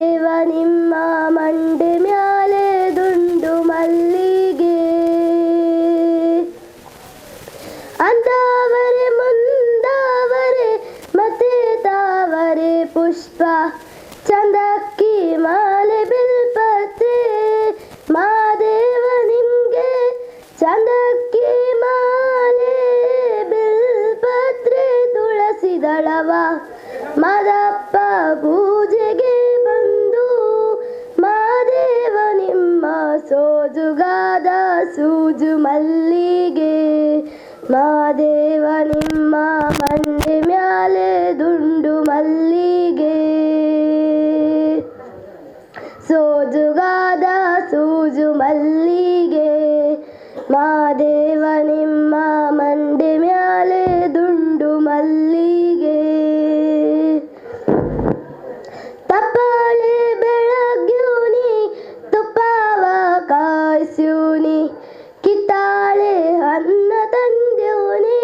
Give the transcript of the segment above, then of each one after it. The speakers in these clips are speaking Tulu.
ನಿಮ್ಮ ಮಂಡೆ ಮ್ಯಾಲೆ ದುಂಡು ಮಲ್ಲಿಗೆ. ಅಂದಾವರೆ ಮುಂದಾವರೆ ಮತ್ತೆ ತಾವರೆ ಪುಷ್ಪ ಚಂದಕ್ಕಿ ಮಾಲೆ ಬಿಲ್ಪತ್ರೆ, ಮಾದೇವ ನಿಮ್ಗೆ ಚಂದಕ್ಕಿ ಮಾಲೆ ಬಿಲ್ಪತ್ರೆ ತುಳಸಿ ದಳವ ಮದಪ್ಪ ಪೂಜೆಗೆ ಬಂದು, ಮಾದೇವ ನಿಮ್ಮ ಸೋಜುಗಾದ ಸೂಜು ಮಲ್ಲಿಗೆ. ಮಾದೇವ ನಿಮ್ಮ ಮಂಡೆ ಮ್ಯಾಲೆ ದುಂಡು ಮಲ್ಲಿಗೆ, ಸೋಜುಗಾದ ಸೂಜು ಮಲ್ಲಿಗೆ. ಮಾದೇವ ನಿಮ್ಮ ಮಂಡೆ ಮ್ಯಾಲೆ ದುಂಡು ಮಲ್ಲಿಗೆ. ತಪ್ಪಾಳೆ ಬೆಳಗ್ಯೂನಿ ತುಪ್ಪಾವ ಕಾಯ್ಸ್ಯೂನಿ, ಕಿತ್ತಾಳೆ ಅನ್ನ ತಂದ್ಯೂನಿ,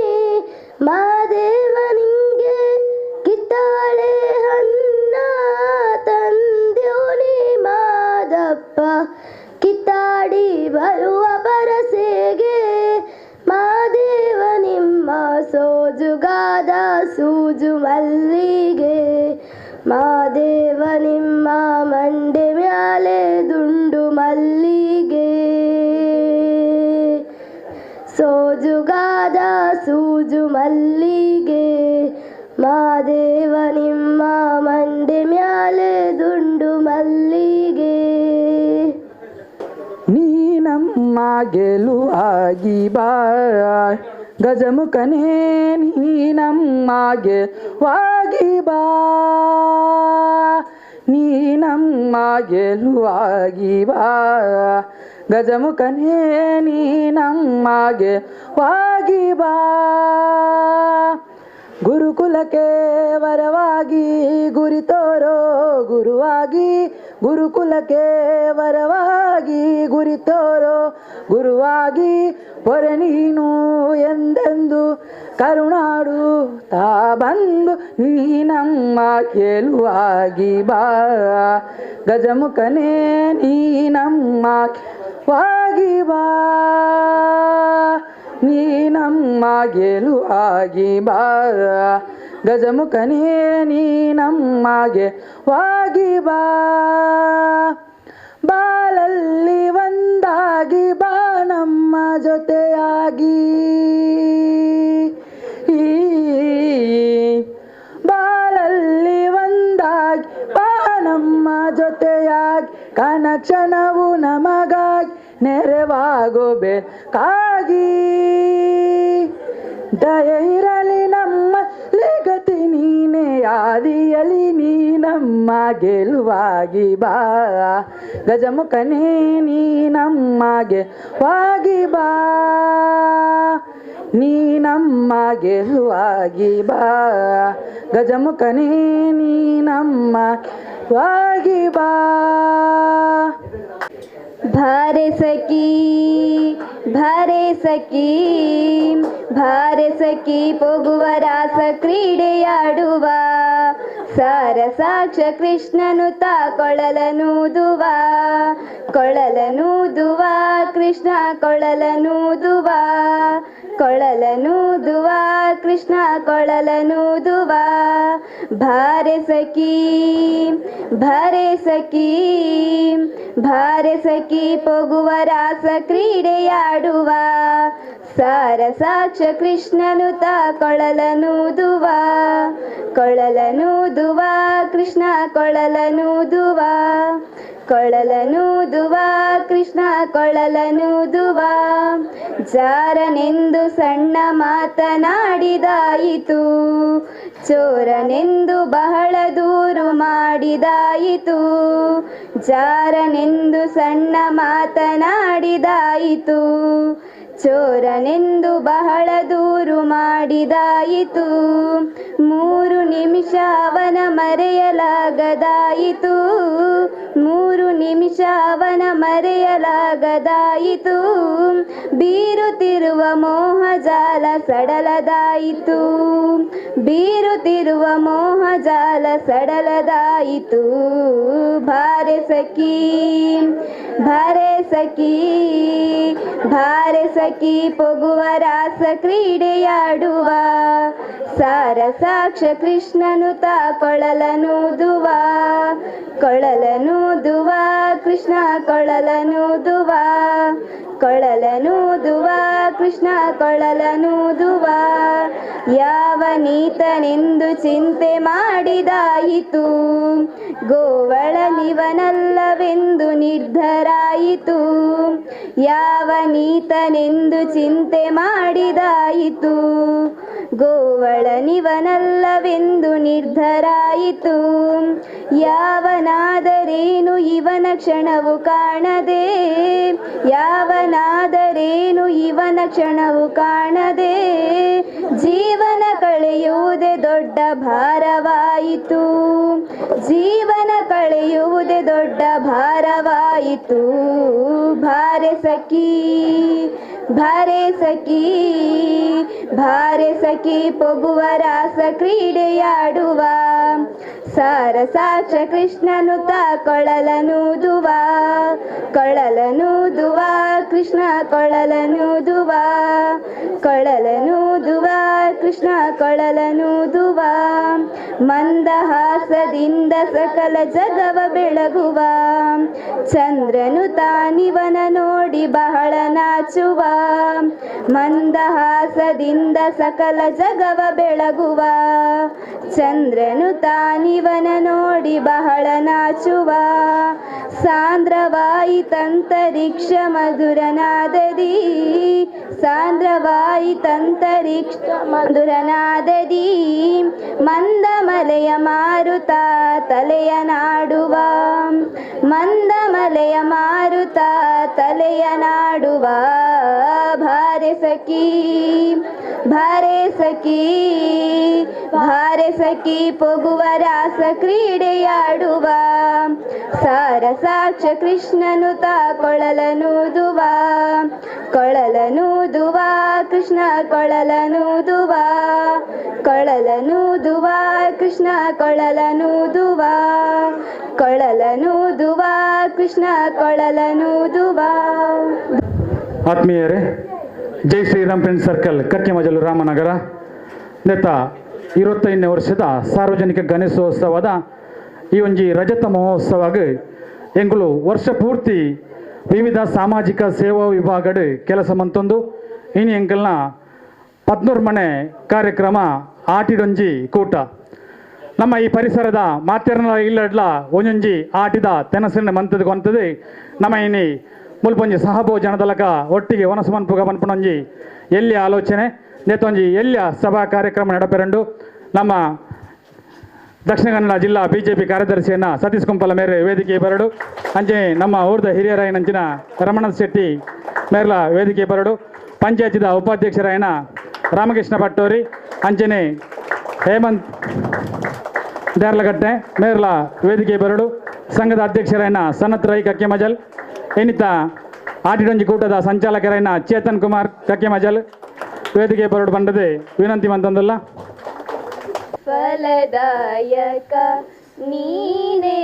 ಮಾದೇವ ನಿಂಗೆ ಕಿತ್ತಾಳೆ ಅನ್ನ ತಂದ್ಯೂನಿ. ಮಾದಪ್ಪ ಕಿತ್ತಾಡಿ ಬರುವ ಪರಸೆಗೆ, ಮಾದೇವ ನಿಮ್ಮ ಸೋಜುಗಾದ ಸೂಜು ಮಲ್ಲಿಗೆ. ಮಾದೇವ ನಿಮ್ಮ ಮಂಡೆ ಮ್ಯಾಲೆ ದುಂಡು ಮಲ್ಲಿಗೆ, ಸೋಜುಗಾದ ಸೂಜು ಮಲ್ಲಿಗೆ. ಮಾದೇವ ನಿಮ್ಮ ಮಂಡೆ ಮ್ಯಾಲೆ ದುಂಡು ಮಲ್ಲಿಗೆ. ನೀ ನಮ್ಮ ಗೆಲುವಾಗಿ ಬಾ ಗಜಮುಖನೇ, ನೀ ನಮ್ಮ ಗೆಲುವಾಗಿ ಬಾ, ನೀ ನಮ್ಮ ಗೆಲುವಾಗಿ ಬಾ ಗಜಮುಖನೇ, ನೀ ನಮ್ಮ ಗೆಲುವಾಗಿ ಬಾ. ಗುರುಕುಲಕ್ಕೆ ವರವಾಗಿ ಗುರಿ ತೋರೋ ಗುರುವಾಗಿ, ಗುರುಕುಲಕ್ಕೆ ವರವಾಗಿ ಗುರಿ ತೋರೋ ಗುರುವಾಗಿ, ಪೊರೆ ನೀನು ಎಂದೆಂದು ಕರುಣಾಡು ತಾ ಬಂದು, ನೀ ನಮ್ಮ ಗೆಲುವಾಗಿ ಬಾ ಗಜಮುಖನೇ, ನೀ ನಮ್ಮ ವಾಗಿ ಬಾ, ನೀ ನಮ್ಮ ಗೆಲುವಾಗಿ ಬಾ ಗಜಮುಖನೇ, ನೀ ನಮ್ಮ ಗೆಲುವಾಗಿ ಬಾ. ಬಾಳಲ್ಲಿ ಒಂದಾಗಿ ಬಾ ನಮ್ಮ ಜೊತೆಯಾಗಿ, ಬಾಳಲ್ಲಿ ಒಂದಾಗಿ ಬಾ ನಮ್ಮ ಜೊತೆಯಾಗಿ, ಕನಕ್ಷಣವು ನಮಗಾಗಿ ನೆರವಾಗೋ ಬೇಕಾಗಿ, ದಯೆ ಇರಲಿ ನಮ್ಮಲ್ಲಿ ಗತಿ ನೀನೇ ಆದಿಯಲಿ, ನೀ ನಮ್ಮ ಗೆಲುವಾಗಿ ಬಾ ಗಜಮುಖನೇ, ನೀ ನಮ್ಮ ಗೆಲುವಾಗಿ ಬಾ, ನೀ ನಮ್ಮ ಗೆಲುವಾಗಿ ಬಾ ಗಜಮುಖನೇ, ನೀ ನಮ್ಮ ವಾಗಿ ಬಾ. ಭಾರೆ ಸಖಿ ಭಾರೆ ಸಖಿ ಭಾರೆ ಸಖಿ ಪೋಗುವ ರಾಸ ಕ್ರೀಡೆಯಾಡುವ, ಸಾರ ಸಾಕ್ಷ ಕೃಷ್ಣನು ತಾ ಕೊಳಲನೂದುವ, ಕೊಳಲನೂದುವ ಕೃಷ್ಣ ಕೊಳಲನೂದುವ, ಕೊಳಲನೂದುವ ಕೃಷ್ಣ ಕೊಳಲನೂದುವ. ಭಾರೆ ಸಖಿ ಭಾರೆ ಸಖಿ ಭಾರೆ ಸಖಿ ಪೋಗುವ ರಾಸ ಕ್ರೀಡೆಯಾಡುವ, ಸಾರ ಸಾಕ್ಷ ಕೃಷ್ಣನು ತಾ ಕೊಳಲನೂದುವ, ಕೊಳಲನೂದುವ ಕೃಷ್ಣ ಕೊಳಲನೂದುವ, ಕೊಳಲನೂದುವ ಕೃಷ್ಣ ಕೊಳಲನೂದುವ. ಜಾರನೆಂದು ಸಣ್ಣ ಮಾತನಾಡಿದಾಯಿತು, ಚೋರನೆಂದು ಬಹಳ ದೂರು ಮಾಡಿದಾಯಿತು, ಜಾರನೆಂದು ಸಣ್ಣ ಮಾತನಾಡಿದಾಯಿತು, ಚೋರನೆಂದು ಬಹಳ ದೂರು ಮಾಡಿದಾಯಿತು. 3 ನಿಮಿಷ ಅವನ ಮರೆಯಲಾಗದಾಯಿತು. 3 ನಿಮಿಷ ಅವನ ಮರೆಯಲಾಗದಾಯಿತು. ಬೀರುತ್ತಿರುವ ಮೋಹಜಾಲ ಸಡಲದಾಯಿತು. ಬೀರುತ್ತಿರುವ ಮೋಹಜಾಲ ಸಡಲದಾಯಿತು. ಭಾರೆ ಸಖಿ ಭಾರೆ ಸಖಿ ಭಾರೆ ಸಖಿ ಪೊಗುವ ರಾಸ ಕ್ರೀಡೆಯಾಡುವ. ಸಾರ ಸಾಕ್ಷ ಕೃಷ್ಣನು ತಾ ಕೊಳಲನೂದುವ. ಕೊಳಲನೂದುವ ಕೃಷ್ಣ ಕೊಳಲನೂದುವ. ಕೊಳಲನೂದುವ ಕೃಷ್ಣ ಕೊಳಲನೂದುವ. ಯಾವ ನೀತನೆಂದು ಚಿಂತೆ ಮಾಡಿದಾಯಿತು. ಗೋವಳನಿವನಲ್ಲವೆಂದು ನಿರ್ಧರಾಯಿತು. ಯಾವ ನೀತನೆಂದು ಚಿಂತೆ ಮಾಡಿದಾಯಿತು. ಗೋವಳನಿವನಲ್ಲವೆಂದು ನಿರ್ಧರಾಯಿತು. ಯಾವನಾದರೇನು ಇವನ ಕ್ಷಣವು ಕಾಣದೆ. ಯಾವನಾದರೇನು ಇವನ ಕ್ಷಣವು ಕಾಣದೆ. ಜೀವನ ಕಳೆಯುವುದೇ ದೊಡ್ಡ ಭಾರವಾಯಿತು. ಜೀವನ ಕಳೆಯುವುದೇ ದೊಡ್ಡ ಭಾರವಾಯಿತು. ಭಾರೆ ಸಖಿ ಭಾರೆ ಸಖಿ ಭಾರೆ ಸಖಿ ಪೊಗುವ ರಾಸ ಕ್ರೀಡೆಯಾಡುವ. ಸಾರ ಸಾಕ್ಷ ಕೃಷ್ಣನು ತಾ ಕೊಳಲನೂದುವ. ಕೊಳಲನೂದುವ ಕೃಷ್ಣ ಕೊಳಲನೂದುವ. ಕೊಳಲನೂದುವ ಕೃಷ್ಣ ಕೊಳಲನೂದುವ. ಮಂದಹಾಸದಿಂದ ಸಕಲ ಜಗವ ಬೆಳಗುವ. ಚಂದ್ರನು ತಾನಿವನ ನೋಡಿ ಬಹಳ ನಾಚುವ. ಮಂದಹಾಸದಿಂದ ಸಕಲ ಜಗವ ಬೆಳಗುವ. ಚಂದ್ರನು ತಾನಿವನ ನೋಡಿ ಬಹಳ ನಾಚುವ. ಸಾಂದ್ರವಾಯಿತಂತರಿಕ್ಷ ಮಧುರನಾದದಿ. ಸಾಂದ್ರವಾಯಿತಂತರಿಕ್ಷ ಮಧುರನಾದದಿ. ಮಂದಮಲೆಯ ಮಾರುತ ತಲೆಯ ನಾಡುವ. ಮಂದಮಲೆಯ ಮಾರುತ ತಲೆಯ ನಾಡುವ. ಭಾರೆ ಸಖಿ ಭಾರೆ ಸಖಿ ಭಾರೆ ಸಖಿ ಪೊಗುವ ರಾಸ ಕ್ರೀಡೆಯಾಡುವ. ಸಾರ ಸಾಕ್ಷ ಕೃಷ್ಣನು ತಾ ಕೊಳಲನೂದುವ. ಕೊಳಲನೂದುವ ಕೃಷ್ಣ ಕೊಳಲನೂದುವ. ಕೊಳಲನೂದುವ ಕೃಷ್ಣ ಕೊಳಲನೂದುವ. ಕೊಳಲನೂದುವ ಕೃಷ್ಣ ಕೊಳಲನೂದುವ. ಆತ್ಮೀಯರೇ, ಜೈ ಶ್ರೀರಾಮ್ ಫ್ರೆಂಡ್ ಸರ್ಕಲ್ ಕಕ್ಕೆಮಜಲು ರಾಮನಗರ ನೇತ 25ನೇ ವರ್ಷದ ಸಾರ್ವಜನಿಕ ಗಣೇಶೋತ್ಸವದ ಈ ಒಂಜಿ ರಜತ ಮಹೋತ್ಸವಗ್ ಎಂಗುಲು ವರ್ಷ ಪೂರ್ತಿ ವಿವಿಧ ಸಾಮಾಜಿಕ ಸೇವಾ ವಿಭಾಗಡ್ ಕೆಲಸ ಮಂತೊಂದು ಇನಿ ಎಂಕಲ್ನ 14 ಮನೆ ಕಾರ್ಯಕ್ರಮ ಆಟಿಡೊಂಜಿ ಕೂಟ. ನಮ್ಮ ಈ ಪರಿಸರದ ಮಾತೆರ್ನ ಇಲ್ಲಡ್ಲ ಒಂಜೊಂಜಿ ಆಟಿದ ತೆನಸಿನ ಮಂತದ ಕೊಂತದೆ ನಮ್ಮ ಇನಿ ಮುಲ್ಪೊಂಜಿ ಸಹಭೋಜನದಲಕ ಒಟ್ಟಿಗೆ ವನಸುಮನ್ಪುಗ ಪನ್ಪುನೊಂಜಿ ಎಲ್ಲಿ ಆಲೋಚನೆ ನೇತೊಂಜಿ ಎಲ್ಲಿಯ ಸಭಾ ಕಾರ್ಯಕ್ರಮ ನಡಪೆರಂಡು ನಮ್ಮ ದಕ್ಷಿಣ ಕನ್ನಡ ಜಿಲ್ಲಾ ಬಿಜೆಪಿ ಕಾರ್ಯದರ್ಶಿಯನ್ನ ಸತೀಶ್ ಕುಂಪಲ ಮೇರೆ ವೇದಿಕೆ ಬರಡು, ಅಂಚೆ ನಮ್ಮ ಊರ್ದ ಹಿರಿಯರಾಯನಂಚಿನ ರಮಣ ಶೆಟ್ಟಿ ಮೇರ್ಲ ವೇದಿಕೆ ಬರಡು, ಪಂಚಾಯತಿದ ಉಪಾಧ್ಯಕ್ಷರಾಯನ ರಾಮಕೃಷ್ಣ ಪಟ್ಟೋರಿ, ಅಂಚನೆ ಹೇಮಂತ್ ದೇರ್ಲಗಟ್ಟೆ ಮೇರ್ಲ ವೇದಿಕೆ ಬರಡು, ಸಂಘದ ಅಧ್ಯಕ್ಷರಾಯನ ಸನತ್ ರೈ ಕಕ್ಕೆಮಜಲ್, ಎನಿತ ಆಟಿಡೊಂಜಿ ಕೂಟದ ಸಂಚಾಲಕರಾಯನ ಚೇತನ್ ಕುಮಾರ್ ಕಕ್ಕೆಮಜಲ್ ವೇದಿಕೆ ಬರಡು ಬಂದದೆ ವಿನಂತಿ ಮಂತಂದಲ್ಲ. ಫಲದಾಯಕ ನೀನೇ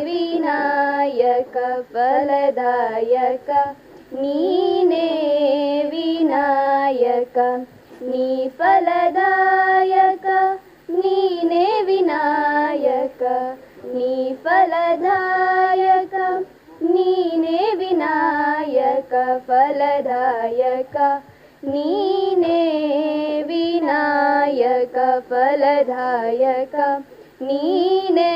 ವಿನಾಯಕ, ಫಲದಾಯಕ ನೀನೇ ವಿನಾಯಕ, ನೀ ಫಲದಾಯಕ ನೀನೇ ವಿನಾಯಕ, ನೀ ಫಲದಾಯಕ ನೀನೇ ವಿನಾಯಕ, ಫಲದಾಯಕ ನೀನೇ ವಿನಾಯಕ, ಫಲದಾಯಕ ನೀನೇ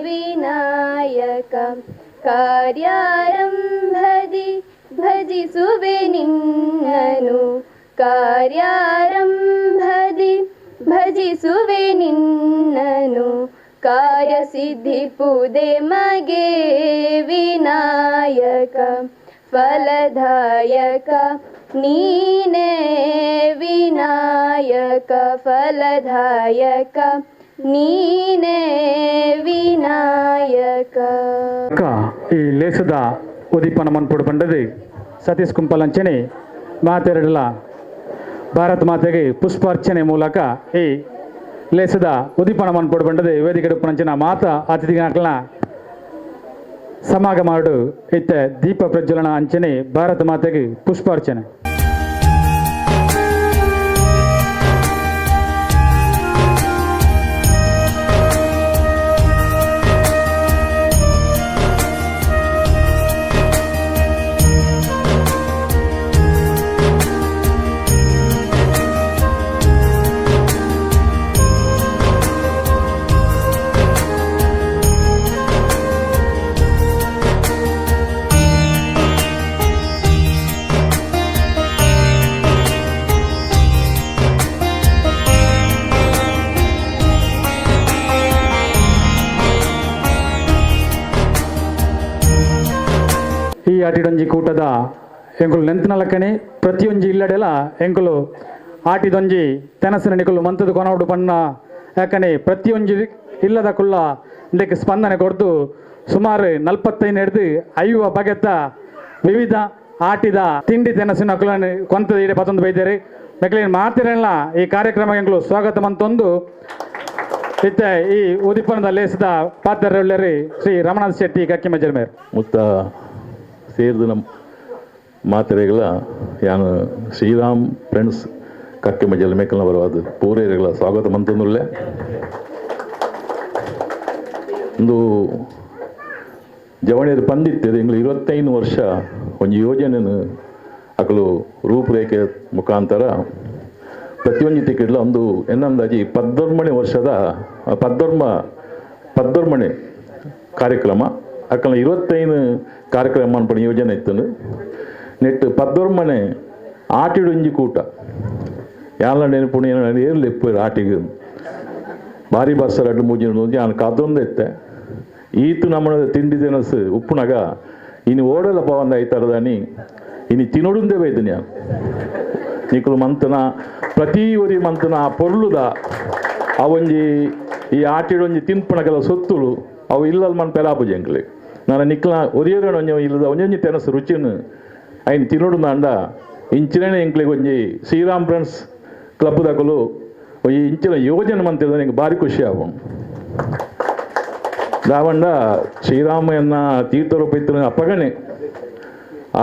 ವಿನಾಯಕ. ಕಾರ್ಯಾರಂಭದಿ ಭಜಿಸುವೆ ನಿನ್ನನು, ಕಾರ್ಯಾರಂಭದಿ ಭಜಿಸುವೆ ನಿನ್ನನು, ಕಾರ್ಯಸಿದ್ಧಿಪುದೆ ಮಗೆ ವಿನಾಯಕ, ಫಲದಾಯಕ ನೀನೇ ವಿನಾಯಕ ಫಲದಾಯಕ ನೀನೇ ವಿನಾಯಕ. ಈ ಲೇಸದ ಉದೀಪನ ಮನ್ಪುಡು ಪಂಡದು ಸತೀಶ್ ಕುಂಪಲಂಚನೆ ಮಾತೆರಡಲ ಭಾರತ ಮಾತೆಗೆ ಪುಷ್ಪಾರ್ಚನೆ ಮೂಲಕ ಈ ಲೇಸದ ಉದೀಪನ ಮನ್ಪುಡು ಪಂಡದು ವೇದಿಕೆ ಉಪ್ಪುನಂಚಿನ ಮಾತಾ ಅತಿಥಿಗಳನ್ನ ಸಮಾಗಮ ಇತ್ತ ದೀಪ ಪ್ರಜ್ವಲನ ಅಂಚನೆ ಭಾರತ ಮಾತೆಗೆ ಪುಷ್ಪಾರ್ಚನೆ. ಈ ಆಟಿಡೊಂಜಿ ಕೂಟದ ಎಂಕುಲು ನೆಂತನಲಕ್ಕನೆ ಪ್ರತಿಯೊಂಜಿ ಇಲ್ಲಡೆಲ ಎಂಕುಲು ಆಟಿದೊಂಜಿ ತೆನಸಿನ ನಿಕುಲು ಮಂತದ ಕೊನೋಡು ಪಣ್ಣ ಯಾಕನೆ ಪ್ರತಿಯೊಂಜಿ ಇಲ್ಲದ ಕುಲ್ಲ ಇಂದಕ್ಕೆ ಸ್ಪಂದನೆ ಕೊಡ್ದು ಸುಮಾರು 45 ಹಿಡಿದು 50 ಬಗೆತ ವಿವಿಧ ಆಟಿದ ತಿಂಡಿ ತೆನಸಿನ ಕುಲನ ಕೊಂತದ ಇಡೆ ಪತ್ತೊಂದು ಬೈದೇರಿ ಮೆಕ್ಲಿನ ಮಾತಿರಲ್ಲ ಈ ಕಾರ್ಯಕ್ರಮ ಎಂಕುಲು ಸ್ವಾಗತ ಮಂತೊಂದು ಇತ್ತೆ ಈ ಉದಿಪನದ ಲೇಸದ ಪಾತ್ರರುಳ್ಳರಿ ಶ್ರೀ ರಮಣಾಥ್ ಶೆಟ್ಟಿ ಕಕ್ಕಿಮಜಲ್ಮೇರ್. ಮುತ್ತ ಸೇರಿದ ನಮ್ಮ ಮಾತೆರೆಗಳ ಯಾನು ಶ್ರೀರಾಮ್ ಫ್ರೆಂಡ್ಸ್ ಕಕ್ಕಿಮಜಲ್ ಮೇಕಲ್ನ ಬರವಾದ ಪೂರೇರೆಗಳ ಸ್ವಾಗತ ಮಂತಂದುಳ್ಳೆ. ಒಂದು ಜವಣಿಯರು ಪಂದಿತ್ತು ಎಂಗ್ಳು 25 ವರ್ಷ ಒಂದು ಯೋಜನೆಯನ್ನು ಅಕಲು ರೂಪುರೇಖೆ ಮುಖಾಂತರ ಪ್ರತಿಯೊಂದು ತಿಕ್ಕಿಡ್ಲ ಒಂದು ಎನ್ನಂದಾಜಿ 14 ವರ್ಷದ ಪದ್ದರ್ಮಣೆ ಕಾರ್ಯಕ್ರಮ ಅಕ್ಕನ 25 ಕಾರ್ಯಕ್ರಮ ಅನ್ಪಣ ಯೋಜನೆ ಇತ್ತು. ನೆಟ್ಟು 14 ಆಟಿಡೊಂಜಿ ಕೂಟ ಯಾಲ ನೆನಪು ಏರ್ಲಿ ಎಪ್ಪು ಆಟಿಗೆ ಭಾರಿ ಬರ್ಸರ ಅಡ್ಡು ಮೂಜಿನ ಯಾನ್ ಕಾದೊಂದು ಇತ್ತೆ ಈತು ನಮ್ಮ ತಿಂಡಿ ತಿನಸು ಉಪ್ಪುನಗ ಇನ್ನು ಓಡಲ ಪವಂದ ಐತಾರದಾನಿ ಇನ್ನು ತಿನ್ನೋಡುಂದೇ ಬೈದು ನಾನು ನಿಕುಲು ಮಂತನ ಪ್ರತಿ ಒರಿ ಮಂತನ ಆ ಪೊರ್ಲುದ ಆ ಒಂಜಿ ಈ ಆಟಿಡೊಂಜಿ ತಿನ್ಪುನಗಲ ಸೊತ್ತುಲು ಅವು ಇಲ್ಲಲ್ ಮನ್ ಪೆಲಾಪುಜಿ ಎಂಕ್ಲೆ ನಾನು ನಿಕ್ಲ ಒರಿಯರಣ ಒಂಜಿ ಇಲ್ಲದ ಒಂಜೊಂಜಿ ತೆನಸು ರುಚಿನ ಐನ್ ತಿನ್ನೋಡು ನಾಂಡ ಇಂಚಿನೇ ಎಂಕ್ಲೆಗ್ ಒಂಜಿ ಶ್ರೀರಾಮ್ ಫ್ರೆಂಡ್ಸ್ ಕ್ಲಬ್ ದಕಲು ಈ ಇಂಚಿನ ಯೋಜನೆ ಮಂತಿದ ನಿಂಗೆ ಭಾರಿ ಖುಷಿ ಆವು. ದಾವಂಡ ಶ್ರೀರಾಮಯ್ಯನ ತೀರ್ಥರೂಪ ಇತ್ತು ಅಪ್ಪಗಣೆ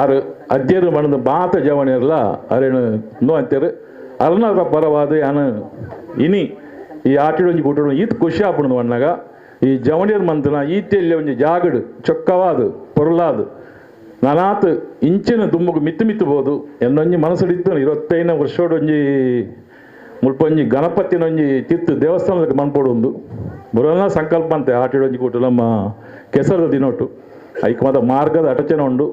ಆರು ಅಜ್ಜರು ಮಣದ ಬಾತ ಜವಣಿಯರ್ಲ ಅರೇನು ನೋ ಅಂತಾರೆ ಅರ್ನ ಪರವಾದ ಯಾನು ಇನಿ ಈ ಆಟಿಡೊಂಜಿ ಕೂಟಡು ಈತ್ ಖುಷಿ ಆಪುಣದು ಅಣ್ಣಾಗ ಈ ಜವಣಿಯರ್ ಮಂತನ ಈತೆಲ್ಲಿ ಒಂಜಿ ಜಾಗಡು ಚೊಕ್ಕವಾದು ಪೊರ್ಲಾದು ನಾನಾತ್ ಇಂಚಿನ ದುಮ್ಮಗು ಮಿತ್ತು ಮಿತ್ತುಬೋದು ಎನ್ನೊಂಜಿ ಮನಸ್ಸುಡಿತ್ತು. 25 ವರ್ಷೋಡೊಂಜಿ ಮುಲ್ಪೊಂಜಿ ಗಣಪತಿನೊಂಜಿ ತಿತ್ತು ದೇವಸ್ಥಾನದ ಮನ್ಪೊಡು ಬರೋಣ ಸಂಕಲ್ಪ ಅಂತೆ ಆಟಿಡೊಂಜಿ ಕೂಟ ನಮ್ಮ ಕೆಸರದ ದಿನೊಟ್ಟು ಐಕ್ ಮಾತ ಮಾರ್ಗದ ಅಟಚನೆ ಉಂಡು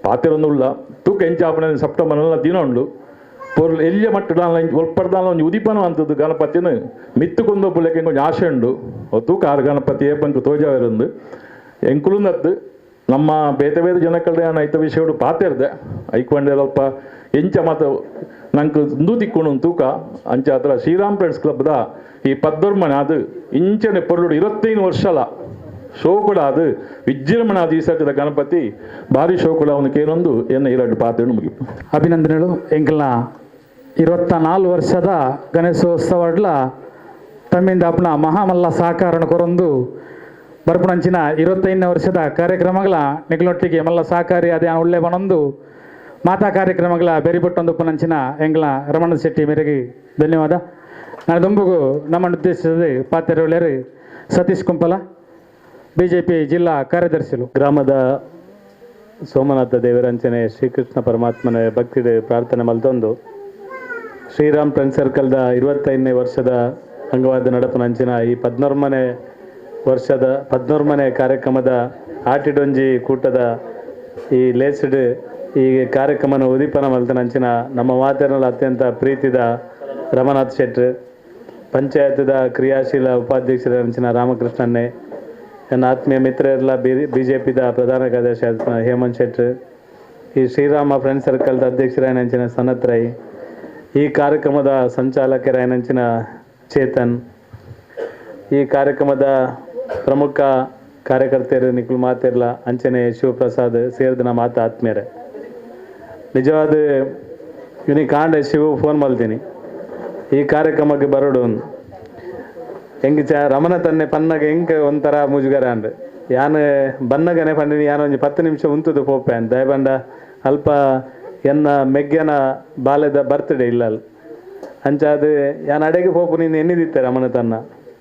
ಪಾತಿರೊಂದುಳ್ಳ ತೂಕ ಎಂಚಾಪಣೆ ಸಪ್ಟಂಬರ್ನೆಲ್ಲ ದಿನ ಉಂಡು ಪೊರ್ಲು ಎಲ್ಲಿಯ ಮಟ್ಟ ಒಲ್ಪರ್ದಾನ ಒಂಜಿ ಉದಿಪನ ಅಂತದ್ದು ಗಣಪತಿನ ಮಿತ್ತುಕೊಂದು ಪುಲೆಕ್ ಎಂಕೊಂಜಿ ಆಶೆ ಉಂಡು ತೂಕ ಆರು ಗಣಪತಿ ಏಪಂಕು ತೋಜಾವಿರಂದು ಎಂಕುಲುಂದತ್ತು ನಮ್ಮ ಬೇತೆ ಬೇತೆ ಜನಕಲ್ದೆ ಐತ ವಿಷಯಡು ಪಾತೆರ್ದೆ ಐಕ್ವಂಡೆ ಅಲ್ಪ ಎಂಚ ಮಾತ ನಂಗೆ ಇಂದು ತಿಕ್ಕೊಂಡು ತೂಕ ಅಂಚ ಹತ್ರ ಶ್ರೀರಾಮ್ ಫ್ರೆಂಡ್ಸ್ ಕ್ಲಬ್ದ ಈ ಪದ್ದರ್ಮನೆ ಅದು ಇಂಚನೆ ಪೊರ್ಲುಡು 25 ವರ್ಷಲ ಶೋ ಕೂಡ ಅದು ವಿಜೃಂಭಣೆ ಅದು ಈ ಸರ್ತಿದ ಗಣಪತಿ ಭಾರಿ ಶೋ ಕೂಡ ಅವನಿಗೆ ಏನೊಂದು ಎನ್ನ ಎರಡು ಪಾತ್ರೆ ಮುಗಿಪು. ಅಭಿನಂದನೆಗಳು. ಎಂಕಲ್ನ 24 ವರ್ಷದ ಗಣೇಶೋತ್ಸವಡ್ಲ ತಮ್ಮಿಂದ ಅಪ್ಪನ ಮಹಾಮಲ್ಲ ಸಹಕಾರಣ ಕೊರೊಂದು ಬರ್ಪುಣಂಚಿನ 25 ವರ್ಷದ ಕಾರ್ಯಕ್ರಮಗಳ ನಿಗಲೊಟ್ಟಿಗೆ ಮಲ್ಲ ಸಹಕಾರಿ ಅದೇ ಒಳ್ಳೆ ಬನೊಂದು ಮಾತಾ ಕಾರ್ಯಕ್ರಮಗಳ ಬೆರಿಬಟ್ಟೊಂದು ಪುನಂಚಿನ ಎಂಗ್ಲ ರಮಣ ಶೆಟ್ಟಿ ಮೇರೆಗೆ ಧನ್ಯವಾದ. ನಾನು ದುಂಬುಗು ನಮ್ಮನ್ನು ಉದ್ದೇಶಿಸಿದ ಪಾತ್ರೆಯರು ಸತೀಶ್ ಕುಂಪಲ, ಬಿಜೆಪಿ ಜಿಲ್ಲಾ ಕಾರ್ಯದರ್ಶಿಗಳು. ಗ್ರಾಮದ ಸೋಮನಾಥ ದೇವರಂಚನೆ ಶ್ರೀಕೃಷ್ಣ ಪರಮಾತ್ಮನ ಭಕ್ತಿ ಪ್ರಾರ್ಥನೆ ಮಲ್ತೊಂದು ಶ್ರೀರಾಮ್ ಫ್ರೆಂಡ್ ಸರ್ಕಲ್ದ 25ನೇ ವರ್ಷದ ಅಂಗವಾದ ನಡಪನಂಚಿನ ಈ 14ನೇ ವರ್ಷದ 14ನೇ ಕಾರ್ಯಕ್ರಮದ ಆಟಿಡೊಂಜಿ ಕೂಟದ ಈ ಲೇಸ್ಡ್ ಈ ಕಾರ್ಯಕ್ರಮನ ಉದೀಪನ ಮಲ್ತನಂಚಿನ ನಮ್ಮ ಮಾತಿನಲ್ಲಿ ಅತ್ಯಂತ ಪ್ರೀತಿದ ರಮನಾಥ್ ಶೆಟ್ರು, ಪಂಚಾಯತ್ದ ಕ್ರಿಯಾಶೀಲ ಉಪಾಧ್ಯಕ್ಷರಂಚಿನ ರಾಮಕೃಷ್ಣನ್ನೇ, ನನ್ನ ಆತ್ಮೀಯ ಮಿತ್ರರೆಲ್ಲ ಬಿ ಜೆ ಪಿದ ಪ್ರಧಾನ ಕಾರ್ಯದರ್ಶಿ ಹೇಮಂತ್ ಶೆಟ್ರು, ಈ ಶ್ರೀರಾಮ ಫ್ರೆಂಡ್ ಸರ್ಕಲ್ದ ಅಧ್ಯಕ್ಷರಾಯನಂಚಿನ ಸನತ್ ರೈ, ಈ ಕಾರ್ಯಕ್ರಮದ ಸಂಚಾಲಕರಾಯನಂಚಿನ ಚೇತನ್, ಈ ಕಾರ್ಯಕ್ರಮದ ಪ್ರಮುಖ ಕಾರ್ಯಕರ್ತೆಯರು ನಿಖಿಲ್ ಮಾತಿರ್ಲ ಅಂಚನೆ ಶಿವಪ್ರಸಾದ್ ಸೇರಿದ ಮಾತು ಆತ್ಮೀಯರೇ, ನಿಜವಾದ ಇವನಿಗೆ ಕಾಂಡೆ ಶಿವ ಫೋನ್ ಮಾಡ್ತೀನಿ ಈ ಕಾರ್ಯಕ್ರಮಕ್ಕೆ ಬರೋಡು ಹೆಂಗೆ ಚ ರಮಣ ತನ್ನೆ ಪನ್ನಾಗ ಹೆಂಗೆ ಒಂಥರ ಮುಜುಗರ ಅಂಡ್ ಯಾನು ಬನ್ನಗನೆ ಪಂಡಿನಿ ಯಾನು ಒಂಜಿ 10 ನಿಮಿಷ ಉಂತುದು ಪೋಪೆ ಅಂದ್ ದಯಬಂಡ ಅಲ್ಪ ಎನ್ನ ಮೆಗ್ಗನ ಬಾಲ್ಯದ ಬರ್ತ್ಡೇ ಇಲ್ಲ ಅಲ್ಲಿ ಅಂಚಾದ ಯಾನ್ ಅಡೆಗೆ ಪೋಪು ನೀನು ಎನ್ನಿದಿತ್ತೆ ರಮಣ ತನ್ನ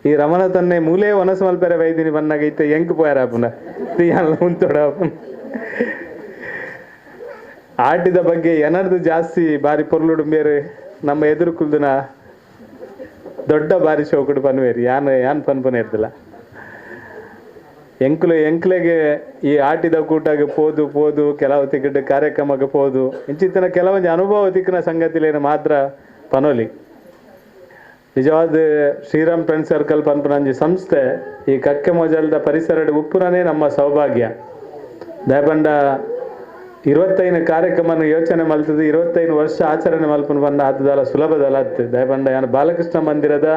ಈ ರಮಣ ತನ್ನೆ ಮೂಲೆ ಒನಸು ಮಲ್ಪೆರೆ ಬೈದಿನಿ ಬನ್ನಾಗ ಇತ್ತೆ ಎಂಕ್ ಪೋಯಾರ ಅಪ್ಪನ ಯಾನ್ ಉಂತೋಡ ಅಪ್ಪನ ಆಟಿದ ಬಗ್ಗೆ ಎನರ್ದು ಜಾಸ್ತಿ ಬಾರಿ ಪೊರ್ಲುಡು ಬೇರೆ ನಮ್ಮ ಎದುರು ಕುಲ್ದಿನ ದೊಡ್ಡ ಬಾರಿ ಶೋಕುಡು ಪನ್ವೇರಿ ಯಾನ್ ಯಾನ್ ಪನ್ಪನೆ ಇರ್ದಿಲ್ಲ ಎಂಕ್ಲು ಎಂಕ್ಲೆಗೆ ಈ ಆಟಿದ ಕೂಟಾಗ ಪೋದು ಪೋದು ಕೆಲವು ತಿಕ್ಕಡ್ ಕಾರ್ಯಕ್ರಮಕ್ಕೆ ಪೋದು ಇಂಚಿತ್ತಿನ ಕೆಲವೊಂದು ಅನುಭವ ತಿಕ್ಕಿನ ಸಂಗತಿಲೇನು ಮಾತ್ರ ಪನೋಲಿ. ನಿಜವಾದ ಶ್ರೀರಾಮ್ ಫ್ರೆಂಡ್ ಸರ್ಕಲ್ ಪನ್ಪನಂಜಿ ಸಂಸ್ಥೆ ಈ ಕಕ್ಕೆ ಮೊಜಲ್ದ ಪರಿಸರದ ಉಪ್ಪುನನೇ ನಮ್ಮ ಸೌಭಾಗ್ಯ. ದಯಬಂಡ 25 ಕಾರ್ಯಕ್ರಮನ ಯೋಚನೆ ಮಲ್ತದೆ 25 ವರ್ಷ ಆಚರಣೆ ಮಲ್ಪನ ಬಂದ ಆತದಲ್ಲ ಸುಲಭದಲ್ಲ ಅತ್ತು. ದಯಬಂಡ ಯಾನು ಬಾಲಕೃಷ್ಣ ಮಂದಿರದ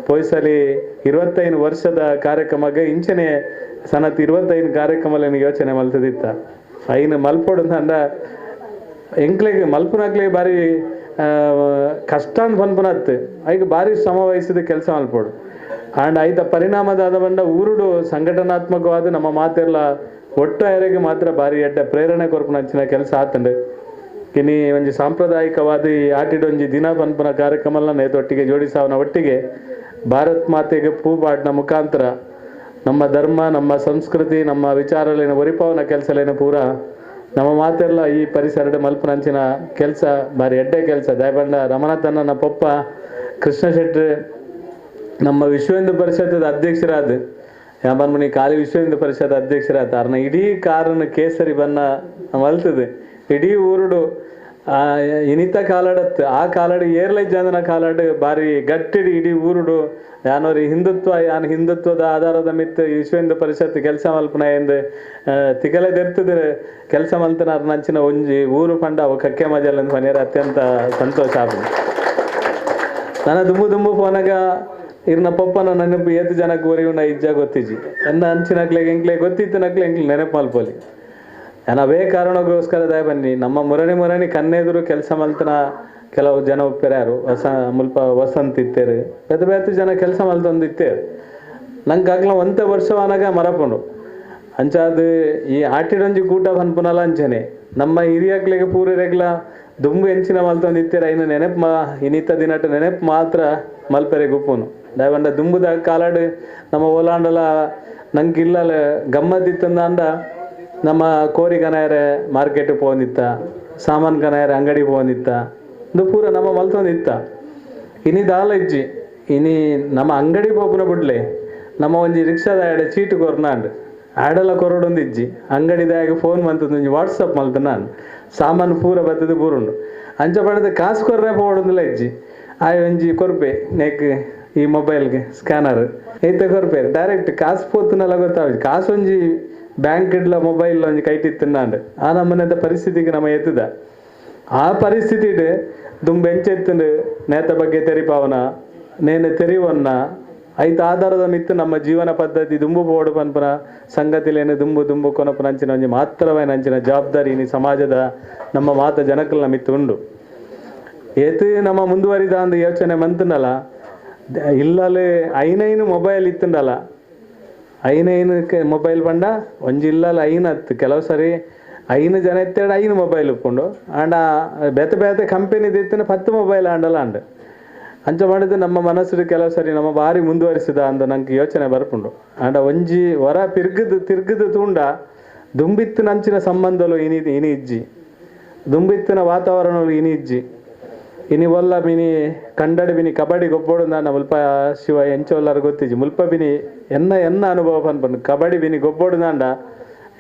ಪೊಯ್ಸಲಿ 25 ವರ್ಷದ ಕಾರ್ಯಕ್ರಮಕ್ಕೆ ಇಂಚನೆ ಸನತ್ 25 ಕಾರ್ಯಕ್ರಮలను ಯೋಚನೆ ಮಲ್ತದಿತ್ತ ಐನು ಮಲ್ಪೋಡು ಅಂದ ಎಂಕ್ಲೆಗೆ ಮಲ್ಪನಾಗ್ಲೇ ಬಾರಿ ಕಷ್ಟ ಅಂತ ಪನ್ಪನತ್ತು ಐಗ ಭಾರಿ ಶ್ರಮ ವಹಿಸಿದ ಕೆಲಸ ಮಲ್ಪೋಡು ಆ್ಯಂಡ್ ಐತ ಪರಿಣಾಮದಾದ ಬಂಡ ಊರುಡು ಸಂಘಟನಾತ್ಮಕವಾದ ನಮ್ಮ ಮಾತೆಲ್ಲ ಒಟ್ಟು ಎರೆಗೆ ಮಾತ್ರ ಭಾರಿ ಎಡ್ಡ ಪ್ರೇರಣೆ ಕೊರ್ಪುನಂಚಿನ ಕೆಲಸ ಆತಂಡು. ಕಿನಿ ಒಂಜಿ ಸಾಂಪ್ರದಾಯಿಕವಾದ ಈ ಆಟಿಡೊಂಜಿ ದಿನ ಪನ್ಪುನ ಕಾರ್ಯಕ್ರಮಲ ನೇತೊಟ್ಟಿಗೆ ಜೋಡಿಸಾವನ ಒಟ್ಟಿಗೆ ಭಾರತ್ ಮಾತೆಗೆ ಪೂಪಾಟ್ನ ಮುಖಾಂತರ ನಮ್ಮ ಧರ್ಮ ನಮ್ಮ ಸಂಸ್ಕೃತಿ ನಮ್ಮ ವಿಚಾರಲೇನ ಒರಿಪಾವನ ಕೆಲಸಲೇನ ಪೂರ ನಮ್ಮ ಮಾತೆಲ್ಲ ಈ ಪರಿಸರದ ಮಲ್ಪನಂಚಿನ ಕೆಲಸ ಭಾರಿ ಎಡ್ಡೆ ಕೆಲಸ. ದಯಬಂಡ ರಮಣತನ್ನ ಪೊಪ್ಪ ಕೃಷ್ಣ ಶೆಟ್ಟಿ ನಮ್ಮ ವಿಶ್ವ ಹಿಂದೂ ಪರಿಷತ್ತದ ಅಧ್ಯಕ್ಷರಾದ ಯಾಮನ್ಮನಿ ಖಾಲಿ ವಿಶ್ವ ಹಿಂದೂ ಪರಿಷತ್ ಅಧ್ಯಕ್ಷರಾದ ಅರ್ನ ಇಡೀ ಕಾರನ್ನು ಕೇಸರಿ ಬಣ್ಣ ಮಲ್ತದೆ ಇಡೀ ಊರುಡು ಇನಿತ ಕಾಲಾಡತ್ತು ಆ ಕಾಲಾಡು ಏರ್ಲೈ ಜನ ಕಾಲಾಡು ಭಾರಿ ಗಟ್ಟಿಡಿ ಇಡೀ ಊರುಡು ಯಾನೋರಿ ಹಿಂದುತ್ವ ಯಾನ್ ಹಿಂದುತ್ವದ ಆಧಾರದ ಮಿತ್ತು ವಿಶ್ವ ಹಿಂದೂ ಪರಿಷತ್ ಕೆಲಸ ಮಲ್ಪನ ಎಂದು ತಿಗಲೆ ದೆರ್ತದ ಕೆಲಸ ಮಲ್ತನ ಅರ್ನಂಚಿನ ಒಂಜಿ ಊರು ಪಂಡ ಅವು ಕಕ್ಕೆ ಮಜಲ್ ಪನಿಯರ ಅತ್ಯಂತ ಸಂತೋಷ ಆಪುಂಡು. ನನ್ನ ದುಂಬು ದುಂಬು ಫೋನಾಗ ಇರ್ನ ಪಪ್ಪನ ನೆನಪು ಏತು ಜನಕ್ಕೆ ಒರಿಯುನ ಇಜ್ಜ ಗೊತ್ತಿಜ್ಜಿ ಎನ್ನ ಅಂಚಿನಕ್ಲೆ ಎಂಕ್ಲೆ ಗೊತ್ತಿತ್ತು ನಕ್ಲೆ ಎಂಕ್ಲೆ ನೆನಪು ಮಲ್ಪೊಲಿ. ನಾನು ಅವೇ ಕಾರಣಕ್ಕೋಸ್ಕರ ದಯ ಬನ್ನಿ ನಮ್ಮ ಮುರಣಿ ಮುರಣಿ ಕನ್ನೆದುರು ಕೆಲಸ ಮಲ್ತನ ಕೆಲವು ಜನ ಒಪ್ಪೆರ್ಯಾರು ಹೊಸ ಮುಲ್ಪ ವಸಂತ ಇತ್ತೇರು ಬೇತೆ ಬೇತೆ ಜನ ಕೆಲಸ ಮಲ್ತೊಂದು ಇತ್ತೇರು ನಂಗೆ ಆಗ್ಲ ಒಂತೆ ವರ್ಷವನಾಗ ಮರಪುಂಡು. ಅಂಚಾದ ಈ ಆಟಿಡೊಂಜಿ ಕೂಟ ಪನ್ಪುನಲ ಅಂಚನೆ ನಮ್ಮ ಹಿರಿಯಕ್ಲೆಗೆ ಪೂರೆಗ್ಲ ದುಂಬು ಎಂಚಿನ ಮಲ್ತೊಂದು ಇತ್ತೇರು ಐನು ನೆನಪು ಮಾ ಇನ್ನಿತ್ತ ದಿನಟ ನೆನಪು ಮಾತ್ರ ಮಲ್ಪೆರೆ ಗುಪ್ಪುನು. ದಯವಂಡ ದುಂಬುದ ಕಾಲಾಡು ನಮ್ಮ ಓಲಾಂಡಲ ನಂಗೆ ಇಲ್ಲಲ್ಲ ಗಮ್ಮತ್ತಿತ್ತಂದ ನಮ್ಮ ಕೋರಿ ಕನಾಯರೆ ಮಾರ್ಕೆಟ್ ಪೋಂದಿತ್ತ ಸಾಮಾನು ಕನಾಯರೆ ಅಂಗಡಿ ಪೋಂದಿತ್ತ ಇದು ಪೂರ ನಮ್ಮ ಮಲ್ತೊಂದಿತ್ತ. ಇನಿ ದಾಲ ಇಜ್ಜಿ ಇನಿ ನಮ್ಮ ಅಂಗಡಿ ಪೋಪುನ ಬಿಡ್ಲೆ ನಮ್ಮ ಒಂಜಿ ರಿಕ್ಷಾದ ಆಡೆ ಚೀಟು ಕೊರ್ನಾಂಡ್ ಆಡಲ ಕೊರಡೊಂದು ಇಜ್ಜಿ ಅಂಗಡಿದಾಗ ಫೋನ್ ಮಂತದ ಒಂಜಿ ವಾಟ್ಸಪ್ ಮಲ್ತ ನಾನು ಸಾಮಾನು ಪೂರ ಬತ್ತದ ಪೂರುಂಡು ಅಂಚ ಪಡೆದ ಕಾಸು ಕೊರ್ರೆ ಪೋಡೊಂದುಲ ಇಜ್ಜಿ ಆಯ್ ಒಂಜಿ ಕೊರ್ಪೆ ನೆಕ್ ಈ ಮೊಬೈಲ್ಗೆ ಸ್ಕ್ಯಾನರ್ ಐತೆ ಕೊರ್ಪೆ ಡೈರೆಕ್ಟ್ ಕಾಸು ಪೋತುನಲ್ಲ ಗೊತ್ತಾಗ ಕಾಸು ಒಂಜಿ ಬ್ಯಾಂಕ್ ಇಡ್ಲ ಮೊಬೈಲ್ ಒಂಜಿ ಕೈಟಿತ್ತುಂಡು ಆ ನಮ್ಮನೆದ ಪರಿಸ್ಥಿತಿಗೆ ನಮ್ಮ ಎತ್ತದ ಆ ಪರಿಸ್ಥಿತಿಡ್ ದುಂಬು ಎಂಚೆತ್ತುಂಡು ನೇತ ಬಗ್ಗೆ ತೆರಿಪಾವನ ನೇನು ತೆರಿವನ್ನ ಐತ ಆಧಾರದ ಮಿತ್ತು ನಮ್ಮ ಜೀವನ ಪದ್ಧತಿ ದುಂಬು ಬೋಡು ಪನ್ಪನ ಸಂಗತಿಲೇನು ದುಂಬು ದುಂಬು ಕೊನಪನ ಅಂಚಿನ ಒಂಜಿ ಮಾತ್ರವೇ ಅಂಚಿನ ಜವಾಬ್ದಾರಿ ಇನಿ ಸಮಾಜದ ನಮ್ಮ ಮಾತ ಜನಕಲ್ನ ಮಿತ್ತು ಉಂಡು. ಏತು ನಮ್ಮ ಮುಂದುವರಿದ ಅಂದು ಯೋಚನೆ ಮಂತನಲ್ಲ ಇಲ್ಲಲೇ ಐನೈನು ಮೊಬೈಲ್ ಇತ್ತುಂಡಲ್ಲ ಐನೈನು ಮೊಬೈಲ್ ಬಂಡ ಒಂಜಿ ಇಲ್ಲಲ್ಲ ಐನು ಹತ್ತು ಕೆಲವು ಸರಿ 5 ಜನ ಎತ್ತೇಡು 5 ಮೊಬೈಲ್ ಉಪ್ಪುಂಡು ಆಂಡ ಬೇತೆ ಬೇತೆ ಕಂಪೆನಿದ ಇತ್ತಿನ 10 ಮೊಬೈಲ್ ಆಂಡಲ ಅಂಡ್ ಅಂಚ ಮಾಡಿದ್ದು ನಮ್ಮ ಮನಸ್ಸು ಕೆಲವು ಸರಿ ನಮ್ಮ ಭಾರಿ ಮುಂದುವರಿಸಿದ ಅಂದ ನಂಗೆ ಯೋಚನೆ ಬರ್ಪುಂಡು. ಆಂಡ ಒಂಜಿ ವರ ತಿರ್ಗದು ತಿರ್ಗದು ತೂಂಡ ದುಂಬಿತ್ತಿನ ಅಂಚಿನ ಸಂಬಂಧಲು ಇನಿ ಇನಿ ಇಜ್ಜಿ ದುಂಬಿತ್ತಿನ ವಾತಾವರಣಲು ಇನಿ ಇಜ್ಜಿ ಇನಿ ಒಲ್ಲ ಮಿನಿ ಕಂಡಡಿ ಬಿನಿ ಕಬಡ್ಡಿ ಗೊಬ್ಬೋಡು ನಾನು ಮುಲ್ಪ ಶಿವ ಎಂಚೊಲ್ಲಾರು ಗೊತ್ತಿಜ್ಜಿ ಮುಲ್ಪ ಬಿನಿ ಎನ್ನ ಎನ್ನ ಅನುಭವ ಪನ್ಪಂಡು ಕಬಡ್ಡಿ ಬಿನಿ ಗೊಬ್ಬೋಡು ನಾಂಡ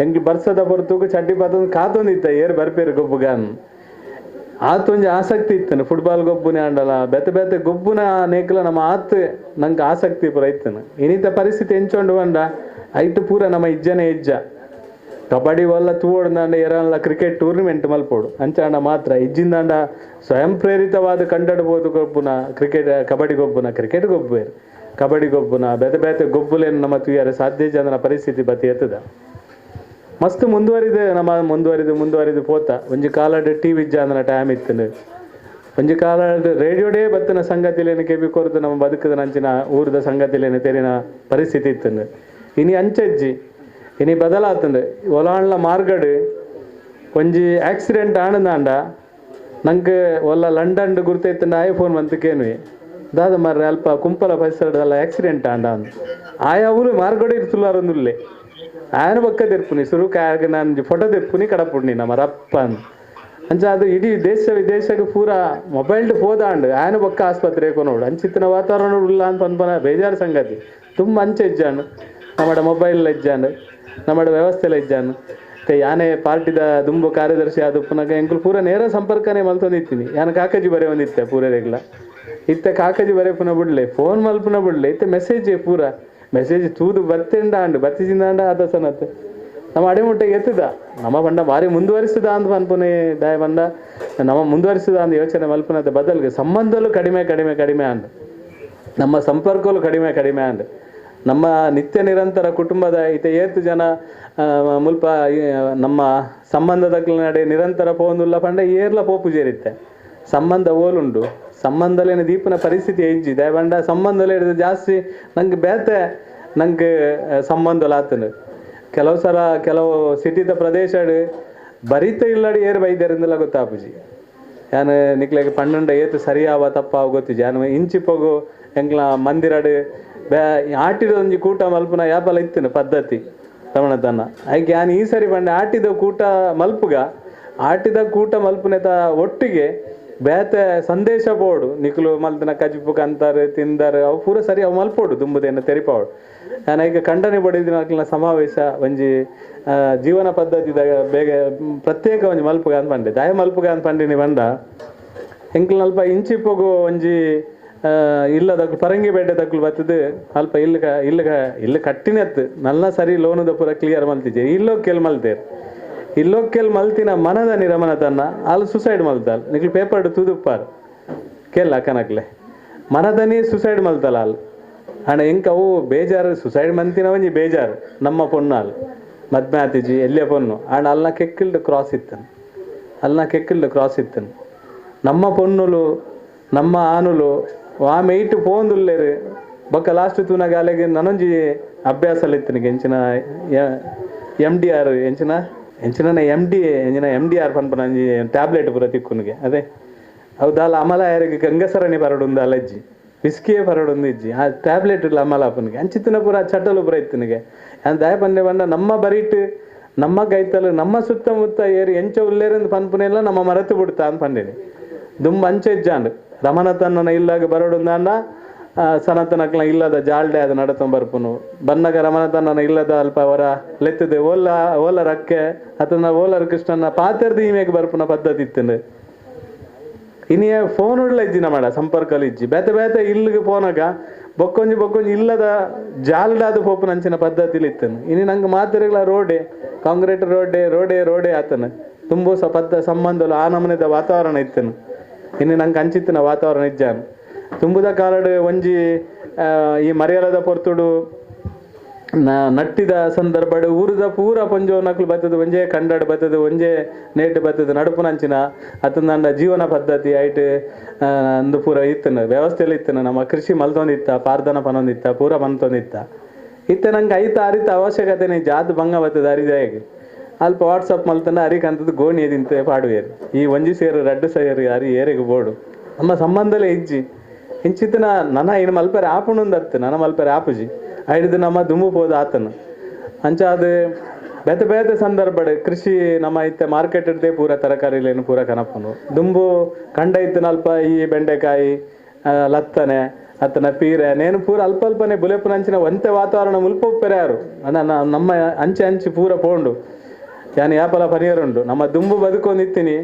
ಎಂಕ್ ಬರ್ಸದ ಪೊರ್ತುಗು ಚಡ್ಡಿ ಪತ್ತೊಂದು ಕಾತೊಂದಿತ್ತ ಏರು ಬರ್ಪೇರು ಗೊಬ್ಬುಗಾನ್ ಆತೊಂಜಿ ಆಸಕ್ತಿ ಇತ್ತನು ಫುಟ್ಬಾಲ್ ಗೊಬ್ಬುನೇ ಆಂಡಲ ಬೇತೆ ಬೇತೆ ಗೊಬ್ಬುನ ನೇಕಲ ನಮ್ಮ ಆತ್ ನಂಗೆ ಆಸಕ್ತಿ ಪೂರ ಇತ್ತನು. ಇನ್ನಿತ ಪರಿಸ್ಥಿತಿ ಎಂಚೊಂಡು ಬಂಡ ಐಟು ಪೂರ ನಮ್ಮ ಇಜ್ಜನೇ ಇಜ್ಜ Kabaddi ವಲ್ಲ ತೂವೊಡ್ದಾಂಡ ಏರನ್ಲ ಕ್ರಿಕೆಟ್ ಟೂರ್ನಿಮೆಂಟ್ ಮಲ್ಪೋಡು ಅಂಚಾಂಡ ಮಾತ್ರ ಇಜ್ಜಿಂದಾಂಡ ಸ್ವಯಂ ಪ್ರೇರಿತವಾದ ಕಂಡಡ್ಬೋದು ಗೊಬ್ಬುನ ಕ್ರಿಕೆಟ್ ಕಬಡ್ಡಿ ಗೊಬ್ಬುನ ಕ್ರಿಕೆಟ್ ಗೊಬ್ಬುವೇರು ಕಬಡ್ಡಿ ಗೊಬ್ಬುನ ಬೇತೆ ಬೇತೆ ಗೊಬ್ಬುಲೇನು ನಮ್ಮ ತೂಯರೆ ಸಾಧ್ಯ ಜನರ ಪರಿಸ್ಥಿತಿ ಬತ್ತಿ ಎತ್ತದ. ಮಸ್ತ್ ಮುಂದುವರಿದೆ ನಮ್ಮ ಮುಂದುವರಿದು ಮುಂದುವರಿದು ಪೋತ ಒಂಜಿ ಕಾಲಡ್ ಟಿ ವಿ ಜಾಂದನ ಟೈಮ್ ಇತ್ತು, ಒಂಜಿ ಕಾಲಡ್ ರೇಡಿಯೋಡೇ ಬತ್ತಿನ ಸಂಗತಿಲೇನು ಕೆಬಿ ಕೊರದು ನಮ್ಮ ಬದುಕದ ನಂಚಿನ ಊರದ ಸಂಗತಿಲೇನು ತೆರಿನ ಪರಿಸ್ಥಿತಿ ಇತ್ತು. ಇನಿ ಅಂಚೆಜ್ಜಿ ಇನಿ ಬದಲಾತಂಡು ಒಲಾಂಡ್ಲ ಮಾರ್ಗಡ್ ಒಂಜಿ ಆಕ್ಸಿಡೆಂಟ್ ಆಣದಾಂಡ ನಂಗೆ ಒಲ್ಲ ಲಂಡನ್ ಗುರ್ತೈತಂಡ ಐಫೋನ್ ಮಂತಕೇನು ದಾದ ಮಾರ್ರೆ ಅಲ್ಪ ಕುಂಪಲ ಪರಿಸರದಲ್ಲ ಆಕ್ಸಿಡೆಂಟ್ ಆಂಡ ಅಂದ್ ಆಯಾ ಊರು ಮಾರ್ಗಡೆ ಇರ್ತುಲ್ಲಾರೊಂದುಲ್ಲೆ ಆಯನ ಪಕ್ಕ ತೆರ್ಪುನಿ ಸುರುಕ ಆಗ ನಾನು ಫೋಟೋ ತೆರ್ಪುನಿ ಕಡಪುಣ್ಣಿ ನಮ್ಮ ರಪ್ಪ ಅಂದ್ ಅಂಚ ಅದು ಇಡೀ ದೇಶ ವಿದೇಶಕ್ಕೆ ಪೂರ ಮೊಬೈಲ್ ಹೋದಾಂಡು ಆಯನ ಪಕ್ಕ ಆಸ್ಪತ್ರೆ ಕೊನೋಡು ಅಂಚಿತ್ತಿನ ವಾತಾವರಣ ಉಲ್ಲ ಅಂತ ಪನ್ಪನ ಬೇಜಾರು ಸಂಗತಿ ತುಂಬ ಅಂಚೆ ಇಜ್ಜಾಂಡು ನಮ್ಮಡ ಮೊಬೈಲ್ ಇಜ್ಜಾಂಡು ನಮ್ಮಡ ವ್ಯವಸ್ಥೆಲ ಇಜ್ಜಾಂಡು. ಮತ್ತೆ ಯಾನೇ ಪಾರ್ಟಿದ ದುಂಬು ಕಾರ್ಯದರ್ಶಿ ಆದ ಪುನಗ ಎಂಕುಲು ಪೂರ ನೇರ ಸಂಪರ್ಕನೇ ಮಲ್ತೊಂದಿತ್ತೀನಿ. ಯಾನ ಕಾಕಜಿ ಬರೆ ಒಂದಿತ್ತೆ ಪೂರೆಗ್ಲ ಇತ್ತೆ ಕಾಕಜಿ ಬರೆ ಪುನ ಬಿಡ್ಲೆ ಫೋನ್ ಮಲ್ಪುನ ಬಿಡ್ಲೆ ಇತ್ತೆ ಮೆಸೇಜ್ ಪೂರ ಮೆಸೇಜ್ ತೂದು ಬತ್ತೆಂಡಾಂಡು ಬತ್ತಿಜಿಂದಾಂಡ ಆದ ಸನತ್ ನಮ್ಮ ಅಡೆಮುಟ್ಟೆಗೆ ಎತ್ತದ ನಮ್ಮ ಬಂಡ ಭಾರಿ ಮುಂದುವರಿಸಿದ ಅಂದ್ ಪನ್ಪುನೆ ದಾಯ ಬಂಡ ನಮ್ಮ ಮುಂದುವರಿಸಿದ ಅಂದ್ ಯೋಚನೆ ಮಲ್ಪುನದ ಬದಲ್ಗೆ ಸಂಬಂಧಲು ಕಡಿಮೆ ಕಡಿಮೆ ಕಡಿಮೆ ಅಂದ್ ನಮ್ಮ ಸಂಪರ್ಕಲು ಕಡಿಮೆ ಕಡಿಮೆ ಅಂದ್ ನಮ್ಮ ನಿತ್ಯ ನಿರಂತರ ಕುಟುಂಬದ ಇತ ಏತು ಜನ ಮುಲ್ಪ ನಮ್ಮ ಸಂಬಂಧದ ನಡೆ ನಿರಂತರ ಪೋಂದುಲ್ಲ ಪಂಡ ಏರ್ಲ ಪೋಪು ಜೇರಿತ್ತೆ ಸಂಬಂಧ ಓಲುಂಡು ಸಂಬಂಧಲೇನ ದೀಪನ ಪರಿಸ್ಥಿತಿ ಹೆಂಚಿ ದಯಬಂಡ ಸಂಬಂಧಲೇ ಹಿಡಿದು ಜಾಸ್ತಿ ನಂಗೆ ಬೇತೆ ನಂಗೆ ಸಂಬಂಧಲ ಆತನು. ಕೆಲವು ಸಲ ಕೆಲವು ಸಿಟಿದ ಪ್ರದೇಶ ಬರಿತ ಇಲ್ಲಡಿ ಏರ್ ಬೈದರಿಂದಲ ಗೊತ್ತಾಪುಜಿ ಯಾನ್ ನಿಕ್ಲೆಗ್ ಪನ್ನೊಂಡ ಏತು ಸರಿಯಾವ ತಪ್ಪಾವ ಗೊತ್ತಿಜಿ ಯಾನ್ ಇಂಚಿಪೋಗು ಎಂಕ್ಲ ಮಂದಿರಡು ಬೇ ಆಟಿದ ಒಂಜಿ ಕೂಟ ಮಲ್ಪುನ ಯಾಪಲ ಇತ್ತಿನ ಪದ್ಧತಿ ರಮಣತನ ಐಕೆ ಯಾನ್ ಈ ಸರಿ ಪಂಡೆ ಆಟಿದ ಕೂಟ ಮಲ್ಪುಗ ಆಟಿದ ಕೂಟ ಮಲ್ಪುನೆತ ಒಟ್ಟಿಗೆ ಬೇತೆ ಸಂದೇಶ ಬೋಡು ನಿಕ್ಲು ಮಲ್ತನ ಕಜಿಪು ಕಂತಾರೆ ತಿಂದಾರೆ ಅವು ಪೂರ ಸರಿ ಅವು ಮಲ್ಪೋಡು ದುಂಬುದೇನ ತೆರಿಪಾವಡು. ನಾನು ಈಗ ಖಂಡನೆ ಬಡಿದಿನ ಸಮಾವೇಶ ಒಂಜಿ ಜೀವನ ಪದ್ಧತಿದ ಬೇಗ ಪ್ರತ್ಯೇಕ ಒಂಜಿ ಮಲ್ಪುಗ ಅಂತ ಪಂಡೆ ದಾಯ ಮಲ್ಪುಗ ಅಂತ ಪಂಡಿನಿ ಬಂದ ಎಂಕ್ಲು ಅಲ್ಪ ಇಂಚಿಪೋಗು ಒಂಜಿ ಇಲ್ಲದಕ್ಲು ಪರಂಗಿ ಬೇಟೆ ತಕ್ಲು ಬತ್ತದು ಅಲ್ಪ ಇಲ್ಲ ಇಲ್ಲ ಇಲ್ಲ ಕಟ್ಟಿನತ್ತು ನಲ್ಲ ಸರಿ ಲೋನದ ಪೂರ ಕ್ಲಿಯರ್ ಮಲ್ತಿದ್ದೆ ಇಲ್ಲೋ ಕೆಲ್ ಮಲ್ತೇರು ಇಲ್ಲೋ ಕೆಲ್ ಮಲ್ತಿನ ಮನದ ನಿರಮನ ತನ್ನ ಅಲ್ಲಿ ಸುಸೈಡ್ ಮಲ್ತಾಲ್ ನಿಕ್ಲು ಪೇಪರ್ ತೂದುಪ್ಪಾರು ಕೇಳ್ ಅಕ್ಕನಕ್ಲೆ ಮನದನಿ ಸುಸೈಡ್ ಮಲ್ತಲ್ಲ ಅಲ್ಲಿ ಅಣ್ಣ ಎಂಕ ಅವು ಬೇಜಾರು ಸುಸೈಡ್ ಮಂತಿನ ಒಂಜಿ ಬೇಜಾರು ನಮ್ಮ ಪೊಣ್ಣು ಅಲ್ಲಿ ಮದ್ಮೆ ಆತಿಜಿ ಎಲ್ಲೇ ಪೊಣ್ಣು ಅಣ್ಣ ಅಲ್ನ ಕೆಕ್ಕಿಲ್ಡು ಕ್ರಾಸ್ ಇತ್ತನು ಅಲ್ನ ಕೆಕ್ಕಿಲ್ಡು ಕ್ರಾಸ್ ಇತ್ತನು ನಮ್ಮ ಪೊನ್ನುಲು ನಮ್ಮ ಆನುಲು ಆ ಮೇಯ್ಟು ಪೋಂದುಲ್ಲೇರು ಬೊಕ್ಕ ಲಾಸ್ಟ್ ತೂನಾಗ ಅಲೆಗೆ ನನೊಂಜಿ ಅಭ್ಯಾಸ ಇತ್ತನಿಗೆ ಎಂಚಿನ M D R ಎಂಚಿನ ಎಂಚಿನ ಎಮ್ ಡಿ ಎಂಚಿನ M D R ಪನ್ಪನ ಒಂಜಿ ಟ್ಯಾಬ್ಲೆಟ್ ಪೂರ ತಿಕ್ಕುನಿಗೆ ಅದೇ ಹೌದಲ್ಲ ಅಮಲ ಯಾರಿಗೆ ಗಂಗಸರಣಿ ಪರಡುಂದು ಅಲಜ್ಜಿ ವಿಸ್ಕಿಯೇ ಪರಡೊಂದು ಇಜ್ಜಿ ಆ ಟ್ಯಾಬ್ಲೆಟ್ ಇಲ್ಲ ಅಮಲ ಅಪ್ಪನಿಗೆ ಅಂಚಿತ್ತಿನ ಪೂರ ಚಟಲು ಪೂರ ಇತ್ತನಿಗೆ ದಯ ಪಂಡೆ ಬಂಡ ನಮ್ಮ ಬರೀಟ್ ನಮ್ಮ ಗೈತಲು ನಮ್ಮ ಸುತ್ತಮುತ್ತ ಏರಿ ಎಂಚ ಉಲ್ಲೇರಂದು ಪನ್ಪುನೆಲ್ಲ ನಮ್ಮ ಮರೆತು ಬಿಡ್ತಾ ಅಂತ ಪಂಡೇನಿ ದುಂಬ ಅಂಚೆ ಇಜ್ಜಾಂಡ್ ರಮಣ ತನ್ನನ ಇಲ್ಲಾಗ ಬರೋಡುಂದಾಂಡ ಸನಾತನಕ್ಲ ಇಲ್ಲದ ಜಾಲ್ಡೆ ಅದು ನಡತೊಂಬರ್ಪುನು ಬನ್ನಗ ರಮಣ ತನ್ನನ ಇಲ್ಲದ ಅಲ್ಪ ಅವರ ಲೆತ್ತದೆ ಓಲ ಓಲ ರಕ್ಕೆ ಅತನ ಓಲರ್ ಕೃಷ್ಣನ ಪಾತೆರ್ದು ಈಮೇಗೆ ಬರ್ಪುನ ಪದ್ಧತಿ ಇತ್ತಂದು. ಇನಿಯ ಫೋನ್ ಉಡ್ಲ ಇಜ್ಜಿ ನಮ್ಮ ಸಂಪರ್ಕಲ್ಲಿ ಇಜ್ಜಿ ಬೇತೆ ಬೇತೆ ಇಲ್ಲಿಗೆ ಫೋನಾಗ ಬೊಕ್ಕೊಂಜಿ ಬೊಕ್ಕೊಂಜಿ ಇಲ್ಲದ ಜಾಲ್ಡಾದ ಪೋಪುನ ಅಂಚಿನ ಪದ್ಧತಿಲಿ ಇತ್ತನು. ಇನಿ ನಂಗೆ ಮಾತೆರೆಗ್ಲ ರೋಡೆ ಕಾಂಕ್ರೀಟ್ ರೋಡೆ ರೋಡೆ ರೋಡೆ ಆತನು ತುಂಬ ಸ ಪದ್ಧ ಸಂಬಂಧಲು ಆ ನಮೂನೆದ ವಾತಾವರಣ ಇತ್ತನು. ಇನ್ನು ನಂಗೆ ಅಂಚಿತ್ತಿನ ವಾತಾವರಣ ಇಜ್ಜಾನು ತುಂಬುದ ಕಾಲಡು ಒಂಜಿ ಈ ಮರ್ಯಾಲದ ಪೊರ್ತುಡು ನಟ್ಟಿದ ಸಂದರ್ಭಡು ಊರದ ಪೂರ ಪೊಂಜೋ ನಕ್ಲು ಬತ್ತದ ಒಂಜೇ ಕಂಡಡು ಬತ್ತದ ಒಂಜೇ ನೇಟು ಬತ್ತದ ನಡುಪುನಂಚಿನ ಅತಂದಂಡ ಜೀವನ ಪದ್ಧತಿ ಐಟ್ ಅಂದು ಪೂರ ಇತ್ತನು ವ್ಯವಸ್ಥೆಯಲ್ಲಿ ಇತ್ತನು ನಮ್ಮ ಕೃಷಿ ಮಲ್ತೊಂದಿತ್ತ ಪಾರ್ದನ ಪನೊಂದಿತ್ತ ಪೂರ ಬಂತೊಂದಿತ್ತ ಇತ್ತೆ ನಂಗೆ ಐತ ಅರಿತ ಅವಶ್ಯಕತೆ ಜಾದು ಭಂಗ ಬತ್ತದ ಅರಿದಾಗಿ ಅಲ್ಪ ವಾಟ್ಸಪ್ ಮಲ್ತಂಡ ಅರಿಕಂತದ್ದು ಗೋಣಿ ತಿಂತೆ ಪಾಡುವೇರು ಈ ಒಂಜಿ ಸೇರು ರಡ್ಡು ಸೇರು ಅರಿ ಏರೆಗೆ ಬೋಡು ನಮ್ಮ ಸಂಬಂಧಲೇ ಇಜ್ಜಿ ಇಂಚಿತ್ತಿನ ನನ ಇನ್ನು ಮಲ್ಪೆರೆ ಆಪುಣಂದು ಅತ್ತು ನನ್ನ ಮಲ್ಪೆರೆ ಆಪುಜಿ ಐಡ್ದು ನಮ್ಮ ದುಂಬು ಪೋದು ಆತನು ಅಂಚ ಅದು ಬೇತೆ ಬೇತೆ ಸಂದರ್ಭಡ್ ಕೃಷಿ ನಮ್ಮ ಇತ್ತೆ ಮಾರ್ಕೆಟ್ ಇಡ್ದೆ ಪೂರ ತರಕಾರಿಲೇನು ಪೂರ ಕನಪುನು ದುಂಬು ಕಂಡ ಇತ್ತಿನ ಅಲ್ಪ ಈ ಬೆಂಡೆಕಾಯಿ ಲತ್ತನೆ ಅತ್ತನ ಪೀರೆ ನೇನು ಪೂರ ಅಲ್ಪ ಅಲ್ಪನೆ ಬುಲೆಪುನಂಚಿನ ಒಂತೆ ವಾತಾವರಣ ಮುಲ್ಪ ಉಪ್ಪೆರೆ ಯಾರು ನಮ್ಮ ಅಂಚೆ ಅಂಚೆ ಪೂರ ಪೋಂಡು ಯಾನ್ ಯಾಪಲ ಪನಿಯರುಂಡು ನಮ್ಮ ದುಂಬು ಬದುಕೊಂಡಿತ್ತೀನಿ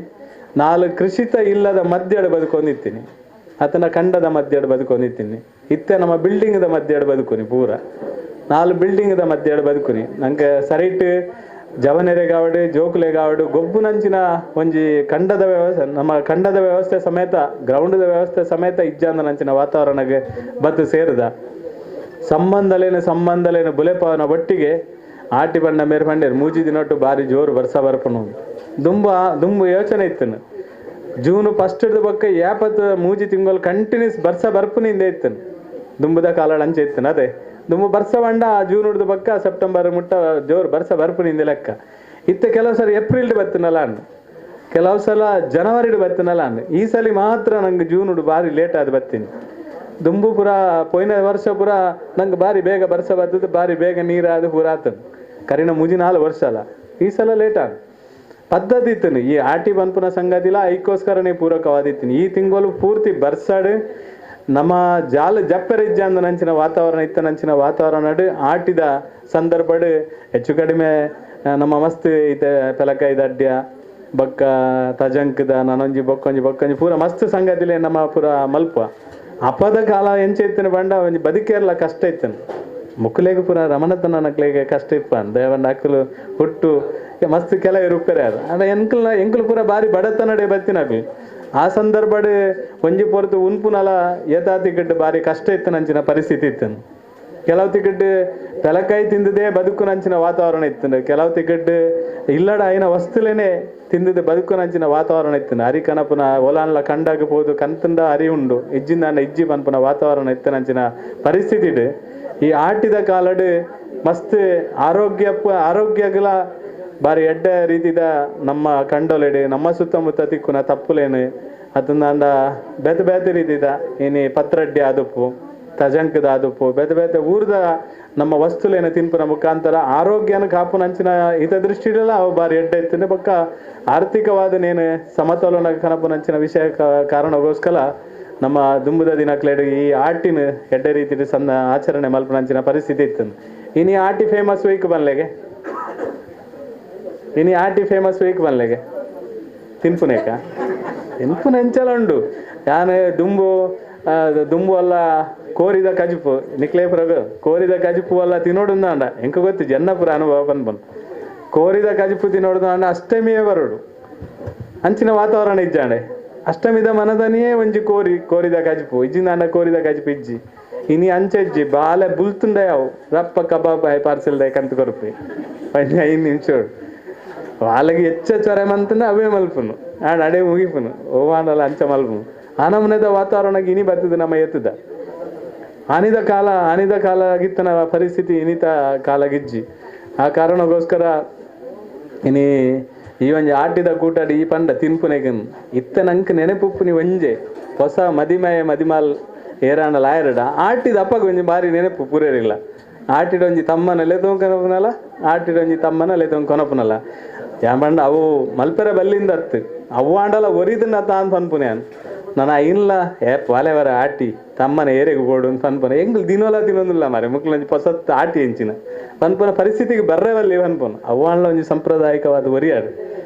ನಾಲ್ ಕೃಷಿತ ಇಲ್ಲದ ಮಧ್ಯಡು ಬದುಕೊಂಡಿತ್ತೀನಿ ಆತನ ಕಂಡದ ಮಧ್ಯಡು ಬದುಕೊಂಡಿತ್ತೀನಿ ಇತ್ತೆ ನಮ್ಮ ಬಿಲ್ಡಿಂಗ್ದ ಮಧ್ಯಡು ಬದುಕುನಿ ಪೂರ ನಾಲ್ ಬಿಲ್ಡಿಂಗ್ದ ಮಧ್ಯಡು ಬದುಕುನಿ ನಂಗೆ ಸರಿಟ್ ಜವನೆರೆಗಾವಡು ಜೋಕುಲೆಗಾವಡು ಗೊಬ್ಬುನಂಚಿನ ಒಂಜಿ ಕಂಡದ ವ್ಯವಸ್ಥೆ ನಮ್ಮ ಕಂಡದ ವ್ಯವಸ್ಥೆ ಸಮೇತ ಗ್ರೌಂಡ್ದ ವ್ಯವಸ್ಥೆ ಸಮೇತ ಇಜ್ಜಾಂದನಂಚಿನ ವಾತಾವರಣಕ್ಕೆ ಬತ್ತು ಸೇರಿದ ಸಂಬಂಧಲೇನು ಸಂಬಂಧಲೇನು ಬುಲೆಪಾವನ ಒಟ್ಟಿಗೆ ಆಟಿ ಬಣ್ಣ ಮೇರ್ ಪಂಡೇರು ಮೂಜಿ ದಿನೊಟ್ಟು ಬಾರಿ ಜೋರು ಬರ್ಸ ಬರ್ಪನು ದುಂಬ ದುಂಬು ಯೋಚನೆ ಇತ್ತನು ಜೂನ್ ಫಸ್ಟ್ ಬೊಕ್ಕ ಯಾಪತ್ತು ಮೂಜಿ ತಿಂಗಳು ಕಂಟಿನ್ಯೂಸ್ ಬರ್ಸ ಬರ್ಪುನಿಂದ ಇತ್ತನು ದುಂಬುದ ಕಾಲ ಅಂಚೆ ಇತ್ತನು ಅದೇ ದುಂಬು ಬರ್ಸ ಬಂಡ ಜೂನ್ ಹಿಡ್ದು ಬಕ್ಕ ಸೆಪ್ಟೆಂಬರ್ ಮುಟ್ಟ ಜೋರು ಬರ್ಸ ಬರ್ಪುನಿಂದ ಲೆಕ್ಕ ಇತ್ತ ಕೆಲವು ಸಲ ಏಪ್ರಿಲ್ ಬತ್ತನಲ್ಲ ಅನ್ನು ಕೆಲವು ಸಲ ಜನವರಿ ಬತ್ತನಲ್ಲ ಅನ್ನು ಈ ಸಲ ಮಾತ್ರ ನಂಗೆ ಜೂನ್ ಬಾರಿ ಲೇಟ್ ಆದ ಬತ್ತೀನಿ ದುಂಬು ಪೂರ ಪೋಯಿನ ವರ್ಷ ಪೂರ ನಂಗೆ ಬಾರಿ ಬೇಗ ಬರ್ಸ ಬರ್ತದೆ ಬಾರಿ ಬೇಗ ನೀರಾದ ಪೂರ ಆತನು ಕರಿನ ಮುಜಿ 4 ವರ್ಷ ಅಲ್ಲ ಈ ಸಲ ಲೇಟ್ ಆದ ಪದ್ಧತಿ ಇತ್ತನು ಈ ಆಟಿ ಬನ್ಪುನ ಸಂಗತಿಲ ಐಕ್ಕೋಸ್ಕರನೇ ಪೂರಕವಾದಿತ್ತೀನಿ ಈ ತಿಂಗಳು ಪೂರ್ತಿ ಬರ್ಸಾಡು ನಮ್ಮ ಜಾಲ ಜಪ್ಪರಿಜ್ಜ ನಂಚಿನ ವಾತಾವರಣ ಇತ್ತ ನಂಚಿನ ವಾತಾವರಣ ಆಟಿದ ಸಂದರ್ಭಡು ಹೆಚ್ಚು ಕಡಿಮೆ ನಮ್ಮ ಮಸ್ತ್ ಐತೆ ಪೆಲಕಾಯಿ ದಡ್ಡ್ಯ ಬಕ್ಕ ತಜಂಕದ ನಾನೊಂಜಿ ಬೊಕ್ಕೊಂಜಿ ಬೊಕ್ಕೊಂಜಿ ಪೂರ ಮಸ್ತ್ ಸಂಗತಿಲೆ ನಮ್ಮ ಪೂರ ಮಲ್ಪ ಅಪದ ಕಾಲ ಎಂಚ ಇತ್ತನ ಬಂಡ ಒಂಜಿ ಬದುಕೇರ್ಲ ಕಷ್ಟ ಇತ್ತನು ಮುಕ್ಕುಲೇಗ ಪೂರ ರಮಣತನ ನಕ್ಲೆಗೆ ಕಷ್ಟ ಇಪ್ಪ ದಯವಂಡ ಅಕ್ಕಲು ಹುಟ್ಟು ಮಸ್ತ್ ಕೆಲವು ರೂಪರೆ ಅದು ಅಂಡ ಎಂಕಲ್ನ ಎಂಕುಲು ಪೂರ ಬಾರಿ ಬಡತನಡೆ ಬತ್ತಿನಕ್ಲು ಆ ಸಂದರ್ಭಡ್ ಒಂಜಿ ಪೊರ್ತು ಉನ್ಪುನಲ ಏತಾತಿ ಗಿಡ್ಡು ಬಾರಿ ಕಷ್ಟ ಇತ್ತು ನಂಚಿನ ಪರಿಸ್ಥಿತಿ ಇತ್ತನು ಕೆಲವು ತಿಗಡ್ಡು ಪೆಲಕಾಯಿ ತಿಂದದೇ ಬದುಕು ನಂಚಿನ ವಾತಾವರಣ ಇತ್ತು ಕೆಲವು ತಿಗಡ್ಡು ಇಲ್ಲಡ అయిన ವಸ್ತುಲೇನೆ ತಿಂದದೆ ಬದುಕು ನಂಚಿನ ವಾತಾವರಣ ಇತ್ತು ಅರಿ ಕನಪುನ ಒಲಾನ್ಲ ಕಂಡಾಗ ಪೋದು ಕಂತಂದ ಅರಿ ಉಂಡು ಇಜ್ಜಿಂದ ಇಜ್ಜಿ ಪನ್ಪುನ ವಾತಾವರಣ ಇತ್ತು ನಂಚಿನ ಪರಿಸ್ಥಿತಿ ಈ ಆಟಿದ ಕಾಲಡು ಮಸ್ತ್ ಆರೋಗ್ಯ ಆರೋಗ್ಯಗಳ ಬಾರಿ ಎಡ್ಡ ರೀತಿದ ನಮ್ಮ ಕಂಡೊಲೆಡು ನಮ್ಮ ಸುತ್ತಮುತ್ತ ತಿಕ್ಕುನ ತಪ್ಪುಲೇನು ಅದನ್ನ ಬೇತೆ ಬೇತೆ ರೀತಿದ ಇನಿ ಪತ್ರಡ್ಡಿ ಆದುಪ್ಪು ತಜಂಕದ ಆದುಪ್ಪು ಬೇತೆ ಬೇತೆ ಊರ್ದ ನಮ್ಮ ವಸ್ತುಲೇನು ತಿನ್ಪುನ ಮುಖಾಂತರ ಆರೋಗ್ಯನ ಕಾಪುನಂಚಿನ ಹಿತದೃಷ್ಟಿಡೆಲ್ಲ ಅವು ಬಾರಿ ಎಡ್ಡ ಇತ್ತು ಪಕ್ಕ ಆರ್ಥಿಕವಾದ ನೇನು ಸಮತೋಲನ ಕನಪುನಂಚಿನ ವಿಷಯ ಕಾರಣಗೋಸ್ಕರ ನಮ್ಮ ದುಂಬುದ ದಿನಕ್ಲೇಡು ಈ ಆಟಿನ ಎಡ್ಡ ರೀತಿ ಸಣ್ಣ ಆಚರಣೆ ಮಲ್ಪನಂಚಿನ ಪರಿಸ್ಥಿತಿ ಇತ್ತು. ಇನಿ ಆಟಿ ಫೇಮಸ್ ವೀಕ್ ಬನ್ಲೆಗೆ, ಇನಿ ಆಟಿ ಫೇಮಸ್ ವೀಕ್ ಬನ್ಲೆಗೆ ತಿನ್ಪುನೇಕ ತಿನ್ಪುನ ಎಂಚಲ ಉಂಡು ಯಾನೆ ದುಂಬು ದುಂಬು ಅಲ್ಲ ಕೋರಿದ ಕಜಿಪು ನಿಕ್ಲೇ ಪ್ರಗು ಕೋರಿದ ಕಜಿಪು ಅಲ್ಲ ತಿನ್ನೋಡುಂದಾಂಡ ಎಂಕ ಗೊತ್ತು ಜನ್ನಪುರ ಅನುಭವ ಪನ್ಪನ್ ಕೋರಿದ ಕಜಿಪು ತಿನ್ನೋಡುದಾಂಡ ಅಷ್ಟಮಿಯೇ ಬರೋಡು ಅಂಚಿನ ವಾತಾವರಣ ಇಜ್ಜಾಂಡೆ ಅಷ್ಟಮಿದ ಮನದನಿಯೇ ಒಂಜಿ ಕೋರಿ ಕೋರಿದ ಕಜಿಪು ಇಜ್ಜಿಂದಾಂಡ ಕೋರಿದ ಕಜಿಪು ಇಜ್ಜಿ ಇನಿ ಅಂಚೆಜ್ಜಿ ಬಾಲೆ ಬುಲ್ತುಂಡ ಯಾವು ರಪ್ಪ ಕಬಾಬ್ ಆಯ್ ಪಾರ್ಸೆಲ್ ದೈ ಕಂತು ಕೊರ್ಪಿ 5 ನಿಮಿಷ వాళ్ళకి ಹೆಚ್ಚ ಚೊರೆ ಮಂತಂದ್ರೆ ಅವೇ ಮಲ್ಪುನು ಆಡ ಅಡೆ ಮುಗಿಪುನು ಓವಾಂಡಲ ಅಂಚ ಮಲ್ಪುನು ಆನಮನೆದ ವಾತಾವರಣಕ್ಕೆ ಇನಿ ಬರ್ತದೆ ನಮ್ಮ ಎತ್ತದ ಆನಿದ ಕಾಲ ಆನಿದ ಕಾಲ ಗಿತ್ತನ ಪರಿಸ್ಥಿತಿ ಇನಿತ ಕಾಲ ಗಿಜ್ಜಿ ಆ ಕಾರಣಕ್ಕೋಸ್ಕರ ಇನಿ ಈ ಒಂಜಿ ಆಟಿದ ಕೂಟಾಡಿ ಈ ಪಂಡ ತಿನ್ಪುನೆಗನ್ ಇತ್ತ ನಂಕ್ ನೆನಪುಪ್ಪುನಿ ಒಂಜೆ ಹೊಸ ಮದಿಮಯ ಮದಿಮಾಲ್ ಏರಾಂಡ ಲಾಯರಡ ಆಟಿದ ಅಪ್ಪಗ ಒಂಜಿ ಬಾರಿ ನೆನಪು ಪೂರೇರಿಲ್ಲ ಆಟಿಡ ಒಂಜಿ ತಮ್ಮನ ಲೆತೋ ಕೊನಪುನಲ್ಲ ಆಟಿಡ ಒಂಜಿ ತಮ್ಮನ ಲೆತೋ ಕೊನಪುನಲ್ಲ ಯಾಂಬಂಡ ಅವು ಮಲ್ಪೆರ ಬಲ್ಲಿಂದ ಅತ್ತು ಅವ್ವಾಂಡಲ ಒರಿದನ್ನ ತಾನ್ ಪನ್ಪುನೆ ನಾನು ಇಲ್ಲ ಏ ಪಾಲೆವರ ಆಟಿ ತಮ್ಮನ ಏರೆಗೆ ಬೋಡು ಅಂತ ಪನ್ಪುನೆ ಎಂಗ್ಲು ದಿನೋಲ ತಿನ್ನೊಂದಿಲ್ಲ ಮಾರೆ ಮುಕ್ಲೊಂಜಿ ಪೊಸತ್ತು ಆಟಿ ಎಂಚಿನ ಪನ್ಪುನ ಪರಿಸ್ಥಿತಿಗೆ ಬರ್ರೆ ಬಲ್ಲಿ ಪನ್ಪುನ ಅವ್ವಾಂಡ್ಲ ಒಂಜಿ ಸಾಂಪ್ರದಾಯಿಕವಾದ ಒರಿಯಾಡು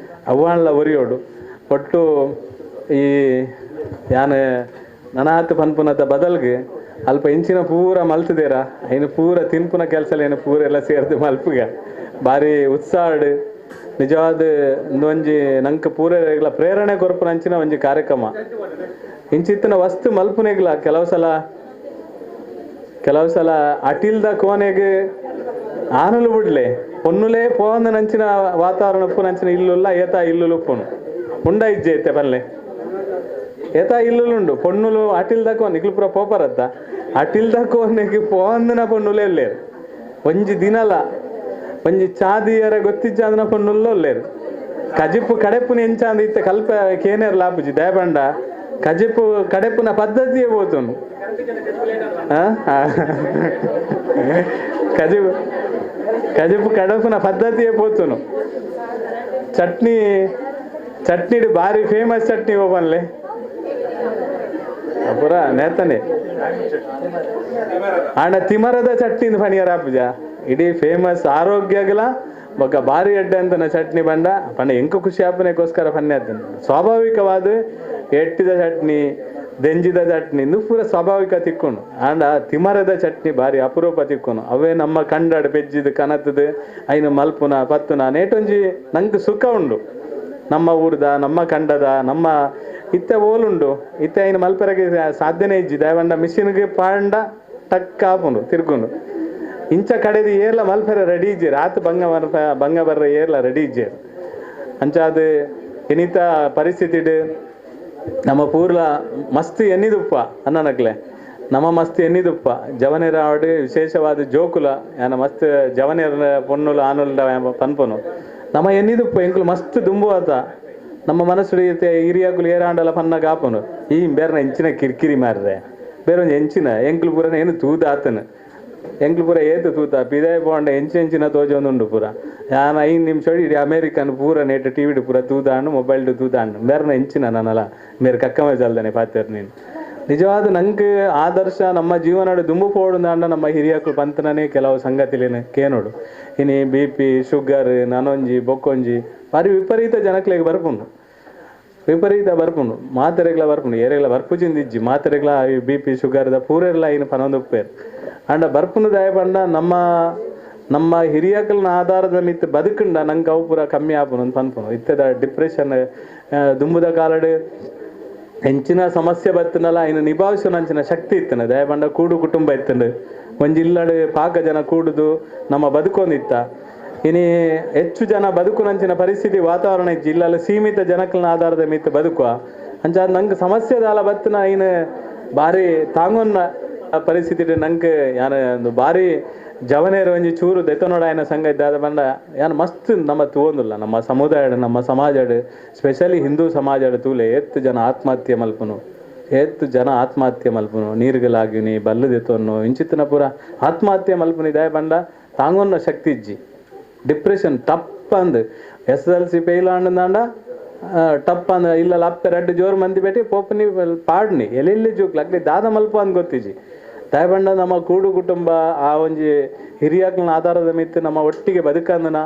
ಅವ್ವಾಂಡ್ಲ ಒರಿಯೋಡು ಒಟ್ಟು ಈ ಯಾನ್ ನನಾತ್ ಪನ್ಪುನದ ಬದಲ್ಗೆ ಅಲ್ಪ ಇಂಚಿನ ಪೂರ ಮಲ್ತದೇರ ಐನು ಪೂರ ತಿನ್ಪುನ ಕೆಲಸ ಏನು ಪೂರ ಎಲ್ಲ ಸೇರ್ದು ಮಲ್ಪುಗ ಭಾರಿ ಉತ್ಸಾಹಡ್ ನಿಜವಾದ ಒಂಜಿ ನಂಗೆ ಪೂರ ಪ್ರೇರಣೆ ಕೊರ್ಪುನಂಚಿನ ಒಂಜಿ ಕಾರ್ಯಕ್ರಮ ಇಂಚಿತ್ತಿನ ವಸ್ತು ಮಲ್ಪುನೆಗ್ಲ ಕೆಲವು ಸಲ ಕೆಲವು ಸಲ ಅಟಿಲ್ದ ಕೋನೆಗೆ ಆನುಲು ಬಿಡ್ಲೆ ಪೊನ್ನುಲೇ ಪೋಂದ ನಂಚಿನ ವಾತಾವರಣ ಉಪ್ಪು ನಂಚಿನ ಇಲ್ಲುಲ್ಲ ಏತಾ ಇಲ್ಲುಲು ಉಪ್ಪುನು ಉಂಡ ಇಜ್ಜೆ ಐತೆ ಪನ್ಲೆ ಏತಾ ಇಲ್ಲುಂಡು ಪೊನ್ನುಲು ಅಟಿಲ್ದ ಕೋನ್ ಇಗ್ಲು ಪೂರ ಪೋಪರತ್ತ ಅಟಿಲ್ದ ಕೋನೆಗೆ ಪೋಂದನ ಪೊನ್ನುಲೇ ಇಲ್ಲೇರು ಒಂಜಿ ದಿನಲ ಒಂಜಿ ಚಾದಿಯರ ಗೊತ್ತಿಜ್ಜಾಂದನ ಪೊನ್ನುಲ್ಲ ಒಲ್ಲೇರು ಕಜಿಪು ಕಡೆಪುನ ಎಂಚಾಂದ ಇತ್ತ ಕಲ್ಪ ಕೇನೇರ್ ಲಾಪುಜಿ ದಯಬಂಡ ಕಜಿಪು ಕಡೆಪುನ ಪದ್ಧತಿಯೇ పోతును ಕಜಿಪು ಕಜಿಪು ಕಡಪುನ ಪದ್ಧತಿಯೇ పోతును ಚಟ್ನಿ ಚಟ್ನಿ ಭಾರಿ ಫೇಮಸ್ ಚಟ್ನಿ ಓಪನ್ಲೆ ಪುರ ನೇತನೆ ಆಂಡ ತಿಮರದ ಚಟ್ನಿ ಪನಿಯರ್ ಆಪುಜ ಇಡೀ ಫೇಮಸ್ ಆರೋಗ್ಯಗಳ ಬೊಕ್ಕ ಭಾರಿ ಎಡ್ಡೆ ಅಂತನ ಚಟ್ನಿ ಬಂಡ ಪಂಡ ಎಂಕ ಖುಷಿ ಆಪನೆಗೋಸ್ಕರ ಪನ್ನೆ ಆತನ ಸ್ವಾಭಾವಿಕವಾದ ಎಟ್ಟಿದ ಚಟ್ನಿ ದೆಂಜಿದ ಚಟ್ನಿ ಇಂದು ಪೂರ ಸ್ವಾಭಾವಿಕ ತಿಕ್ಕೊಂಡು. ಆಂಡ ತಿಮರದ ಚಟ್ನಿ ಭಾರಿ ಅಪರೂಪ ತಿಕ್ಕೊನು. ಅವೇ ನಮ್ಮ ಕಂಡಾಡು ಪೆಜ್ಜಿದು ಕನತದು ಐನು ಮಲ್ಪುನ ಪತ್ತುನ ನೇಟೊಂಜಿ ನಂಗೆ ಸುಖ ಉಂಡು. ನಮ್ಮ ಊರ್ದ ನಮ್ಮ ಕಂಡದ ನಮ್ಮ ಇತ್ತೆ ಓಲುಂಡು ಇತ್ತೆ ಐನು ಮಲ್ಪೆರಗೆ ಸಾಧ್ಯನೇ ಇಜ್ಜಿ. ದಯವಂಡ ಮಿಷಿನ್ಗೆ ಪಾಂಡ ಟಕ್ ಆಪುಂಡು ತಿರ್ಗುಂಡು. ಇಂಚ ಕಡೆದು ಏರ್ಲ ಮಲ್ಪೆರ ರೆಡಿ ಇಜ್ಜೇರು, ಆತು ಬಂಗ ಬರ್ಪ ಬಂಗ ಬರ್ರ ಏರ್ಲ ರೆಡಿ ಇಜ್ಜೇರು. ಅಂಚಾದ ಇನಿತ ಪರಿಸ್ಥಿತಿಡು ನಮ್ಮ ಪೂರ್ಲ ಮಸ್ತ್ ಎನ್ನಿದುಪ್ಪ ಅನ್ನನಕ್ಲೆ ನಮ್ಮ ಮಸ್ತ್ ಎನ್ನಿದುಪ್ಪ ಜವನೇರ ಆಡು ವಿಶೇಷವಾದ ಜೋಕುಲ ಯಾನ ಮಸ್ತ್ ಜವನೇರ ಪೊನ್ನುಲ ಆನುಲ ಪನ್ಪನು ನಮ್ಮ ಎನ್ನಿದುಪ್ಪ ಎಂಕುಲು ಮಸ್ತ್ ದುಂಬು ಆತ ನಮ್ಮ ಮನಸ್ಸು ಹಿರಿಯಾಕುಲು ಏರಾಂಡಲ ಪನ್ನ ಕಾಪನು ಈ ಬೇರೆ ಎಂಚಿನ ಕಿರಿಕಿರಿ ಮಾರ್ರೆ ಬೇರೆ ಒಂಜಿ ಎಂಚಿನ ಎಂಕುಲು ಪೂರನ ಏನು ತೂದ ಆತನು ಎಂಕ್ಲು ಪೂರ ಏತು ತೂತ ಪಿದಾಯ ಪೋಂಡ ಎಂಚು ಎಂಚಿನ ತೋಜೊಂದುಂಡು ಪೂರ ಯಾನ್ 5 ನಿಮಿಷ ಇಡೀ ಅಮೇರಿಕನ್ ಪೂರ ನೆಟ್ ಟಿ ವಿಡ್ ಪೂರ ತೂದಾಂಡು ಮೊಬೈಲ್ ತೂದಾಂಡು ಬೇರೆನ ಎಂಚಿನ ನಾನಲ್ಲ ಮೇರೆ ಕಕ್ಕಮ ಜಲ್ದನೆ ಪಾತೇರ್ ನೀನು. ನಿಜವಾದ ನಂಗೆ ಆದರ್ಶ ನಮ್ಮ ಜೀವನಡು ದುಂಬು ಪೋಡುಂದಾಂಡ ನಮ್ಮ ಹಿರಿಯಕ್ಕಳು ಪಂತನೇ ಕೆಲವು ಸಂಗತಿಲೇನು ಕೇನೋಡು. ಇನಿ B P sugar ನನೊಂಜಿ ಬೊಕ್ಕೊಂಜಿ ಭಾರಿ ವಿಪರೀತ ಜನಕ್ಲೆಗ್ ಬರ್ಪುಂಡು, ವಿಪರೀತ ಬರ್ಪುಂಡು, ಮಾತೆರೆಗ್ಲ ಬರ್ಪುಂಡು, ಏರೆಗ್ಲ ಬರ್ಪುಜಿಂದಿಜ್ಜಿ ಮಾತೆರೆಗ್ಲ ಬಿ ಪಿ ಶುಗರ್ದ ಪೂರೆರ್ಲ ಐನು ಪನೊಂದುಪ್ಪೇರು. ಅಂಡ ಬರ್ಪುನು ದಯ ಪಂಡ ನಮ್ಮ ನಮ್ಮ ಹಿರಿಯಕಲ್ನ ಆಧಾರದ ಮಿತ್ತು ಬದುಕುಂಡ ನಂಗೆ ಅವು ಪೂರ ಕಮ್ಮಿ ಆಪುನು ಅಂತ ಪನ್ಪುನು. ಇತ್ತದ ಡಿಪ್ರೆಷನ್ ದುಂಬುದ ಕಾಲಡು ಹೆಂಚಿನ ಸಮಸ್ಯೆ ಬತ್ತನಲ್ಲ ಇನ್ನು ನಿಭಾಯಿಸೋನಂಚಿನ ಶಕ್ತಿ ಇತ್ತನ. ದಯಪಂಡ ಕೂಡು ಕುಟುಂಬ ಇತ್ತಂಡು ಒಂಜಿ ಇಲ್ಲಡು ಪಾಕ ಜನ ಕೂಡುದು ನಮ್ಮ ಬದುಕೊಂದಿತ್ತ. ಇನಿ ಹೆಚ್ಚು ಜನ ಬದುಕುನಂಚಿನ ಪರಿಸ್ಥಿತಿ ವಾತಾವರಣ ಇಜ್ಜಿ, ಇಲ್ಲಲ್ಲ ಸೀಮಿತ ಜನಕಲ್ನ ಆಧಾರದ ಮಿತ್ತು ಬದುಕುವ ಅಂಚ ನಂಗೆ ಸಮಸ್ಯೆ ದಾಲ ಬತ್ತನ ಇನ್ನು ಭಾರಿ ತಾಂಗೊನ್ನ ಪರಿಸ್ಥಿತಿ ನಂಗೆ ಯಾನ ಒಂದು ಭಾರಿ ಜವನೇರು ಒಂಜಿ ಚೂರು ದೆತನೋಡಾಯನ ಸಂಘ ಇದ್ದಾದ ಬಂಡ ಯಾನ ಮಸ್ತ್ ನಮ್ಮ ತೂವೊಂದುಲ್ಲ ನಮ್ಮ ಸಮುದಾಯ ನಮ್ಮ ಸಮಾಜಡ್ ಸ್ಪೆಷಲಿ ಹಿಂದೂ ಸಮಾಜಡ್ ತೂಲೆ ಏತ್ ಜನ ಆತ್ಮಹತ್ಯೆ ಮಲ್ಪುನು, ಏತ್ ಜನ ಆತ್ಮಹತ್ಯೆ ಮಲ್ಪುನು, ನೀರುಗಳಾಗಿನಿ ಬಲ್ಲು ದೆತೊನ್ನು ಇಂಚಿತ್ತಿನ ಪೂರ ಆತ್ಮಹತ್ಯೆ ಮಲ್ಪುನು. ಇದಾಯ ಬಂಡ ತಾಂಗೊನ್ನ ಶಕ್ತಿ ಇಜ್ಜಿ, ಡಿಪ್ರೆಷನ್ ಟಪ್ ಅಂದ್ SSLC fail ಆಂಡಂದಾಂಡ ಟಪ್ ಅಂದ್ ಇಲ್ಲ ಅಪ್ಪೆ ರಡ್ಡು ಜೋರು ಮಂದಿ ಬೇಟಿ ಪೋಪನಿ ಪಾಡ್ನಿ ಎಲ್ಲೆಲ್ಲಿ ಜೋಕ್ಲು ಅಗ್ಲಿ ದಾದ ಮಲ್ಪ ಅಂದ್ ಗೊತ್ತಿಜ್ಜಿ. ದಯಬಂಡ ನಮ್ಮ ಕೂಡು ಕುಟುಂಬ ಆ ಒಂಜಿ ಹಿರಿಯಾಕ್ಲನ ಆಧಾರದ ಮಿತ್ತು ನಮ್ಮ ಒಟ್ಟಿಗೆ ಬದುಕಂದನ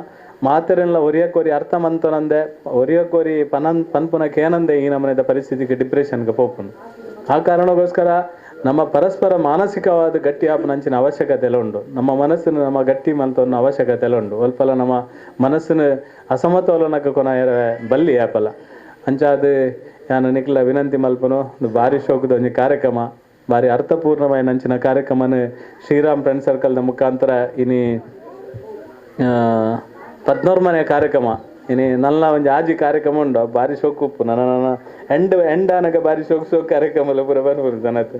ಮಾತೆರೆಲ್ಲ ಒರಿಯಕ್ಕೊರಿ ಅರ್ಥ ಮಂತನಂದೆ ಒರಿಯಕ್ಕೊರಿ ಪನನ್ ಪನ್ಪುನ ಕೇನಂದೆ ಈ ನಮ್ಮನೆದ ಪರಿಸ್ಥಿತಿಗೆ ಡಿಪ್ರೆಷನ್ಗೆ ಪೋಪುನು. ಆ ಕಾರಣಕ್ಕೋಸ್ಕರ ನಮ್ಮ ಪರಸ್ಪರ ಮಾನಸಿಕವಾದ ಗಟ್ಟಿ ಆಪನಂಚಿನ ಅವಶ್ಯಕತೆ ಎಲ್ಲ ಉಂಡು. ನಮ್ಮ ಮನಸ್ಸನ್ನು ನಮ್ಮ ಗಟ್ಟಿ ಮಂತವನ್ನು ಅವಶ್ಯಕತೆ ಎಲ್ಲ ಉಂಡು. ಅಲ್ಪಲ ನಮ್ಮ ಮನಸ್ಸನ್ನು ಅಸಮತೋಲನಕ್ಕೆ ಕೊನ ಬಲ್ಲಿ ಆಪಲ ಅಂಚಾದ ಯಾನು ನಿಕ್ಲ ವಿನಂತಿ ಮಲ್ಪನು. ಭಾರಿ ಶೋಕದ ಒಂಜಿ ಕಾರ್ಯಕ್ರಮ, ಭಾರಿ ಅರ್ಥಪೂರ್ಣವಾದ ನಂಚಿನ ಕಾರ್ಯಕ್ರಮನ ಶ್ರೀರಾಮ್ ಫ್ರೆಂಡ್ ಸರ್ಕಲ್ದ ಮುಖಾಂತರ ಇನಿ 14ನೇ ಕಾರ್ಯಕ್ರಮ ಇನಿ ನಲ್ಲ ಒಂಜಿ ಆಜಿ ಕಾರ್ಯಕ್ರಮ ಉಂಡು. ಭಾರಿ ಶೋಕು ಉಪ್ಪು ನನ್ನ ನನ್ನ ಎಂಡ್ ಎಂಡ್ ಆನಗ ಭಾರಿ ಶೋಕ್ ಶೋಕ್ ಕಾರ್ಯಕ್ರಮ ಪೂರ ಬರ್ಬೋದು ಜನತ್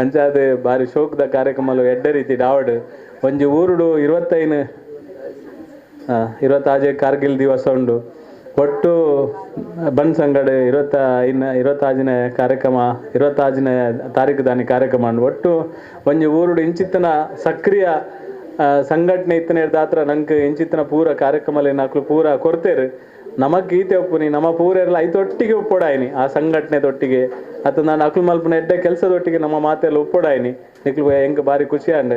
ಅಂಚಾದ ಭಾರಿ ಶೋಕ್ದ ಕಾರ್ಯಕ್ರಮ ಎಡ್ಡ ರೀತಿ ಡಾವಡ್ ಒಂಜಿ ಊರುಡು 25 25 ಕಾರ್ಗಿಲ್ ದಿವಸ ಉಂಡು. ಒಟ್ಟು ಬನ್ ಸಂಗಡ 25ನೇ ಕಾರ್ಯಕ್ರಮ 25ನೇ ತಾರೀಕು ದಾನಿ ಕಾರ್ಯಕ್ರಮ ಉಂಡು. ಒಟ್ಟು ಒಂಜಿ ಊರುಡು ಇಂಚಿತ್ತನ ಸಕ್ರಿಯ ಸಂಘಟನೆ ಇತ್ತನೇ ದಾತ್ರ ನಂಗೆ ಇಂಚಿತ್ತನ ಪೂರ ಕಾರ್ಯಕ್ರಮ ನಾಕ್ಲು ಪೂರ ಕೊಡ್ತೇರು. ನಮಗ್ ಗೀತೆ ಒಪ್ಪುನಿ ನಮ್ಮ ಪೂರೆಲ್ಲ ಐತೊಟ್ಟಿಗೆ ಒಪ್ಪೊಡಾಯಿನಿ ಆ ಸಂಘಟನೆ ದೊಟ್ಟಿಗೆ ಅಥವಾ ನಾನು ಅಕ್ಲು ಮಲ್ಪನ ಎಡ್ಡೆ ಕೆಲಸದೊಟ್ಟಿಗೆ ನಮ್ಮ ಮಾತೆಲ್ಲ ಒಪ್ಪೊಡಾಯಿನಿ ನಿಕ್ಲು ಹೆಂಗೆ ಭಾರಿ ಖುಷಿ ಅಂಡ್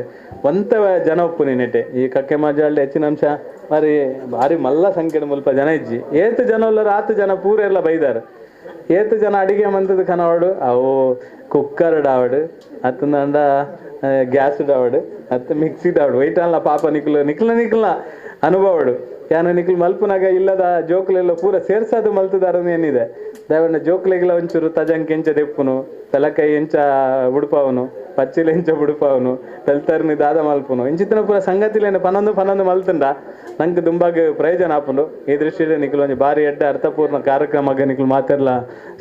ಒಂತ ಜನ ಒಪ್ಪುನಿ ನೆಟ್ಟೆ ಈ ಕಕ್ಕೆ ಮಜಾಳ್ಳಿ ಹೆಚ್ಚಿನ ಅಂಶ ಭಾರಿ ಭಾರಿ ಮಲ್ಲ ಸಂಖ್ಯೆ ಮುಲ್ಪ ಜನ ಇಜ್ಜಿ ಏತು ಜನ ಉಲ್ಲರು ಆತು ಜನ ಪೂರೆಲ್ಲ ಬೈದಾರೆ. ಏತು ಜನ ಅಡಿಗೆ ಮಂತದ ಕನವಾಡು ಅವು ಕುಕ್ಕರ್ ಡಾವಡು ಅತ್ತಂದ ಗ್ಯಾಸ್ ಡಾವಡು ಅತ್ತ ಮಿಕ್ಸಿ ಡಾವಡು ವೈಟಲ್ಲ ಪಾಪ ನಿಕ್ಲು ನಿಕ್ಲ ನಿಕ್ಲ ಅನುಭವಡು ಯಾನ ನಿಕ್ಲು ಮಲ್ಪುನಾಗ ಇಲ್ಲದ ಜೋಕುಲೆಲ್ಲ ಪೂರ ಸೇರ್ಸೋದು ಮಲ್ತದಾರ ಏನಿದೆ ದಯವಣ್ಣ ಜೋಕುಲೆಗೆಲ್ಲ ಒಂಚೂರು ತಜಂಕ್ ಎಂಚ ದೆಪ್ಪುನು ಪೆಲಕೈ ಎಂಚ ಉಡುಪಾವನು ಪಚ್ಚಿಲೆ ಎಂಚ ಬುಡುಪಾವನು ಪೆಲ್ತರ್ನಿ ದಾದ ಮಲ್ಪುನು ಇಂಚಿತ್ತಿನ ಪೂರ ಸಂಗತಿಲೇನು ಪನ್ನೊಂದು ಪನ್ನೊಂದು ಮಲ್ತುಂಡ ನಂಗೆ ದುಂಬಾಗ ಪ್ರಯೋಜನ ಆಪುಂಡು. ಈ ದೃಷ್ಟಿಯಲ್ಲಿ ನಿಕ್ಲು ಒಂಜಿ ಭಾರಿ ಎಡ್ಡೆ ಅರ್ಥಪೂರ್ಣ ಕಾರ್ಯಕ್ರಮ ನಿಕ್ಲು ಮಾತೆಲ್ಲ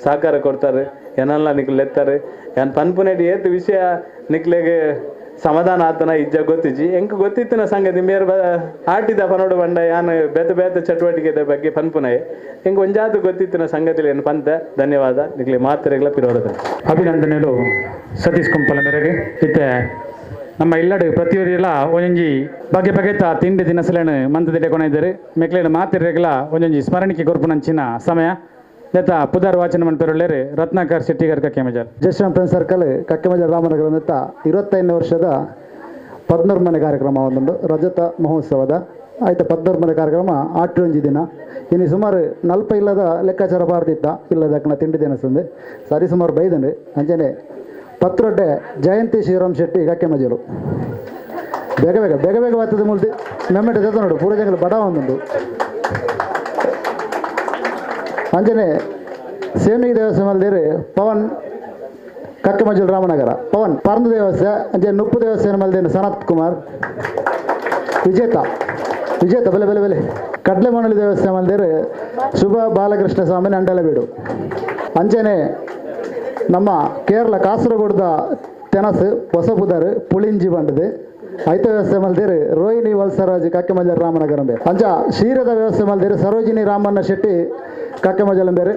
ಸಹಕಾರ ಕೊಡ್ತಾರೆ ಏನೆಲ್ಲ ನಿಕ್ಲು ಎತ್ತಾರೆ ಏನ್ ಪನ್ಪುನೇಟ್ ಏತ್ ವಿಷಯ ನಿಕ್ಲೆಗೆ ಸಮಾಧಾನ ಆತನ ಇಜ್ಜ ಗೊತ್ತಿಜ್ಜಿ ಎಂಕ್ ಗೊತ್ತಿತ್ತಿನ ಸಂಗತಿ ಮೇರ್ ಆಟಿದ ಪನೋಡು ಬಂಡ ಯಾನ್ ಬೇತೆ ಬೇತೆ ಚಟುವಟಿಕೆದ ಬಗ್ಗೆ ಪನ್ಪುನಯೆ ಎಂಕ್ ಒಂಜಾತು ಗೊತ್ತಿತ್ತಿನ ಸಂಗತಿಲಿ ಏನು ಪಂತ. ಧನ್ಯವಾದ ನಿಕ್ಲೆ ಮಾತ್ರೆಗಳ ಪಿರೋದ ಅಭಿನಂದನೆಗಳು ಸತೀಶ್ ಕುಂಪಲ ಮೇರೆಗೆ. ಇತ್ತೆ ನಮ್ಮ ಇಲ್ಲಡು ಪ್ರತಿಯೊರಿಯಲ ಒಂಜೊಂಜಿ ಬಗೆ ಬಗೆತ ತಿಂಡಿ ತಿನಸಲೇನು ಮಂತದಿಡೆ ಕೊನೆಯಿದ್ದಾರೆ ಮೆಕ್ಲೇನು ಮಾತಿರೆಗಳ ಒಂಜೊಂಜಿ ಸ್ಮರಣಿಕೆ ಕೊರ್ಪುನಂಚಿನ ಸಮಯ ದತ್ತ ಪುದಾರ್ ವಾಚನ ಮನ್ಪೆರುಳ್ಳೇರು ರತ್ನಾಕರ್ ಶೆಟ್ಟಿಗರ್ ಕಕ್ಕೆಮಜಾಲ್. ಜಯಶ್ರೀರಾಮ್ ಫ್ರೆಂಡ್ ಸರ್ಕಲ್ ಕಕ್ಕೆಮಜಾಲ್ ರಾಮನಗರ ದತ್ತ 25ನೇ ವರ್ಷದ 14ನೇ ಕಾರ್ಯಕ್ರಮ ಒಂದೊಂದು ರಜತ ಮಹೋತ್ಸವದ ಆಯ್ತ 14 ಕಾರ್ಯಕ್ರಮ ಆಟೊಂಜಿ ದಿನ ಇನ್ನು ಸುಮಾರು 40 ಇಲ್ಲದ ಲೆಕ್ಕಾಚಾರ ಬಾರ್ದಿತ್ತ ಇಲ್ಲದಕ್ಕನ ತಿಂಡಿ ದಿನಸಂದೆ ಸರಿ ಸುಮಾರು ಬೈದನ್ರಿ. ಅಂಚನೆ ಪತ್ರೊಡ್ಡೆ ಜಯಂತಿ ಶ್ರೀರಾಮ್ ಶೆಟ್ಟಿ ಕಕ್ಕೆ ಮಜಲು ಬೇಗ ಬೇಗ ಬೇಗ ಬೇಗ ಬರ್ತದೆ ಮುಲ್ತಿ ಮೆಮ್ಮೆಟೆ ಜೊತೆ ನೋಡು ಪೂರ ಜಂಗಲ್ ಬಡ ಒಂದುಂಡು. ಅಂಚನೆ ಸೇಮಿಗೆ ದೇವಸ್ಥಾನ ಮಲ್ದೇರಿ ಪವನ್ ಕಕ್ಕೆ ಮಜಲ್ ರಾಮನಗರ ಪವನ್ ಪರಂದ ದೇವಸ್ಥಾನ ಅಂಚೆ ನುಪ್ಪು ದೇವಸ್ಥಾನ ಮಲ್ದೇನು ಸನತ್ ಕುಮಾರ್ ವಿಜೇತ ವಿಜೇತ ಬೆಲೆ ಬೆಲೆ ಬೆಲೆ ಕಡ್ಲೆಮಣಲಿ ದೇವಸ್ಥಾನ ಮಲ್ದೇರು ಶುಭ ಬಾಲಕೃಷ್ಣ ಸ್ವಾಮಿ ಅಂಡಲಬೀಡು. ಅಂಚನೆ ನಮ್ಮ ಕೇರಳ ಕಾಸರಗೋಡದ ತೆನಸು ಹೊಸಬುದರ್ ಪುಳಿಂಜಿ ಬಂಡದು ಐತ ವ್ಯವಸ್ಥೆ ಮಲ್ದೇರು ರೋಹಿಣಿ ವಲ್ಸರಾಜ್ ಕಕ್ಕೆಮಜಲ್ ರಾಮನಗರ ಬೇರೆ. ಅಂಚ ಶೀರದ ವ್ಯವಸ್ಥೆ ಮಲ್ದೇರು ಸರೋಜಿನಿ ರಾಮಣ್ಣ ಶೆಟ್ಟಿ ಕಕ್ಕೆಮಜಲ್ ಬೇರೆ.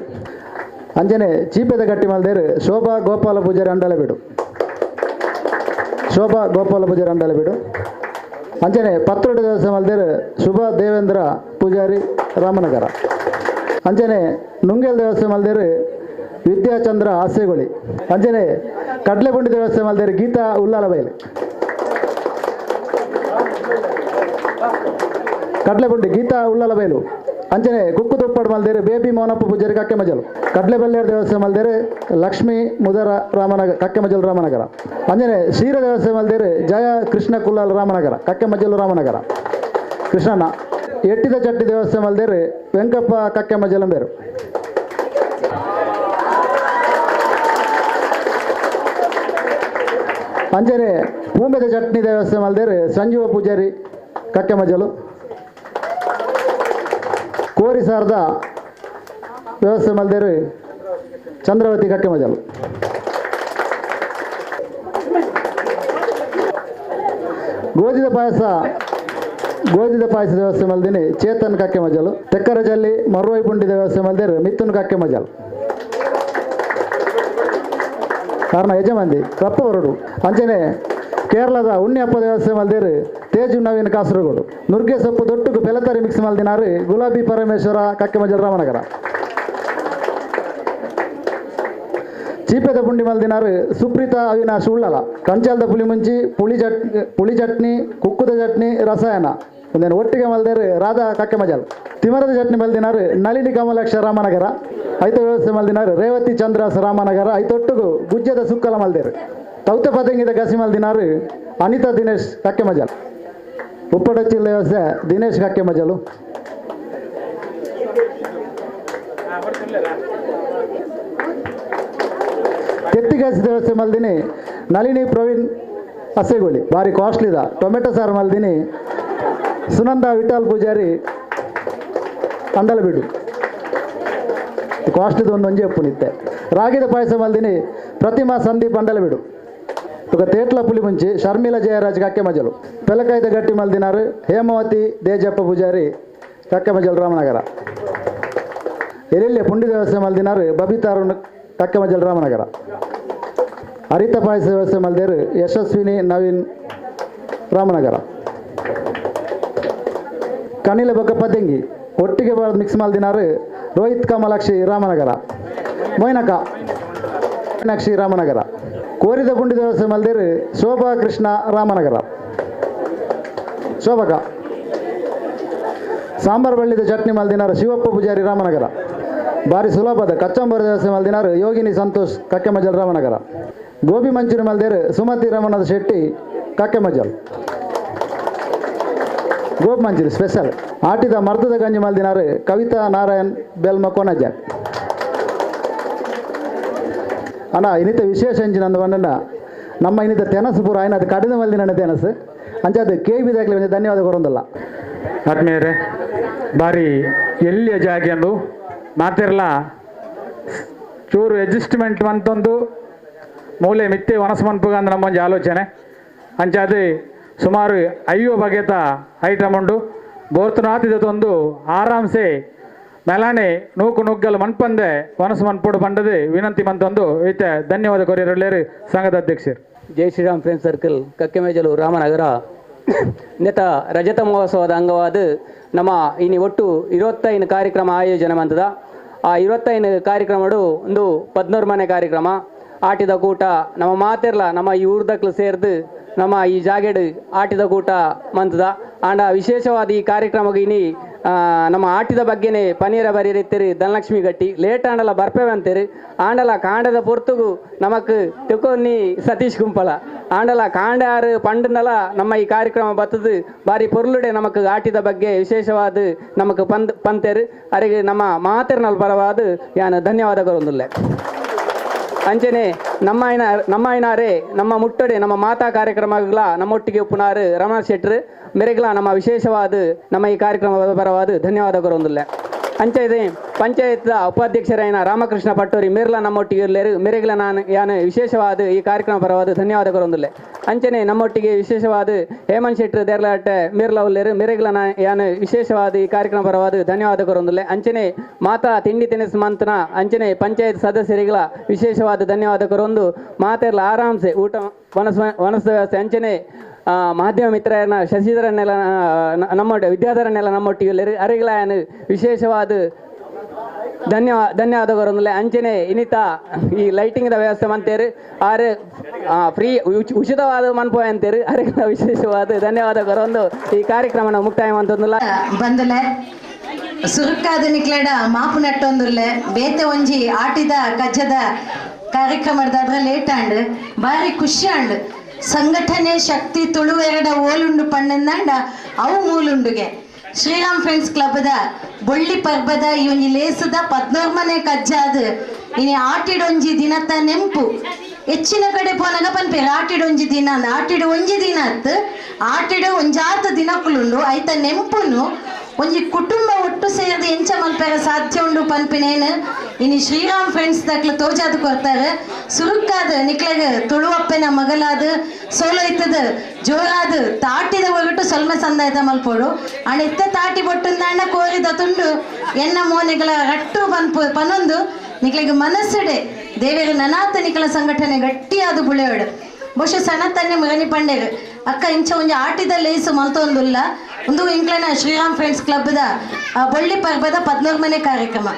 ಅಂಚನೆ ಚೀಪೆದ ಗಟ್ಟಿ ಮಲ್ದೇರು ಶೋಭಾ ಗೋಪಾಲ ಪೂಜಾರಿ ಅಂಡಲಬೀಡು ಶೋಭಾ ಗೋಪಾಲ ಪೂಜಾರಿ ಅಂಡಲಬೀಡು. ಅಂಚನೆ ಪತ್ರೊಡೆ ದೇವಸ್ಥಾನ ಮಲ್ದೇರು ಶುಭ ದೇವೇಂದ್ರ ಪೂಜಾರಿ ರಾಮನಗರ. ಅಂಚನೆ ನುಂಗೇಲ್ ದೇವಸ್ಥಾನ ಮಲ್ದೇರು ವಿದ್ಯಾಚಂದ್ರ ಆಸೆಗೊಳಿ. ಅಂಚನೆ ಕಡ್ಲೆಗುಂಡಿ ದೇವಸ್ಥಾನ ಮಲ್ದೇರು ಗೀತಾ ಉಲ್ಲಾಲಬೈಲು ಕಡ್ಲೆಗುಂಡಿ ಗೀತಾ ಉಲ್ಲಾಲಬೈಲು. ಅಂಚನೆ ಕುಕ್ಕು ತುಪ್ಪಾಡು ಮಲ್ದೇರು ಬೇಬಿ ಮೋನಪ್ಪ ಪೂಜಾರಿ ಕಕ್ಕೆಮಜಲು. ಕಡ್ಲೆಬಲ್ಲೇರು ದೇವಸ್ಥಾನ ಮಲ್ದೇರು ಲಕ್ಷ್ಮೀ ಮುದರ ರಾಮನಗರ ಕಕ್ಕೆಮಜಲು ರಾಮನಗರ. ಅಂಜನೆ ಕ್ಷೀರ ದೇವಸ್ಥಾನ ಮಲ್ದೇರು ಜಯ ಕೃಷ್ಣ ಕುಲ್ಲಾಲ್ ರಾಮನಗರ ಕಕ್ಕೆಮಜಲು ರಾಮನಗರ ಕೃಷ್ಣಣ್ಣ. ಎಟ್ಟಿದ ಚಟ್ಟಿ ದೇವಸ್ಥಾನ ಮಲ್ದೇರು ವೆಂಕಪ್ಪ ಕಕ್ಕೆಮಜಲಂಬೇರು. ಅಂಜನೆ ಪೂಂಬೆದ ಚಟ್ನಿ ದೇವಸ್ಥಾನ ಮಲ್ದೇರು ಸಂಜೀವ ಪೂಜಾರಿ ಕಕ್ಕೆಮಜಲು. ಕೋರಿ ಸಾರದ ವ್ಯವಸ್ಥೆ ಮಲ್ದೇರು ಚಂದ್ರವತಿ ಕಕ್ಕೆಮಜಲು. ಗೋಧಿದ ಪಾಯಸ ಗೋಧಿದ ಪಾಯಸ ವ್ಯವಸ್ಥೆ ಮಲ್ದಿನಿ ಚೇತನ್ ಕಕ್ಕೆಮಜಲು. ತೆಕ್ಕರ ಜಲ್ಲಿ ಮರುವೈ ಪುಂಡಿ ವ್ಯವಸ್ಥೆ ಮಲ್ದೇರು ಮಿಥುನ್ ಕಕ್ಕೆಮಜಲು. ಕಾರಣ ಯಜಮಾಂದಿ ಕಪ್ಪ ಹೊರಡು. ಅಂಚನೆ ಕೇರಳದ ಉಣ್ಣಿಯಪ್ಪ ದೇವಸ್ಥಾನ ಮಲ್ದೇರು ತೇಜು ನವೀನ್ ಕಾಸರಗೋಡು. ನುರ್ಗೆ ಸೊಪ್ಪು ದೊಟ್ಟುಗು ಪೆಲತರಿ ಮಿಕ್ಸ್ ಮಲ್ದಿನಾರು ಗುಲಾಬಿ ಪರಮೇಶ್ವರ ಕಕ್ಕೆಮಜಲ್ ರಾಮನಗರ. ಚೀಪೆದ ಪುಂಡಿ ಮಲ್ದಿನಾರು ಸುಪ್ರೀತಾ ಅವಿನಾಶ್ ಉಳ್ಳಲ. ಕಂಚಾಲದ ಪುಳಿ ಮುಂಚಿ ಪುಳಿ ಚಟ್ನಿ ಕುಕ್ಕುದ ಚಟ್ನಿ ರಸಾಯನ ಒಂದೇನು ಒಟ್ಟಿಗೆ ಮಲ್ದೇರು ರಾಧಾ ಕಕ್ಕೆಮಜಲ್. ತಿಮರದ ಚಟ್ನಿ ಮಲ್ದಿನಾರು ನಳಿನಿ ಕಮಲಾಕ್ಷ ರಾಮನಗರ. ಐತ ವ್ಯವಸ್ಥೆ ಮಲ್ದಿನಾರು ರೇವತಿ ಚಂದ್ರಾಸ್ ರಾಮನಗರ. ಐತೊಟ್ಟುಗು ಗುಜ್ಜದ ಸುಕ್ಕಲ ಮಲ್ದೇರು. ತೌತೆ ಪತಂಗಿದ ಗಸಿ ಮಲ್ದಿನಾರು ಅನಿತಾ ದಿನೇಶ್ ಕಕ್ಕೆಮಜಲ್. ಉಪ್ಪಡಚ್ಚಿಲ್ ವ್ಯವಸ್ಥೆ ದಿನೇಶ್ ಕಕ್ಕೆಮಜಲು. ತೆತ್ತಿಗಾಸಿ ದೇವಸ್ಥೆ ಮಲ್ದಿನಿ ನಳಿನಿ ಪ್ರವೀಣ್ ಅಸೆಗೊಳಿ ಭಾರಿ ಕಾಸ್ಟ್ಲಿದ. ಟೊಮೆಟೊ ಸಾರು ಮಲ್ದಿನಿ ಸುನಂದ ವಿಠಾಲ್ ಪೂಜಾರಿ ಅಂಡಲಬೀಡು ಕಾಸ್ಟ್ಲಿದ ಒಂದು ಒಂಜೆ ಉಪ್ಪು ನಿತ್ತೆ. ರಾಗಿದ ಪಾಯಸ ಮಲ್ದಿನಿ ಪ್ರತಿಮಾ ಸಂದೀಪ್ ಅಂಡಲಬೀಡು. ఒక తేట్ల పులి ముంచి ಶರ್ಮಿಲ ಜಯರಾಜ್ ಕಕ್ಕೆಮಜಲು. ಪೆಲಕಾಯ್ದ ಗಟ್ಟಿ ಮಲ್ದಿನಾರು ಹೇಮಾವತಿ ದೇಜಪ್ಪ ಪೂಜಾರಿ ಕಕ್ಕೆಮಜಲು ರಾಮನಗರ. ಎಲೆಲ್ಲೆ ಪುಂಡಿ ದೇವಸ್ಥಾನ ಮಲ್ದಿನಾರು ಬಬಿತಾರುಣ್ ಕಕ್ಕೆಮಜಲು ರಾಮನಗರ. ಹರಿತ ಪಾಯಸ ವ್ಯವಸ್ಥೆ ಮಲ್ದೇರು ಯಶಸ್ವಿನಿ ನವೀನ್ ರಾಮನಗರ. ಕಣಿಲ ಬೊಕ್ಕ ಪದ್ದಂಗಿ ಒಟ್ಟಿಗೆ ಮಿಕ್ಸ್ ಮಲ್ದಿನಾರು ರೋಹಿತ್ ಕಮಲಾಕ್ಷಿ ರಾಮನಗರ. ಮೊಯ್ನಕ ಮೀನಾಕ್ಷಿ ರಾಮನಗರ. ಕೋರಿದ ಪುಂಡಿ ದೇವಸ್ಥಾನ ಮಲ್ದೇರು ಶೋಭಾ ಕೃಷ್ಣ ರಾಮನಗರ. ಶೋಭಕ ಸಾಂಬಾರ್ ಬಳ್ಳಿದ ಚಟ್ನಿ ಮಲ್ದಿನಾರು ಶಿವಪ್ಪ ಪೂಜಾರಿ ರಾಮನಗರ. ಭಾರಿ ಸುಲಭದ ಕಚ್ಚಂಬರ ದೇವಸ್ಥಾನ ಮಲ್ದಿನಾರು ಯೋಗಿನಿ ಸಂತೋಷ್ ಕಕ್ಕೆಮಜಲ್ ರಾಮನಗರ. ಗೋಬಿ ಮಂಚೂರಿ ಮಲ್ದೇರು ಸುಮತಿ ರಮಣದ ಶೆಟ್ಟಿ ಕಕ್ಕೆಮಜಲ್. ಗೋಬಿ ಮಂಚೂರಿ ಸ್ಪೆಷಲ್. ಆಟಿದ ಮರ್ದದ ಗಂಜಿ ಮಲ್ದಿನಾರು ಕವಿತಾ ನಾರಾಯಣ್ ಬೆಲ್ಮ ಕೊನಜ. ಅಣ್ಣ ಇನ್ನಿತ ವಿಶೇಷ ಎಂಜಿನ ಅಂದ ಬಂಡ ನಮ್ಮ ಇನ್ನಿತ ತೆನಸು ಪೂರ ಆಯ್ನ ಅದು ಕಡಿದ ಮಲ್ದಿನ ತೆನಸು ಅಂಚ ಅದು ಕೆ ಬಿ ದಾಖಲೆ ಧನ್ಯವಾದ ಕೊರೊಂದಲ್ಲ. ಆತ್ಮೀಯರೇ, ಬಾರಿ ಎಲ್ಲಿಯ ಜಾಗೆ ಅಂದು ಮಾತಿರಲ್ಲ ಚೂರು ಅಡ್ಜಸ್ಟ್ಮೆಂಟ್ ಅಂತಂದು ಮೂಲೆ ಮಿತ್ತೆ ವನಸು ಮನ್ಪುಗ ಅಂದ ನಮ್ಮೊಂಜಿ ಆಲೋಚನೆ. ಅಂಚಾದ ಸುಮಾರು 50 ಬಗೆತ ಐಟಮ್ ಉಂಡು ಬೋರ್ತನಾತಿದೊಂದು ಆರಾಮ್ಸೆ ಮೆಲಾನೆ ನೂಕು ನುಗ್ಗಲು ಮನ್ಪಂದೆ ವನಸು ಮನ್ಪೋಡು ಬಂಡದೆ ವಿನಂತಿ ಮಂತೊಂದು ಈತ ಧನ್ಯವಾದ ಕೊರಿಯರಲ್ಲೇರು ಸಂಘದ ಅಧ್ಯಕ್ಷರು. ಜೈ ಶ್ರೀರಾಮ್ ಫ್ರೆಂಡ್ಸ್ ಸರ್ಕಲ್ ಕಕ್ಕೆಮೇಜಲು ರಾಮನಗರ ನೆತ ರಜತ ಮಹೋತ್ಸವದ ಅಂಗವಾದ ನಮ್ಮ ಇನಿ ಒಟ್ಟು 25 ಕಾರ್ಯಕ್ರಮ ಆಯೋಜನೆ ಮಂತದ. ಆ 25 ಕಾರ್ಯಕ್ರಮಡು ಒಂದು 14 ಮನೆ ಕಾರ್ಯಕ್ರಮ ಆಟಿದ ಕೂಟ ನಮ್ಮ ಮಾತಿರ್ಲ ನಮ್ಮ ಈ ಊರ್ದಕ್ಲು ಸೇರ್ದು ನಮ್ಮ ಈ ಜಾಗೆಡ್ ಆಟಿದ ಕೂಟ ಮಂತದ ಆಂಡ ವಿಶೇಷವಾದ ಈ ಕಾರ್ಯಕ್ರಮಕ್ಕೆ ಇನಿ ನಮ್ಮ ಆಟಿದ ಬಗ್ಗೆನೆ ಪನೀರ ಬರೀರಿತ್ತೇರಿ ಧನಲಕ್ಷ್ಮಿ ಗಟ್ಟಿ ಲೇಟ್ ಆಂಡಲ ಬರ್ಪೇವೆ ಅಂತೀರಿ ಆಂಡಲ ಕಾಂಡದ ಪೊರ್ತುಗು ನಮಕ್ ತಿಕೊನ್ನಿ ಸತೀಶ್ ಗುಂಪಲ ಆಂಡಲ ಕಾಂಡಾರು ಪಂಡನಲ ನಮ್ಮ ಈ ಕಾರ್ಯಕ್ರಮ ಬತ್ತದು ಬಾರಿ ಪೊರ್ಲುಡೆ ನಮಕ್ ಆಟಿದ ಬಗ್ಗೆ ವಿಶೇಷವಾದ ನಮಕ್ ಪಂತೇರು ಅರಿಗೆ ನಮ್ಮ ಮಾತೆರ್ನಲ್ ಪರವಾದ ಯಾನು ಧನ್ಯವಾದ ಕೊರೊಂದುಲ್ಲೆ. ಅಂಚನೆ ನಮ್ಮ ಐನಾರೇ ನಮ್ಮ ಮುಟ್ಟಡೆ ನಮ್ಮ ಮಾತಾ ಕಾರ್ಯಕ್ರಮಗಳ ನಮ್ಮೊಟ್ಟಿಗೆ ಉಪ್ಪುನಾರು ರಮಣ ಶೆಟ್ರು ಮೆರೆಗ್ಲ ನಮ್ಮ ವಿಶೇಷವಾದ ನಮ್ಮ ಈ ಕಾರ್ಯಕ್ರಮದ ಪರವಾದ ಧನ್ಯವಾದ ಕೊರೊಂದುಲ್ಲೆ. ಅಂಚನೆ ಪಂಚಾಯತ್ ಉಪಾಧ್ಯಕ್ಷರಾಯನ ರಾಮಕೃಷ್ಣ ಪಟ್ಟೋರಿ ಮೇರ್ಲ ನಮ್ಮೊಟ್ಟಿಗೆ ಇರ್ಲೇರು ಮೆರೆಗ್ಲ ನಾನು ಯಾನು ವಿಶೇಷವಾದ ಈ ಕಾರ್ಯಕ್ರಮ ಪರವಾದ ಧನ್ಯವಾದ ಕೊರೊಂದುಲ್ಲೆ. ಅಂಚನೆ ನಮ್ಮೊಟ್ಟಿಗೆ ವಿಶೇಷವಾದ ಹೇಮಂತ್ ಶೆಟ್ರು ದೇರ್ಲಾಟೆ ಮೇರ್ಲ ಉಲ್ಲೇರು ಮೆರೆಗ್ಲ ಯಾನು ವಿಶೇಷವಾದ ಈ ಕಾರ್ಯಕ್ರಮ ಪರವಾದ ಧನ್ಯವಾದ ಕೊರೊಂದುಲ್ಲೆ. ಅಂಚನೆ ಮಾತಾ ತಿಂಡಿ ತಿನಿಸು ಮಂತನ ಅಂಚನೆ ಪಂಚಾಯತ್ ಸದಸ್ಯರಿಗಳ ವಿಶೇಷವಾದ ಧನ್ಯವಾದ ಕೊರೊಂದು ಮಾತೆರ್ಲ ಆರಾಮ್ಸೆ ಊಟ ವನಸ ವ್ಯವಸ್ಥೆ ಅಂಚನೆ ಮಾಧ್ಯಮ ಮಿತ್ರರನ್ನ ಶಶಿಧರನ್ನೆಲ್ಲ ನಮ್ಮ ವಿದ್ಯಾಧರನ್ನೆಲ್ಲ ನಮ್ಮೊಟ್ಟಿಗೆ ಅರಿಗಳ ವಿಶೇಷವಾದ ಧನ್ಯವಾದಗಳು. ಅಂಚನೆ ಇನ್ನಿತ ಈ ಲೈಟಿಂಗ್ದ ವ್ಯವಸ್ಥೆ ಮಂತೇರು ಆರು ಫ್ರೀ ಉಚಿತವಾದ ಮನ್ಪೋ ಅಂತೀರಿ ಅರಿಗಳ ವಿಶೇಷವಾದ ಧನ್ಯವಾದಗಳು. ಈ ಕಾರ್ಯಕ್ರಮನ ಮುಕ್ತಾಯ ಅಂತಂದಿಲ್ಲ ಬಂದಲೆ ಸುರುಕಾದ ನಿಕ್ಲಡ ಮಾಪು ನಟ್ಟೊಂದುಲ್ಲೆ ಬೇತೆ ಒಂಜಿ ಆಟಿದ ಕಜ್ಜದ ಕಾರ್ಯಕ್ರಮದಾದ್ರೆ ಲೇಟ್ ಆಂಡ್ ಬಾರಿ ಖುಷಿ ಆಂಡ್ ಸಂಘಟನೆ ಶಕ್ತಿ ತುಳುವೆರಡ ಓಲುಂಡು ಪಣ್ಣಂದಾಂಡ ಅವು ಮೂಲುಂಡುಗೆ ಶ್ರೀರಾಮ್ ಫ್ರೆಂಡ್ಸ್ ಕ್ಲಬ್ದ ಬೊಳ್ಳಿ ಪರ್ಬದ ಈ ಒಂಜಿ ಲೇಸದ 14ನೇ ಕಜ್ಜಾದ ಇನಿ ಆಟಿಡೊಂಜಿ ದಿನತ ನೆಂಪು ಹೆಚ್ಚಿನ ಕಡೆ ಪೋನಾಗ ಪನ್ಪೇರು ಆಟಿಡೊಂಜಿ ದಿನ ಅಂದ ಆಟಿಡು ಒಂಜಿ ದಿನ ಅತ್ತು ಆಟಿಡು ಒಂಜಾತ ದಿನಕ್ಕುಲುಂಡು ಐತ ನೆಂಪುನು ಒಂಜಿ ಕುಟುಂಬ ಒಟ್ಟು ಸೇರಿದ ಎಂಚ ಮಲ್ಪೆರ ಸಾಧ್ಯ ಉಂಡು ಪನ್ಪಿನೇನು ಇನಿ ಶ್ರೀರಾಮ್ ಫ್ರೆಂಡ್ಸ್ ದಕ್ಲು ತೋಜಾದು ಕೊರ್ತಾರೆ. ಸುರುಕಾದ ನಿಕ್ಲೆಗ್ ತುಳುವಪ್ಪೆನ ಮಗಲಾದ ಸೋಲೈತದ ಜೋರಾದ ತಾಟಿದ ಒಗಟು ಸೊಲ್ಮೆ ಸಂದಾಯತ ಮಲ್ಪೋಡು ಅಣ್ಣ ಇತ್ತ ತಾಟಿ ಬೊಟ್ಟುಂದಾಂಡ ಕೋರಿದ ತುಂಡು ಎನ್ನ ಮೋನೆಗಳ ರಟ್ಟು ಪನ್ಪು ಪನೊಂದು ನಿಕ್ಲೆಗ್ ಮನಸ್ಸುಡೆ ದೇವೇರು ನನಾತ ನಿಕ್ಲ ಸಂಘಟನೆ ಗಟ್ಟಿಯಾದ ಬುಳೆಯೋಡು. ಬಹುಶಃ ಸಣ್ಣ ಮುರನಿ ಪಂಡೇರು ಅಕ್ಕ ಇಂಚ ಒಂಜಿ ಆಟಿದ ಲೇಸು ಮಲ್ತೊಂದುಲ್ಲ ಒಂದು ಇಂಕ್ಲೆನ ಶ್ರೀರಾಮ್ ಫ್ರೆಂಡ್ಸ್ ಕ್ಲಬ್ದ ಬೊಳ್ಳಿ ಪರ್ಬದ 14ನೇ ಕಾರ್ಯಕ್ರಮ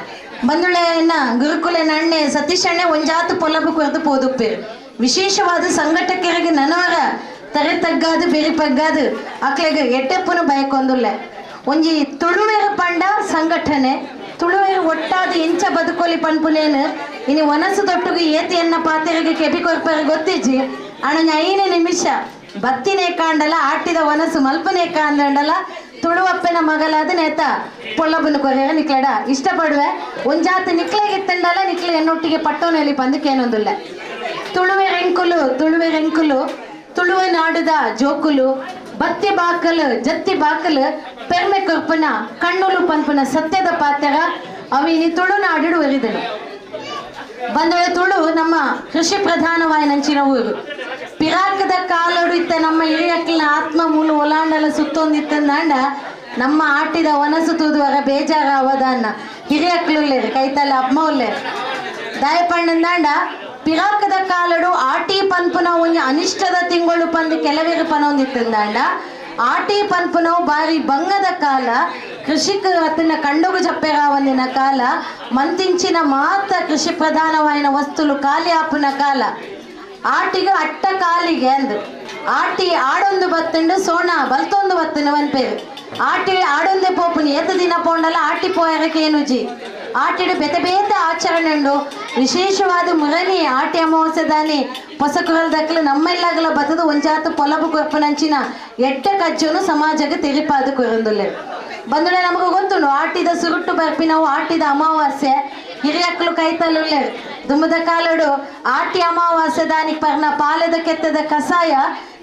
ಬಂದುಳೆನ ಗುರುಕುಲೆನ ಅಣ್ಣೆ ಸತೀಶ್ ಅಣ್ಣೆ ಒಂಜಾತು ಪೊಲಬು ಕೊರದು ಪೋದುಪ್ಪೇರು. ವಿಶೇಷವಾದ ಸಂಘಟಕರಿಗೆ ನನವರ ತರೆ ತಗ್ಗಾದು ಬೆರಿ ಪಗ್ಗಾದು ಅಕ್ಲೆಗ್ ಎಟ್ಟೆಪ್ಪುನು ಬಯಕೊಂದುಲ್ಲೆ ಒಂಜಿ ತುಳುವೆರ ಪಂಡ ಸಂಘಟನೆ ತುಳುವೆರು ಒಟ್ಟಾದ ಎಂಚ ಬದುಕೋಲಿ ಪನ್ಪುನೇನು ಇನಿ ಒನಸು ತೊಟ್ಟುಗು ಏತಿಯನ್ನ ಪಾತೆರಿಗೆ ಕೆಬಿ ಕೊರ್ಪರು ಗೊತ್ತಿಜ್ಜಿ ಅಣ್ಣ 5 ನಿಮಿಷ ಬತ್ತಿನೇ ಕಾಂಡಲ ಆಟಿದ ಒನಸು ಮಲ್ಪನೆ ಕಾಂಡಲ ತುಳುವಪ್ಪನ ಮಗಲಾದ ನೇತ ಪೊಳ್ಳಬನ್ನು ಕೊರೆಯ ನಿಕ್ಲಡ ಇಷ್ಟಪಡುವೆ ಒಂಜಾತ ನಿಕ್ಲೆಗಿತ್ತಂಡಲ ನಿಕ್ಲೆ ಎನ್ನೊಟ್ಟಿಗೆ ಪಟ್ಟೋನಲ್ಲಿ ಪಂದಕ್ಕೇನೊಂದುಲ್ಲ. ತುಳುವೆರೆಂಕುಲು ತುಳುವೆರೆಂಕುಲು ತುಳುವ ನಾಡುದ ಜೋಕುಲು ಬತ್ತಿ ಬಾಕಲು ಜತ್ತಿ ಬಾಕಲು ಪೆರ್ಮೆ ಕೊರ್ಪನ ಕಣ್ಣುಲು ಪನ್ಪುನ ಸತ್ಯದ ಪಾತ್ರ ಅವಿನಿ ತುಳುನಾಡು ಒರಿದನು. ಬಂದೊಳೆ ತುಳು ನಮ್ಮ ಕೃಷಿ ಪ್ರಧಾನವಾಯಿನಂಚಿನ ಊರು. ಪಿರಾಕದ ಕಾಲೋಡು ಇತ್ತ ನಮ್ಮ ಹಿರಿಯಕ್ಲಿನ ಆತ್ಮ ಮೂಲ ಒಲಾಂಡಲ ಸುತ್ತೊಂದಿತ್ತಂದಾಂಡ ನಮ್ಮ ಆಟಿದ ಒನಸು ತೂದುವರ ಬೇಜಾರ ಅವದಾನ ಹಿರಿಯಕ್ಲುಲ್ಲೇರು ಕೈತಲ್ಲ ಅಮ್ಮ ಉಲ್ಲೇರು ದಾಯಪಣ್ಣಂದಾಂಡ ಪಿರಾಕದ ಕಾಲಡು ಆಟಿ ಪನ್ಪುನ ಒಂಜಿ ಅನಿಷ್ಟದ ತಿಂಗಳು ಪಂದು ಕೆಲವೇರು ಪನೊಂದಿತ್ತಂದಾಂಡ ಆಟಿ ಪನ್ಪುನವು ಬಾರಿ ಬಂಗದ ಕಾಲ ಕೃಷಿಕ ಅತನ ಕಂಡೋಗು ಜಪ್ಪೆರಾವಂದಿನ ಕಾಲ ಮಂತಿಂಚಿನ ಮಾತ ಕೃಷಿ ಪ್ರಧಾನವಾಯಿನ ವಸ್ತುಲು ಖಾಲಿ ಆಪುನ ಕಾಲ ಆಟಿಗೆ ಅಟ್ಟ ಕಾಲಿಗೆ ಅಂದು ಆಟಿ ಆಡೊಂದು ಬತ್ತಂಡು ಸೋಣ ಬಲ್ತೊಂದು ಬತ್ತಂಡು ಪೇರು ಆಟಿ ಆಡೊಂದೇ ಪೋಪುನಿ ಏತ ದಿನ ಪೋಂಡಲ ಆಟಿ ಪೋಯರಕ್ಕೆ ಏನುಜಿ ಆಟಿಡು ಬೇತೆ ಬೇತೆ ಆಚರಣೆ ಉಂಡು. ವಿಶೇಷವಾದ ಮುರನಿ ಆಟಿ ಅಮಾವಾಸ್ಯದಾನಿ ಪೊಸಕುರಲ್ ದಕ್ಕಲು ನಮ್ಮೆಲ್ಲಾಗಲ ಬತ್ತದು ಒಂಜಾತು ಪೊಲಬು ಕೊರ್ಪುನಂಚಿನ ಎಟ್ಟ ಕಜ್ಜನು ಸಮಾಜಕ್ಕೆ ತೆರಿಪಾದು ಕೊರಂದುಲ್ಲೆ. ಬಂದುಳೆ ನಮಗೆ ಗೊತ್ತುಂಡು ಆಟಿದ ಸುರುಟ್ಟು ಬರ್ಪಿನವು ಆಟಿದ ಅಮಾವಾಸ್ಯೆ ಹಿರಿಯಕ್ಲು ಕೈತಲ್ಲುಲ್ಲೆ ದುಮ್ಮದ ಕಾಲಡು ಆಟಿ ಅಮಾವಾಸ್ಯೆ ದಾನಿಗೆ ಪರ್ನ ಪಾಲದ ಕೆತ್ತದ ಕಸಾಯ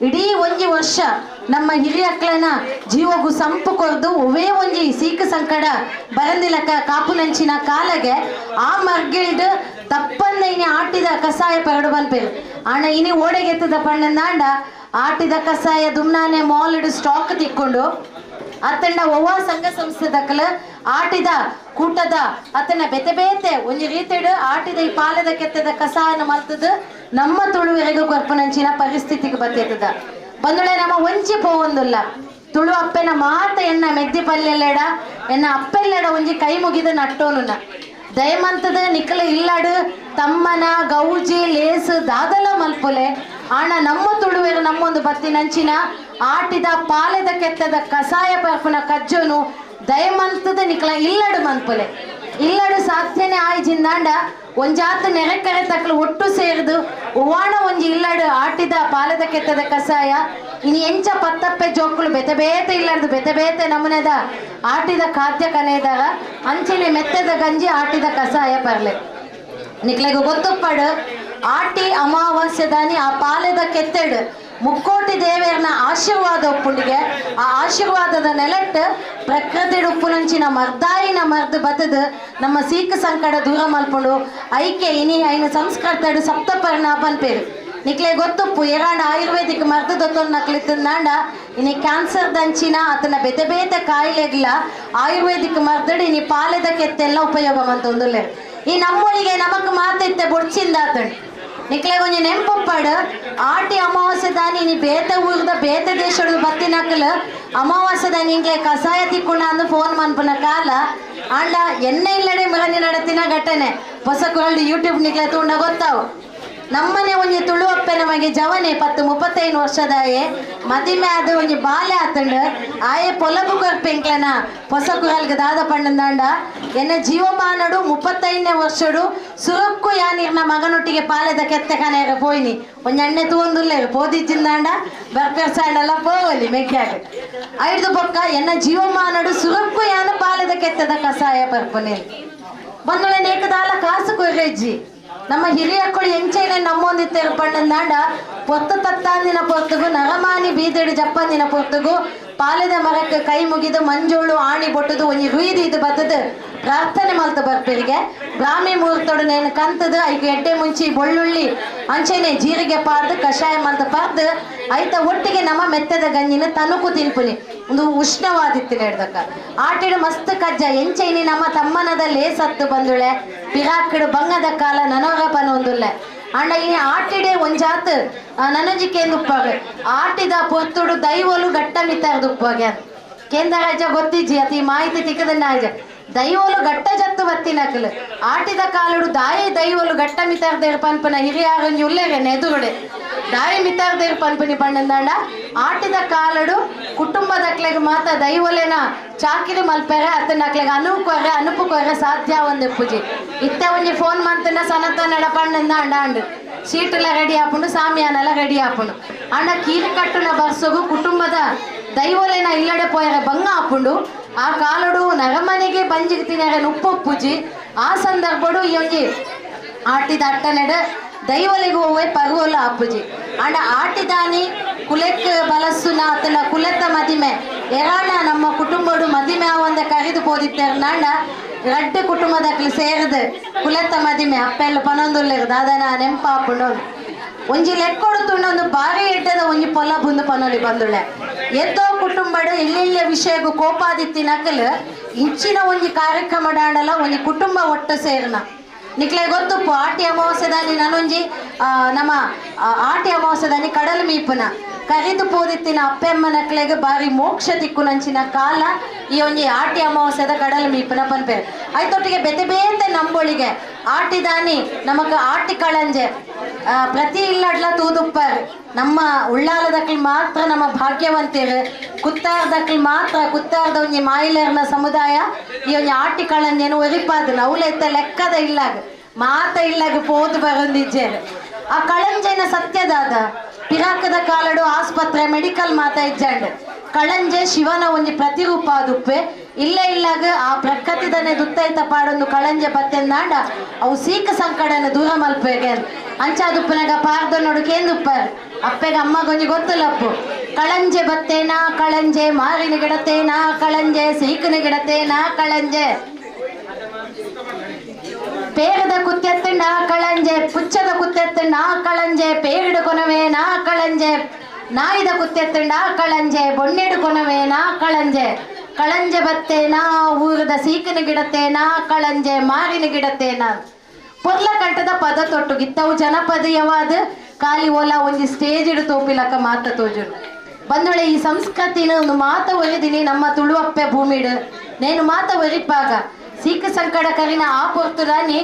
ಇಡೀ ಒಂಜಿ ವರ್ಷ ನಮ್ಮ ಹಿರಿಯಕ್ಲನ ಜೀವಗು ಸಂಪು ಕೊರ್ದು ಒವೇ ಒಂಜಿ ಸೀಕ ಸಂಕಡ ಬರಂದಿಲಕ ಕಾಪುನಂಚಿನ ಕಾಲಗೆ ಆ ಮರ್ಗಿಲ್ಡ್ ತಪ್ಪಂದ ಇನಿ ಆಟಿದ ಕಸಾಯ ಪರಡು ಬನ್ಪೇರು ಅಣ್ಣ ಇನಿ ಓಡೆಗೆತ್ತದ ಪಣ್ಣಂದಾಂಡ ಆಟಿದ ಕಸಾಯ ದುಮ್ನಾನೆ ಮಾಲ್ ಸ್ಟಾಕ್ ತಿಕ್ಕೊಂಡು ಅತ್ತಂಡ ಒವ್ವ ಸಂಘ ಸಂಸ್ಥೆ ದಕ್ಕಲ ಆಟಿದ ಕೂಟದ ಅತನ ಬೆತೆ ಬೇತೆ ಒಂಜಿ ರೀತಿಡು ಆಟಿದ ಈ ಪಾಲದ ಕೆತ್ತದ ಕಸಾಯನ ಮಲ್ತದ ನಮ್ಮ ತುಳುವೆರೆಗೂ ಕೊರ್ಪುನಂಚಿನ ಪರಿಸ್ಥಿತಿಗೆ ಬರ್ತದ. ಬಂದುಳೆ ನಮ್ಮ ಒಂಜಿ ಪೋವೊಂದುಲ್ಲ ತುಳು ಅಪ್ಪೆನ ಮಾತ ಎನ್ನ ಮೆದ್ದಿ ಪಲ್ಲೆಲ್ಲೆಡ ಎನ್ನ ಅಪ್ಪೆಲ್ಲೆಡ ಒಂಜಿ ಕೈ ಮುಗಿದ ನಟ್ಟೋನುನ ದಯಮಂತದ ನಿಕಲ ಇಲ್ಲಡು ತಮ್ಮನ ಗೌಜಿ ಲೇಸ್ ದಾದಲ ಮಲ್ಪುಲೆ ಆಣ ನಮ್ಮ ತುಳುವೆರು ನಮ್ಮೊಂದು ಬತ್ತಿನಂಚಿನ ಆಟಿದ ಪಾಲೆದ ಕೆತ್ತದ ಕಸಾಯ ಪರ್ಪುನ ಕಜ್ಜೋನು ದಯಮಂತದ ನಿಕಲ ಇಲ್ಲಡು ಮನ್ಪುಲೆ ಇಲ್ಲಡು ಸಾಧ್ಯನೆ ಆಯ್ಜಿಂದಾಂಡ ಒಂಜಾತ ನೆರೆಕರೆ ತಕ್ಕಲು ಒಟ್ಟು ಸೇರಿದು ಉವಾಣ ಒಂಜಿ ಇಲ್ಲಡು ಆಟಿದ ಪಾಲೆದ ಕೆತ್ತದ ಕಸಾಯ ಇನಿ ಎಂಚ ಪತ್ತಪ್ಪೆ ಜೋಕುಲು ಬೆತೆ ಬೇತೆ ಇಲ್ಲಡ್ದು ಬೆತೆ ಬೇತೆ ನಮೂನೆದ ಆಟಿದ ಖಾದ್ಯ ಕನೆದಾಗ ಅಂಚನೆ ಮೆತ್ತದ ಗಂಜಿ ಆಟಿದ ಕಸಾಯ ಪರ್ಲೆ ನಿಕ್ಲೆಗ್ ಗೊತ್ತುಪ್ಪಡು ಆಟಿ ಅಮಾವಾಸ್ಯದಾನಿ ಆ ಪಾಲೆದ ಕೆತ್ತೆಡು ಮುಕ್ಕೋಟಿ ದೇವೇರ್ನ ಆಶೀರ್ವಾದ ಒಪ್ಪುಂಡಿಗೆ ಆ ಆಶೀರ್ವಾದದ ನೆಲಟ್ಟು ಪ್ರಕೃತಿ ಉಪ್ಪುನಂಚಿನ ಮರ್ದಾಯಿನ ಮರ್ದು ಬತ್ತದು ನಮ್ಮ ಸೀಕ ಸಂಕಟ ದೂರ ಮಲ್ಪುಂಡು ಐಕೆ ಇನಿ ಐನ ಸಂಸ್ಕೃತಡು ಸಪ್ತಪರ್ಣ ಪನ್ಪೇರು ನಿಕ್ಲೆ ಗೊತ್ತುಪ್ಪು ಏರಾಂಡ ಆಯುರ್ವೇದಿಕ್ ಮರ್ದು ದೊತ್ತೊಂದು ನಕ್ಲಿತ್ತಂದಾಂಡ ಇನಿ ಕ್ಯಾನ್ಸರ್ ದಂಚಿನ ಆತನ ಬೇತೆ ಬೇತೆ ಕಾಯಿಲೆಗ್ಲ ಆಯುರ್ವೇದಿಕ್ ಮರ್ದಡು ಇನಿ ಪಾಲೆದ ಕೆತ್ತೆಲ್ಲ ಉಪಯೋಗ ಮಂತೊಂದುಲ್ಲೆ ಈ ನಮ್ಮೊಳಿಗೆ ನಮಕ್ ಮಾತಿತ್ತೆ ಬೊಡ್ಚಿಂದ ಆತಂಡು ನಿಕ್ಲೆ ಒಂಜಿ ನೆಂಪೊಪ್ಪಾಡು ಆಟಿ ಅಮಾವಾಸ್ಯೆ ದಾನಿ ಇನಿ ಬೇತೆ ಊರ್ದ ಬೇತೆ ದೇಶದ ಬತ್ತಿನಕಲ್ ಅಮಾವಾಸ್ಯೆ ದಾನಿ ಇಂಗ್ಲೆ ಕಸಾಯ ತಿಕ್ಕೊಂಡ ಅಂದು ಫೋನ್ ಮನ್ಪುನ ಕಾಲ ಆಂಡ ಎಣ್ಣೆ ಇಲ್ಲಡೆ ಮರನಿ ನಡತಿನ ಘಟನೆ ಹೊಸ ಕುರಲ್ದು ಯೂಟ್ಯೂಬ್ ನಿಕ್ಲೆ ತೂಂಡ ಗೊತ್ತಾವು ನಮ್ಮನೆ ಒಂಜಿ ತುಳುವಪ್ಪೆ ನಮಗೆ ಜವನೆ 10-35 ವರ್ಷದಾಯೆ ಮದಿಮೆ ಆದ ಒಂಜಿ ಬಾಲೆ ಆತಂಡು ಆಯೆ ಪೊಲಬು ಕೊರ್ಪೆಂಕ್ಲನ ಹೊಸ ಕುರಲ್ಗೆ ದಾದ ಪಣ್ಣಂದಾಂಡ ಎನ್ನ ಜೀವಮಾನಡು 35ನೇ ವರ್ಷಡು ಸುರಕ್ಕು ಯಾನಿರ್ನ ಮಗನೊಟ್ಟಿಗೆ ಪಾಲೆದ ಕೆತ್ತೆ ಕನೆಯರ ಪೋಯಿನಿ ಒಂಜಿ ಅಣ್ಣೆ ತೂಂದುಲ್ಲೇರು ಪೋದಿಜ್ಜಿಂದಾಂಡ ಬರ್ಪೆರ್ಸಾಂಡಲ್ಲ ಪೋವಲಿ ಮೆಗ್ಯಾಗ ಐದು ಬೊಕ್ಕ ಎನ್ನ ಜೀವಮಾನಡು ಸುರಕ್ಕು ಯಾನ ಪಾಲೆದ ಕೆತ್ತದ ಕಸಾಯ ಪರ್ಪುನೆ ಬಂದೊಳೆ ನೇಕದಾಲ ಕಾಸು ಕೊರ್ರೆಜ್ಜಿ ನಮ್ಮ ಹಿರಿಯಕ್ಕಳು ಎಂಚೈನ ನಮ್ಮೊಂದಿತ್ತೇರು ಪಣ್ಣಂದಾಂಡ ಪೊತ್ತು ತತ್ತಾಂದಿನ ಪೊರ್ತುಗು ನರಮಾನಿ ಬೀದೆಡು ಜಪ್ಪಂದಿನ ಪೊರ್ತುಗು ಪಾಲೆದ ಮರಕ್ಕೆ ಕೈ ಮುಗಿದು ಮಂಜೋಳು ಆಣಿ ಬೊಟ್ಟದು ಒಂಜಿ ರುಯ್ದು ಇದು ಬತ್ತದು ಪ್ರಾರ್ಥನೆ ಮಲ್ತ ಬರ್ಪೇರಿಗೆ ಬ್ರಾಹ್ಮಿ ಮುಹೂರ್ತೋಡು ನೇನು ಕಂತದು ಐಕ್ ಎಡ್ಡೆ ಮುಂಚಿ ಬೆಳ್ಳುಳ್ಳಿ ಅಂಚೆನೆ ಜೀರಿಗೆ ಪಾರ್ದು ಕಷಾಯ ಮಲ್ತ ಪಾರ್ದು ಐತ ಒಟ್ಟಿಗೆ ನಮ್ಮ ಮೆತ್ತದ ಗಂಜಿನ ತನುಕು ತಿನ್ಪುನಿ ಒಂದು ಉಷ್ಣವಾದಿತ್ತು ಹಿಡ್ದಕ್ಕ ಆಟಿಡು ಮಸ್ತ್ ಕಜ್ಜ ಎಂಚೈನಿ ನಮ್ಮ ತಮ್ಮನದ ಲೇಸತ್ತು ಬಂದುಳೆ ಪಿರಾಕಿಡು ಬಂಗದ ಕಾಲ ನನೋರಪನ ಒಂದುಲ್ಲೆ ಅಂಡ ಈ ಆಟಿಡೆ ಒಂಜಾತ್ ನನಜಿ ಕೇಂದುಪ್ಪಾಗ ಆಟಿದ ಪೊತ್ತುಡು ದೈವಲು ಗಟ್ಟ ಮಿತ್ತಾರ್ದುಪ್ಪಾಗೆ ಕೇಂದ್ರ ರಾಜ್ಯ ಗೊತ್ತಿಜ್ಜಿ ಅತಿ ಮಾಹಿತಿ ತಿಕ್ಕದನ್ನ ಆಯ್ಜ ದೈವಲು ಗಟ್ಟ ಜತ್ತು ಬತ್ತಿನಕಲು ಆಟಿದ ಕಾಲುಡು ದಾಯಿ ದೈವಲು ಗಟ್ಟ ಮಿತಾರ್ದೇರ್ ಪನ್ಪನ ಹಿರಿಯಾರಂಜಿ ಉಲ್ಲೇರೆ ನೆದುರುಡೆ ದಾಯಿ ಮಿತಾರ್ದೇರ್ ಪನ್ಪನಿ ಪಣ್ಣಂದಾಂಡ ಆಟಿದ ಕಾಲುಡು ಕುಟುಂಬದಕ್ಲೆಗ್ ಮಾತ ದೈವಲೇನ ಚಾಕಿರಿ ಮಲ್ಪೆರೆ ಅತ್ತನಕ್ಲೆಗ್ ಅನುಕೊರೆ ಅನುಪುಕೊರೆ ಸಾಧ್ಯ ಒಂದೆ ಪೂಜೆ ಇತ್ತೆ ಒಂಜಿ ಫೋನ್ ಮಂತನ ಸನತನಡ ಪಣ್ಣಂದಾಂಡ ಅಂಡು ಸೀಟೆಲ್ಲ ರೆಡಿ ಆಪುಂಡು ಸಾಮಿಯಾನೆಲ್ಲ ರೆಡಿ ಆಪುಂಡು ಅಂಡ ಕೀರು ಕಟ್ಟುನ ಬರ್ಸಗು ಕುಟುಂಬದ ದೈವಲೇನ ಇಲ್ಲಡೆ ಪೋಯರೆ ಬಂಗ ಆಪುಂಡು ಆ ಕಾಲಡು ನರಮನೆಗೆ ಬಂಜಿಗೆ ತಿನ್ನರೆ ಉಪ್ಪು ಪೂಜಿ ಆ ಸಂದರ್ಭಡು ಈ ಒಂಜಿ ಆಟಿದ ಅಟ್ಟನೆಡು ದೈವಲಿಗೂ ಹೋವೆ ಪರ್ವೋಲ ಆಪುಜಿ ಅಂಡ ಆಟಿದಾನಿ ಕುಲೆಕ್ ಬಲಸ್ಸುನ ಆತನ ಕುಲೆತ್ತ ಮದಿಮೆ ಎರಾಣ ನಮ್ಮ ಕುಟುಂಬಡು ಮದಿಮೆ ಆವಂದ ಕರಿದು ಪೋದಿತ್ತೇರು ನಾಂಡ ರಡ್ಡು ಕುಟುಂಬದಕ್ಲು ಸೇರಿದು ಕುಲೆತ್ತ ಮದಿಮೆ ಅಪ್ಪೆಲ್ಲ ಪನೊಂದುಲ್ಲೇರು ದಾದನ ನೆಂಪಾಪುಂಡು ಒಂಜಿ ಲೆಕ್ಕೊಡು ತುಂಡೊಂದು ಬಾರಿ ಎಡ್ಡದ ಒಂಜಿ ಪೊಲ ಬುಂದು ಪನೊಲಿ ಬಂದುಳೆ ಎದ್ದೋ ಕುಟುಂಬಡು ಇಲ್ಲಿಲ್ಲ ವಿಷಯಗೂ ಕೋಪಾದಿತ್ತಿ ನಕಲು ಇಂಚಿನ ಒಂಜಿ ಕಾರ್ಯಕ್ರಮ ಡಾಂಡಲ ಒಂಜಿ ಕುಟುಂಬ ಒಟ್ಟು ಸೇರ್ನ ನಿಕ್ಲೆ ಗೊತ್ತುಪ್ಪು ಆಟಿ ಅಮಾವಾಸ್ಯದಾನಿ ನಾನೊಂಜಿ ನಮ್ಮ ಆಟಿ ಅಮಾವಾಸ್ಯದಾನಿ ಕಡಲು ಮೀಪುನ ಕರಿದು ಪೋದಿತ್ತಿನ ಅಪ್ಪೆಮ್ಮ ನಕ್ಲೆಗ್ ಬಾರಿ ಮೋಕ್ಷ ತಿಕ್ಕುನಂಚಿನ ಕಾಲ ಈ ಒಂಜಿ ಆಟಿ ಅಮಾವಾಸ್ಯದ ಕಡಲು ಮೀಪುನ ಪನ್ಪೇರು ಐತೊಟ್ಟಿಗೆ ಬೇತೆ ಬೇತೆ ನಂಬೊಳಿಗೆ ಆಟಿದಾನಿ ನಮಕ್ ಆಟಿ ಕಳಂಜೆ ಪ್ರತಿ ಇಲ್ಲಡ್ಲ ತೂದುಪ್ಪರ್ ನಮ್ಮ ಉಳ್ಳಾಲದಕ್ಲು ಮಾತ್ರ ನಮ್ಮ ಭಾಗ್ಯವಂತರು ಕುತ್ತಾರ್ದಕ್ಲು ಮಾತ್ರ ಕುತ್ತಾರ್ದ ಒಂಜಿ ಮಾಯಿಲರ್ನ ಸಮುದಾಯ ಈ ಒಂಜಿ ಆಟಿ ಕಳಂಜೆನು ಒರಿಪಾದು ನೌಲೆತ್ತ ಲೆಕ್ಕದ ಇಲ್ಲಾಗ ಮಾತ ಇಲ್ಲಾಗ ಪೋದು ಬರೊಂದಿಜ್ಜೇರು ಆ ಕಳಂಜೆನ ಸತ್ಯದಾದ ಪಿರಾಕದ ಕಾಲಡು ಆಸ್ಪತ್ರೆ ಮೆಡಿಕಲ್ ಮಾತ ಇಜ್ಜಂಡು ಕಳಂಜೆ ಶಿವನ ಒಂಜಿ ಪ್ರತಿರೂಪ ಆದುಪ್ಪೆ ಇಲ್ಲ ಇಲ್ಲಾಗ ಆ ಪ್ರಕೃತಿದನೆ ದುತ್ತೈತ ಪಾಡೊಂದು ಕಳಂಜೆ ಪತ್ತೆಂದಾಂಡ ಅವು ಸೀಕ ಸಂಕಡನ ದೂರ ಮಲ್ಪೆಗೆ ಅಂಚಾದುಪ್ಪನಾಗ ಪಾರ್ದ ನೋಡು ಕೇಂದುಪ್ಪರ್ ಅಪ್ಪೆಗೆ ಅಮ್ಮಗೊಂಜಿ ಗೊತ್ತಲಪ್ಪು ಕಳಂಜೆ ಬತ್ತೇನಾ ಕಳಂಜೆ ಮಾರಿನ ಗಿಡತೇನಾ ಕಳಂಜೆ ಸೀಕನ ಗಿಡತೇನಾ ಕಳಂಜೆ ಪೇರದ ಕುತ್ತೆತ್ತಂಡ ಕಳಂಜೆ ಪುಚ್ಚದ ಕುತ್ತೆತ್ತಂಡ ಕಳಂಜೆ ಪೇರಿಡು ಕೊನವೇ ನಾ ಕಳಂಜೆ ನಾಯಿದ ಕುತ್ತೆತ್ತಂಡ ಕಳಂಜೆ ಬೊಣ್ಣೆಡು ಕೊನವೇ ನಾ ಕಳಂಜೆ ಕಳಂಜೆ ಬತ್ತೇನಾ ಊರದ ಸೀಕನ ಗಿಡತೇನಾ ಕಳಂಜೆ ಮಾರಿನ ಗಿಡತೇನಾ ಪೊರ್ಲ ಕಂಠದ ಪದ ತೊಟ್ಟು ಗಿತ್ತವು ಜನಪದೀಯವಾದ ಖಾಲಿ ಓಲಾ ಒಂಜಿ ಸ್ಟೇಜ್ ಇಡು ತೋಪಿಲಕ್ಕ ಮಾತ ತೋಜುಡು ಬಂದೊಳೆ ಈ ಸಂಸ್ಕೃತಿನ ಒಂದು ಮಾತ ಒರಿದಿನಿ ನಮ್ಮ ತುಳುವಪ್ಪೆ ಭೂಮಿಡು ನೇನು ಮಾತ ಒರಿಪಾಗ ಸೀಕ ಸಂಕಡ ಕರಿನ ಆ ಪೊರ್ತುದಾನಿ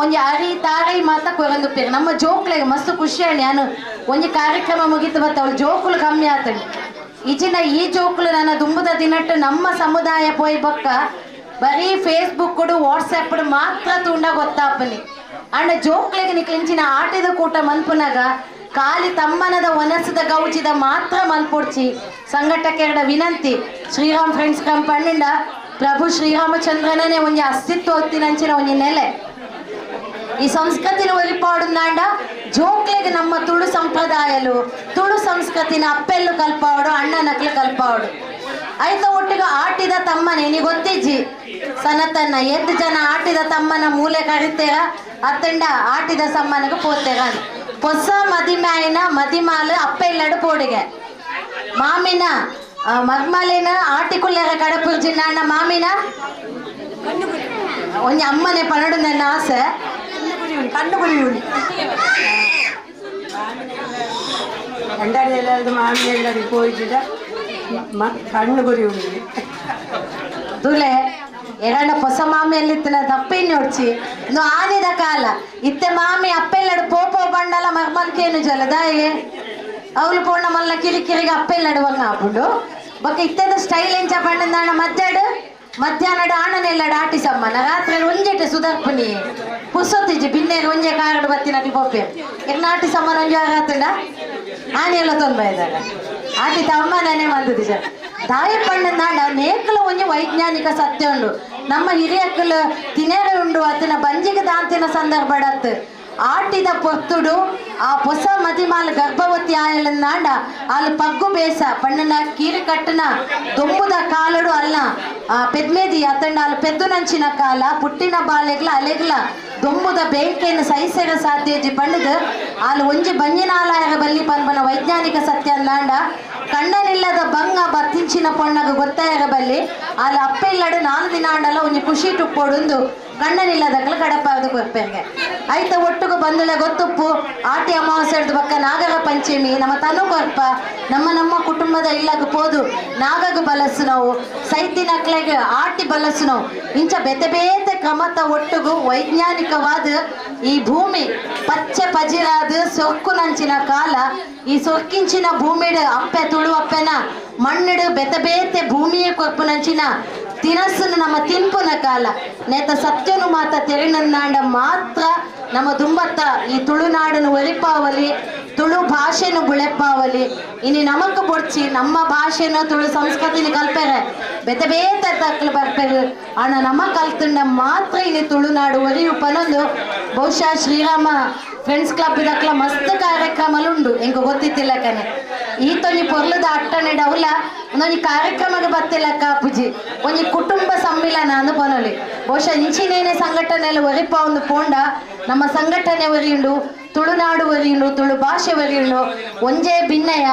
ಒಂಜಿ ಅರಿ ತಾರೈ ಮಾತ ಕೊರಂದುಪ್ಪೇರು ನಮ್ಮ ಜೋಕ್ಲೆಗ್ ಮಸ್ತ್ ಖುಷಿ ಆಂಡ್ ಯಾನು ಒಂಜಿ ಕಾರ್ಯಕ್ರಮ ಮುಗಿತು ಬತ್ತ ಅವಳು ಜೋಕುಲು ಕಮ್ಮಿ ಆತಂಡ್ ಇಜಿನ ಈ ಜೋಕುಲು ನನ್ನ ದುಂಬುದ ದಿನಟ್ಟು ನಮ್ಮ ಸಮುದಾಯ ಪೋಯ್ ಬೊಕ್ಕ ಬರೀ ಫೇಸ್ಬುಕ್ ವಾಟ್ಸಪ್ ಮಾತ್ರ ತೂಂಡ ಗೊತ್ತಾಪನಿ ಅಂಡ ಜೋಕ್ಲೆಗ್ ನಿಕ್ಲಿಂಚಿನ ಆಟದ ಕೂಟ ಮನ್ಪುನಗ ಖಾಲಿ ತಮ್ಮನದ ಒನಸದ ಗೌಜಿದ ಮಾತ್ರ ಮನ್ಪೊಡ್ಚಿ ಸಂಘಟಕರ ವಿನಂತಿ ಶ್ರೀರಾಮ್ ಫ್ರೆಂಡ್ಸ್ ಕ್ಲಬ್ ಪಂಡ ಪ್ರಭು ಶ್ರೀರಾಮಚಂದ್ರನೇ ಒಂಜಿ ಅಸ್ತಿತ್ವ ಹೊತ್ತಿನಂಚಿನ ಒಂಜಿ ನೆಲೆ ಈ ಸಂಸ್ಕೃತಿನ ಒರಿಪಾಡುಂದಾಂಡ ಜೋಕ್ಲೆಗ್ ನಮ್ಮ ತುಳು ಸಂಪ್ರದಾಯಲು ತುಳು ಸಂಸ್ಕೃತಿನ ಅಪ್ಪೆಲ್ಲು ಕಲ್ಪಾವಡು ಅಣ್ಣನಕ್ಲು ಕಲ್ಪಾವಡು ಐತ ಒಟ್ಟಿಗೆ ಆಟಿದ ತಮ್ಮನೆ ನೀ ಗೊತ್ತಿಜ್ಜಿ ಸನತನ್ನ ಎದ್ದು ಜನ ಆಟಿದ ತಮ್ಮನ ಮೂಲೆ ಕರಿತೇರ ಅತ್ತಂಡ ಆಟಿದ ಸಮ್ಮನಗ ಪೋತೇರ ಹೊಸ ಮದಿಮಾಯಿನ ಮದಿಮಾಲು ಅಪ್ಪೆಲ್ಲಡು ಪೋಡಿಗೆ ಮಾಮಿನ ಮರ್ಮಲಿನ ಆಟಿಕುಲ್ಲೆರ ಕಡಪುರ್ ಜಿನ್ನ ಮಾಮಿನ ಒಂಜಿ ಅಮ್ಮನೆ ಪನಡು ನನ್ನ ಆಸೆ ಕಣ್ಣು ಗುರಿ ಉಂಡು ದುಲೆ ಎರಡ ಹೊಸ ಮಾಮಿಯಲ್ಲಿತ್ತಿನ ತಪ್ಪೇನು ನೋಡ್ಚಿ ಇನ್ನು ಆನಿದ ಕಾಲ ಇತ್ತೆ ಮಾಮಿ ಅಪ್ಪೆಲ್ಲಡು ಪೋಪೋ ಬಂಡಲ ಮರ್ಮಲ್ಕೇನು ಜಲದಾಯೆ ಅವಳು ಪೋಣ ಮಲ್ಲ ಕಿರಿಕಿರಿಗೆ ಅಪ್ಪೆಲ್ಲಡು ಬಂಗ ಆಪುಂಡು ಬೊಕ್ಕ ಇತ್ತೆದ ಸ್ಟೈಲ್ ಎಂಚ ಪಂಡಂದಾಣ ಮಧ್ಯಾಹ್ನ ಮಧ್ಯಾಹ್ನಡು ಆಣನೆಲ್ಲಡು ಆಟಿ ಸಮ್ಮನ ರಾತ್ರಿ ಒಂಜೆಟೆ ಸುಧಾರ್ಪುನಿ ಪುಸೊತ್ತಿಜ್ಜಿ ಬಿನ್ನೇರು ಒಂಜೆ ಕಾರಡು ಬತ್ತಿನ ಪೋಪೆ ಇರ್ನ ಆಟಿ ಸಮ್ಮನ ಒಂಜೆ ರಾತ್ರಿಡ ಆನೆಲ್ಲ ತೊಂದರೆ ಇದ್ದಾಗ ಆಟಿ ತಮ್ಮನೇ ಬಂದದ್ದು ಸರ್ ದಾಯ ಪಣ್ಣಂದಾಂಡ ನೇಕಲ ಒಂಜಿ ವೈಜ್ಞಾನಿಕ ಸತ್ಯ ಉಂಡು ನಮ್ಮ ಹಿರಿಯಕ್ಕಲು ತಿನೇರೆ ಉಂಡು ಅತ್ತಿನ ಬಂಜಿಗೆ ದಾಂತಿನ ಸಂದರ್ಭ ಅತ್ತು ಆಟಿದ ಪೊರ್ತುಡು ಆ ಹೊಸ ಮದಿಮಾಲ್ ಗರ್ಭವತಿ ಆಯಲಂದಾಂಡ ಅಲ್ಲಿ ಪಗ್ಗು ಬೇಸ ಪಣ್ಣನ ಕೀರಿ ಕಟ್ಟನ ದೊಂಬುದ ಕಾಲಡು ಅಲ್ಲ ಆ ಪೆದ್ಮೇದಿ ಅತ್ತಂಡ ಅಲ್ಲಿ ಪೆದ್ದುನಂಚಿನ ಕಾಲ ಪುಟ್ಟಿನ ಬಾಲೆಗ್ಲ ಅಲೆಗ್ಲ ದೊಂಬುದ ಬೇಂಕೆಯನ್ನು ಸಹಿಸರ ಸಾಧ್ಯಜಿ ಪಣ್ಣದು ಅಲ್ಲಿ ಒಂಜಿ ಬಂಜಿನಾಲಾಯರ ಬಲ್ಲಿ ಪನ್ಪನ ವೈಜ್ಞಾನಿಕ ಸತ್ಯ ಅಂದಾಂಡ ಕಣ್ಣನಿಲ್ಲದ ಬಂಗ ಬತ್ತಿಂಚಿನ ಪೊಣ್ಣಗ ಗೊತ್ತಾಯರ ಬಲ್ಲಿ ಅಲ್ಲಿ ಅಪ್ಪೆಲ್ಲಡು ನಾಲ್ ದಿನ ಆಂಡಲ ಒಂಜಿ ಖುಷಿ ಟುಪ್ಪೊಡುಂದು ಕಣ್ಣನಿಲ್ಲದಕ್ಕಲ ಕಡಪಾದ ಕೊರ್ಪೆಂಗೆ ಐತ ಒಟ್ಟುಗು ಬಂದುಳೆ ಗೊತ್ತುಪ್ಪು ಆಟಿ ಅಮಾವಾಸ್ಯದ ಬಕ್ಕ ನಾಗರ ಪಂಚಮಿ ನಮ್ಮ ತನು ಕೊರ್ಪ ನಮ್ಮ ನಮ್ಮ ಕುಟುಂಬದ ಇಲ್ಲಗ ಪೋದು ನಾಗಗ ಬಲಸು ನಾವು ಸೈತಿನಕ್ಲೆಗೆ ಆಟಿ ಬಲಸು ನಾವು ಇಂಚ ಬೇತೆ ಬೇತೆ ಕ್ರಮತ ಒಟ್ಟುಗು ವೈಜ್ಞಾನಿಕವಾದ ಈ ಭೂಮಿ ಪಚ್ಚೆ ಪಜಿರಾದ ಸೊಕ್ಕುನಂಚಿನ ಕಾಲ ಈ ಸೊಕ್ಕಿಂಚಿನ ಭೂಮಿಡು ಅಪ್ಪೆ ತುಳು ಅಪ್ಪೆನ ಮಣ್ಣಿಡು ಬೆತೆ ಬೇತೆ ಭೂಮಿಯೇ ಕೊರ್ಪುನಂಚಿನ ತಿನಸ್ಸನ್ನು ನಮ್ಮ ತಿನ್ಪುನ ಕಾಲ ನೇತ ಸತ್ಯನು ಮಾತ ತೆರಿನಂದಾಂಡ ಮಾತ್ರ ನಮ್ಮ ದುಂಬತ್ತ ಈ ತುಳುನಾಡನ್ನು ಒಲಿಪಾವಲಿ ತುಳು ಭಾಷೆನು ಬುಳೆಪಾವಲಿ ಇನಿ ನಮಕ್ ಬೊಡ್ಚಿ ನಮ್ಮ ಭಾಷೆನ ತುಳು ಸಂಸ್ಕೃತಿನ ಕಲ್ಪೆರೆ ಬೇತೆ ಬೇತೆ ತಕ್ಲು ಬರ್ಪೆರು ಅಣ್ಣ ನಮ್ಮ ಕಲ್ತುಂಡ ಮಾತ್ರ ಇನಿ ತುಳುನಾಡು ಒರಿಯು ಪನೊಂದು ಬಹುಶಃ ಶ್ರೀರಾಮ ಫ್ರೆಂಡ್ಸ್ ಕ್ಲಬ್ ಇದಕ್ಲ ಮಸ್ತ್ ಕಾರ್ಯಕ್ರಮಲು ಉಂಡು ಎಂಕ ಗೊತ್ತಿತ್ತಿಲ್ಲ ಕನೆ ಈ ತೊಂಜಿ ಪೊರ್ಲದ ಅಟ್ಟಣೆ ಡೌಲ ಒಂದೊಂಜಿ ಕಾರ್ಯಕ್ರಮಕ್ಕೆ ಬತ್ತಿಲ್ಲ ಕಾಪುಜಿ ಒಂಜಿ ಕುಟುಂಬ ಸಮ್ಮಿಲನ ಅಂದು ಪನೊಲಿ ಬಹುಶಃ ಇಂಚಿನೇನೆ ಸಂಘಟನೆಯಲ್ಲಿ ಒರಿಪ ಒಂದು ಪೋಂಡ ನಮ್ಮ ಸಂಘಟನೆ ಒರಿಯುಂಡು ತುಳುನಾಡು ಒರಿಯುಂಡು ತುಳು ಭಾಷೆ ಒರಿಯುಂಡು ಒಂಜೇ ಭಿನ್ನಯ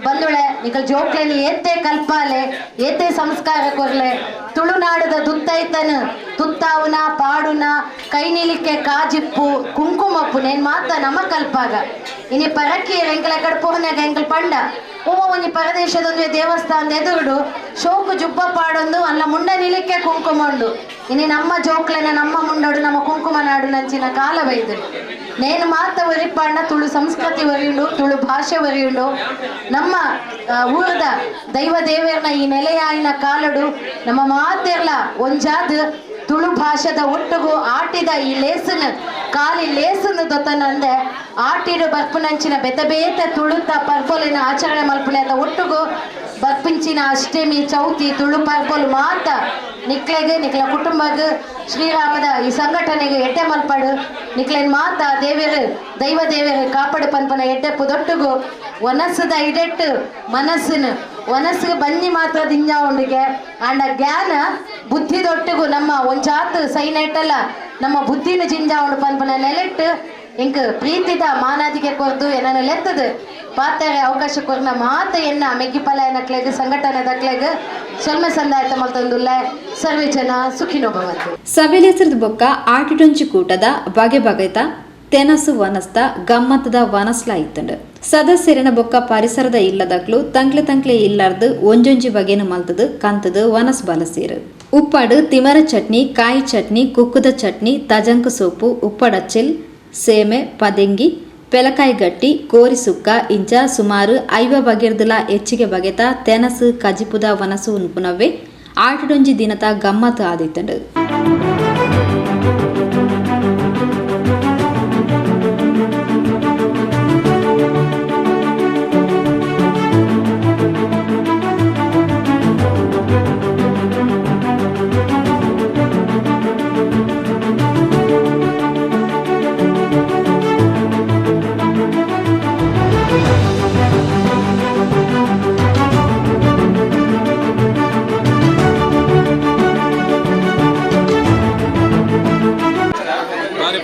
ಬಂದುಳೆ ನಿಕಲ್ ಜೋಕ್ಲೆನಿ ಏತೆ ಕಲ್ಪಾಲೆ ಏತೆ ಸಂಸ್ಕಾರ ಕೊರ್ಲೆ ತುಳುನಾಡದ ದುತ್ತೈತನು ತುತ್ತಾವುನ ಪಾಡುನ ಕೈ ನಿಲಿಕೆ ಕಾಜಿಪ್ಪು ಕುಂಕುಮಪ್ಪು ನೇನ್ ಮಾತ ನಮ್ಮ ಕಲ್ಪಾಗ ಇನಿ ಪರಕೀಯರ್ ಎಂಕಲ ಕಡೆ ಪೋನಾಗ ಎಂಕಲ್ ಪಂಡ ಉಮ ಒಂಜಿ ಪರದೇಶದೊಂದು ದೇವಸ್ಥಾನದ ಎದುರುಡು ಶೋಕು ಜುಬ್ಬ ಪಾಡೊಂದು ಅಲ್ಲ ಮುಂಡ ನಿಲಿಕೆ ಕುಂಕುಮ ಉಂಡು ಇನಿ ನಮ್ಮ ಜೋಕ್ಲೆನ ನಮ್ಮ ಮುಂಡೋಡು ನಮ್ಮ ಕುಂಕುಮ ನಾಡು ನಂಚಿನ ಕಾಲ ಬೈದು ನೇನು ಮಾತ ಒರಿಪಾಂಡ ತುಳು ಸಂಸ್ಕೃತಿ ಒರಿಯುಂಡು ತುಳು ಭಾಷೆ ಒರಿಯುಂಡು ನಮ್ಮ ಊರದ ದೈವ ದೇವೇರ್ನ ಈ ನೆಲೆಯಾಯಿನ ಕಾಲಡು ನಮ್ಮ ಮಾತೆರ್ಲ ಒಂಜಾದ ತುಳು ಭಾಷೆದ ಒಟ್ಟುಗು ಆಟಿದ ಈ ಲೇಸನ್ ಖಾಲಿ ಲೇಸನ್ ದೊತ್ತನಂದೆ ಆಟಿಡು ಬರ್ಪುನಂಚಿನ ಬೆತೆ ಬೇತೆ ತುಳುತ ಪರ್ಪೊಲಿನ ಆಚರಣೆ ಮಲ್ಪುನೆ ಅಂತ ಒಟ್ಟುಗು ಬರ್ಪಿಂಚಿನ ಅಷ್ಟಮಿ ಚೌತಿ ತುಳು ಪರ್ಪೊಲು ಮಾತ ನಿಕ್ಲೆಗ್ ನಿಕ್ಲ ಕುಟುಂಬಗ್ ಶ್ರೀರಾಮದ ಈ ಸಂಘಟನೆಗೆ ಎಡ್ಡೆ ಮಲ್ಪಾಡು ನಿಕ್ಲೆನ್ ಮಾತ ದೇವೇರು ದೈವ ದೇವೇರು ಕಾಪಾಡು ಪನ್ಪನ ಎಡ್ಡೆ ಪುದೊಟ್ಟುಗು ಒನಸದ ಇಡೆಟ್ಟು ಮನಸ್ಸಿನ ಒನಸ್ಸಿಗೆ ಬನ್ನಿ ಮಾತ್ರ ದಿಂಜ ಉಂಡಿಗೆ ಆಂಡ ಜ್ಞಾನ ಬುದ್ಧಿದೊಟ್ಟಿಗೂ ನಮ್ಮ ಒಂಜಾತ್ ಸೈನೆಟ್ಟಲ್ಲ ನಮ್ಮ ಬುದ್ಧಿನ ಜಿಂಜ ಉಂಡು ಪನ್ಪನ ನೆಲೆಟ್ಟು ಇಂಕ್ ಪ್ರೀತಿದ ಮಾನಾದಿಗೆ ಕೊರ್ದು ಏನನ್ನು ಲೆತ್ತದು ಪಾತಾರೆ ಅವಕಾಶ ಕೊರ್ನ ಮಾತ ಎನ್ನ ಮೆಗ್ಗಿಪಲ ಎನ್ನಕ್ಲೆಗ್ ಸಂಘಟನೆ ದಕ್ಲೆಗ್ ಸೊಲ್ಮೆ ಸಂದಾಯತ ಮಲ್ತೊಂದುಲ್ಲ ಸರ್ವೇ ಜನ ಸುಖಿನೋ ಭವಂತು. ಸಭೆಲೆಸರದ ಬೊಕ್ಕ ಆಟಿಡೊಂಜಿ ಕೂಟದ ಬಗೆ ಬಗೆತ ತೆನಸು ವನಸ್ತ ಗಮ್ಮತ್ತದ ವನಸ್ಲ ಇತ್ತಂಡು. ಸದಸ್ಯರನ ಬೊಕ್ಕ ಪರಿಸರದ ಇಲ್ಲದಕ್ಲು ತಂಕ್ಲೆ ತಂಕ್ಲೆ ಇಲ್ಲಾರ್ದು ಒಂಜೊಂಜಿ ಬಗೆನು ಮಲ್ತದು ಕಂತದು ವನಸ್ ಬಲಸೀರು. ಉಪ್ಪಾಡು ತಿಮರ ಚಟ್ನಿ, ಕಾಯಿ ಚಟ್ನಿ, ಕುಕ್ಕುದ ಚಟ್ನಿ, ತಜಂಕು ಸೊಪ್ಪು, ಉಪ್ಪಡಚ್ಚಿಲ್, ಸೇಮೆ, ಪದೆಂಗಿ, ಪೆಲಕಾಯಿ ಗಟ್ಟಿ, ಕೋರಿ ಸುಕ್ಕ ಇಂಚ ಸುಮಾರು 50 ಬಗೆರ್ದಲ ಹೆಚ್ಚಿಗೆ ಬಗೆತ ತೆನಸು ಕಜಿಪುದ ವನಸು ಉನ್ಪುನವ್ವೆ ಆಟಡೊಂಜಿ ದಿನತ ಗಮ್ಮತ್ ಆದಿತ್ತಂಡು.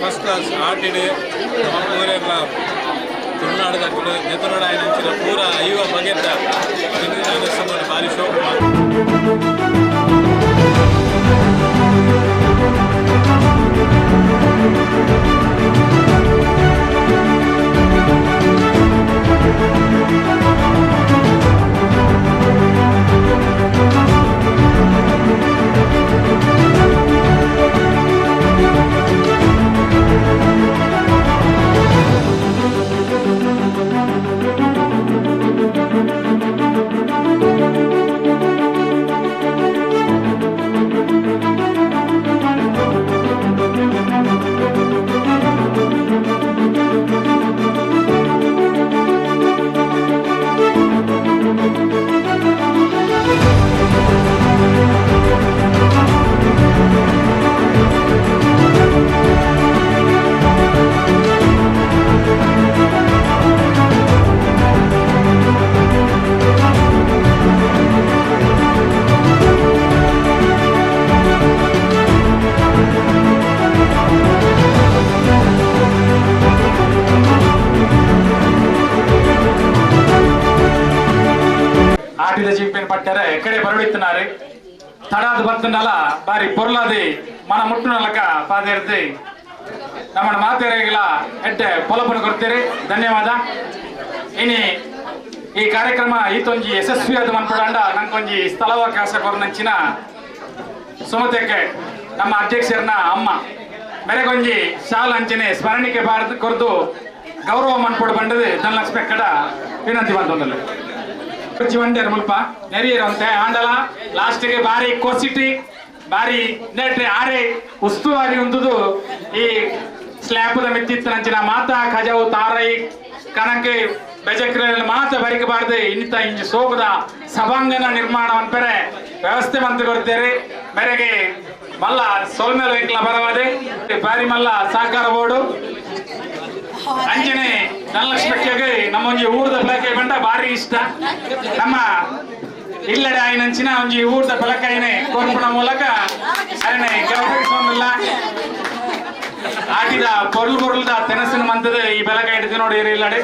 ಫಸ್ಟ್ ಕ್ಲಾಸ್ ಆಟಿಡ್ ನಮ್ಮ ತುಳುನಾಡು ದಕ್ಕಲು ನೆತುನಾಡು ಪೂರ 50 ಬಗೆತ ಭಾರಿ ಶೋಕ್. ಆಟಿದ ಚಿಂಪೆನ್ ಪಟ್ಟರೆ ಕಡೆ ಬರಡಿತ್ತನಾರೆ ತಡಾದ ಬತ್ತಂಡಲ ಬಾರಿ ಪೊರ್ಲಾದಿ ಮನ ಮುಟ್ಟುನಲಕ ಪಾದೇರ್ದಿ ನಮ್ಮನ ಮಾತೆರೆಗಳ ಎಡ್ಡೆ ಪೊಲಪನ ಕೊಡ್ತೀರಿ. ಧನ್ಯವಾದ. ಇನಿ ಈ ಕಾರ್ಯಕ್ರಮ ಈತೊಂಜಿ ಯಶಸ್ವಿಯಾದ ಮನ್ಪಡಂಡ ನಂಕೊಂಜಿ ಸ್ಥಳಾವಕಾಶ ಕೊರನಂಚಿನ ಸುಮತೆಗೆ ನಮ್ಮ ಅಧ್ಯಕ್ಷರನ್ನ ಅಮ್ಮ ಮೆರೆಗೊಂಜಿ ಶಾಲ ಅಂಚನೆ ಸ್ಮರಣಿಕೆ ಬಾರದು ಕೊರದು ಗೌರವ ಮನ್ಪಡು ಬಂಡದು ಧನಲಕ್ಷ್ಮಿ ಕಡ ವಿನಂತಿ ಬಂದೊಂದಲ್ಲ ವಂಡೇರ್ ಮುಲ್ಪ ನೆರಿಯರಂತೆ ಆಂಡಲ ಲಾಸ್ಟ್ಗೆ ಬಾರಿ ಕೊಸಿಟಿ ಬಾರಿ ನೆಟ್ರೆ ಆರೆ ಉಸ್ತುವಾರಿ ಉಂದುದು ಈ ಸ್ಲ್ಯಾಪದ ಮಿತ್ತಿತ್ತನಂಚಿನ ಮಾತಾ ಖಜಾವು ತಾರೈ ಕನಕೆ ಬೆಜಕ್ರೆ ಮಾತ ಬರಿಕಬಾರದು ಇನ್ನಿತ ಇಂಜಿ ಸೋಗದ ಸಭಾಂಗಣ ನಿರ್ಮಾಣ ಪೆರೆ ವ್ಯವಸ್ಥೆ ಮಂತ್ ಕೊಡ್ತೇವೆ. ಮೇರೆಗೆ ಮಲ್ಲ ಸೊಲ್ಮೇಲೆ ಎಂಕ್ಲ ಬರವಾದೆ ಬಾರಿ ಮಲ್ಲ ಸಹಕಾರ ಬೋರ್ಡು ಅಂಚನೆ ಧನಲಕ್ಷ್ಮಿ ನಮ್ಮ ಒಂಜಿ ಊರದ ಬೆಳಕಾಯಿ ಬಂಡ ಭಾರಿ ಇಷ್ಟ. ನಮ್ಮ ಇಲ್ಲಡೆ ಆಯ್ನಂಚಿನ ಒಂಜಿ ಊರದ ಬೆಳಕಾಯಿನೆ ಕೋರ್ಪುಣ ಮೂಲಕ ಅದನ್ನೇ ಗೌರವಿಸೋದಿಲ್ಲ. ಆಟಿದ ಪೊರ್ಲು ಪೊರ್ಲುದ ತೆನಸಿನ ಮಂತದ ಈ ಬೆಳಕಾಯಿ ಹಿಡಿದು ನೋಡಿ ಇಲ್ಲಡೆ.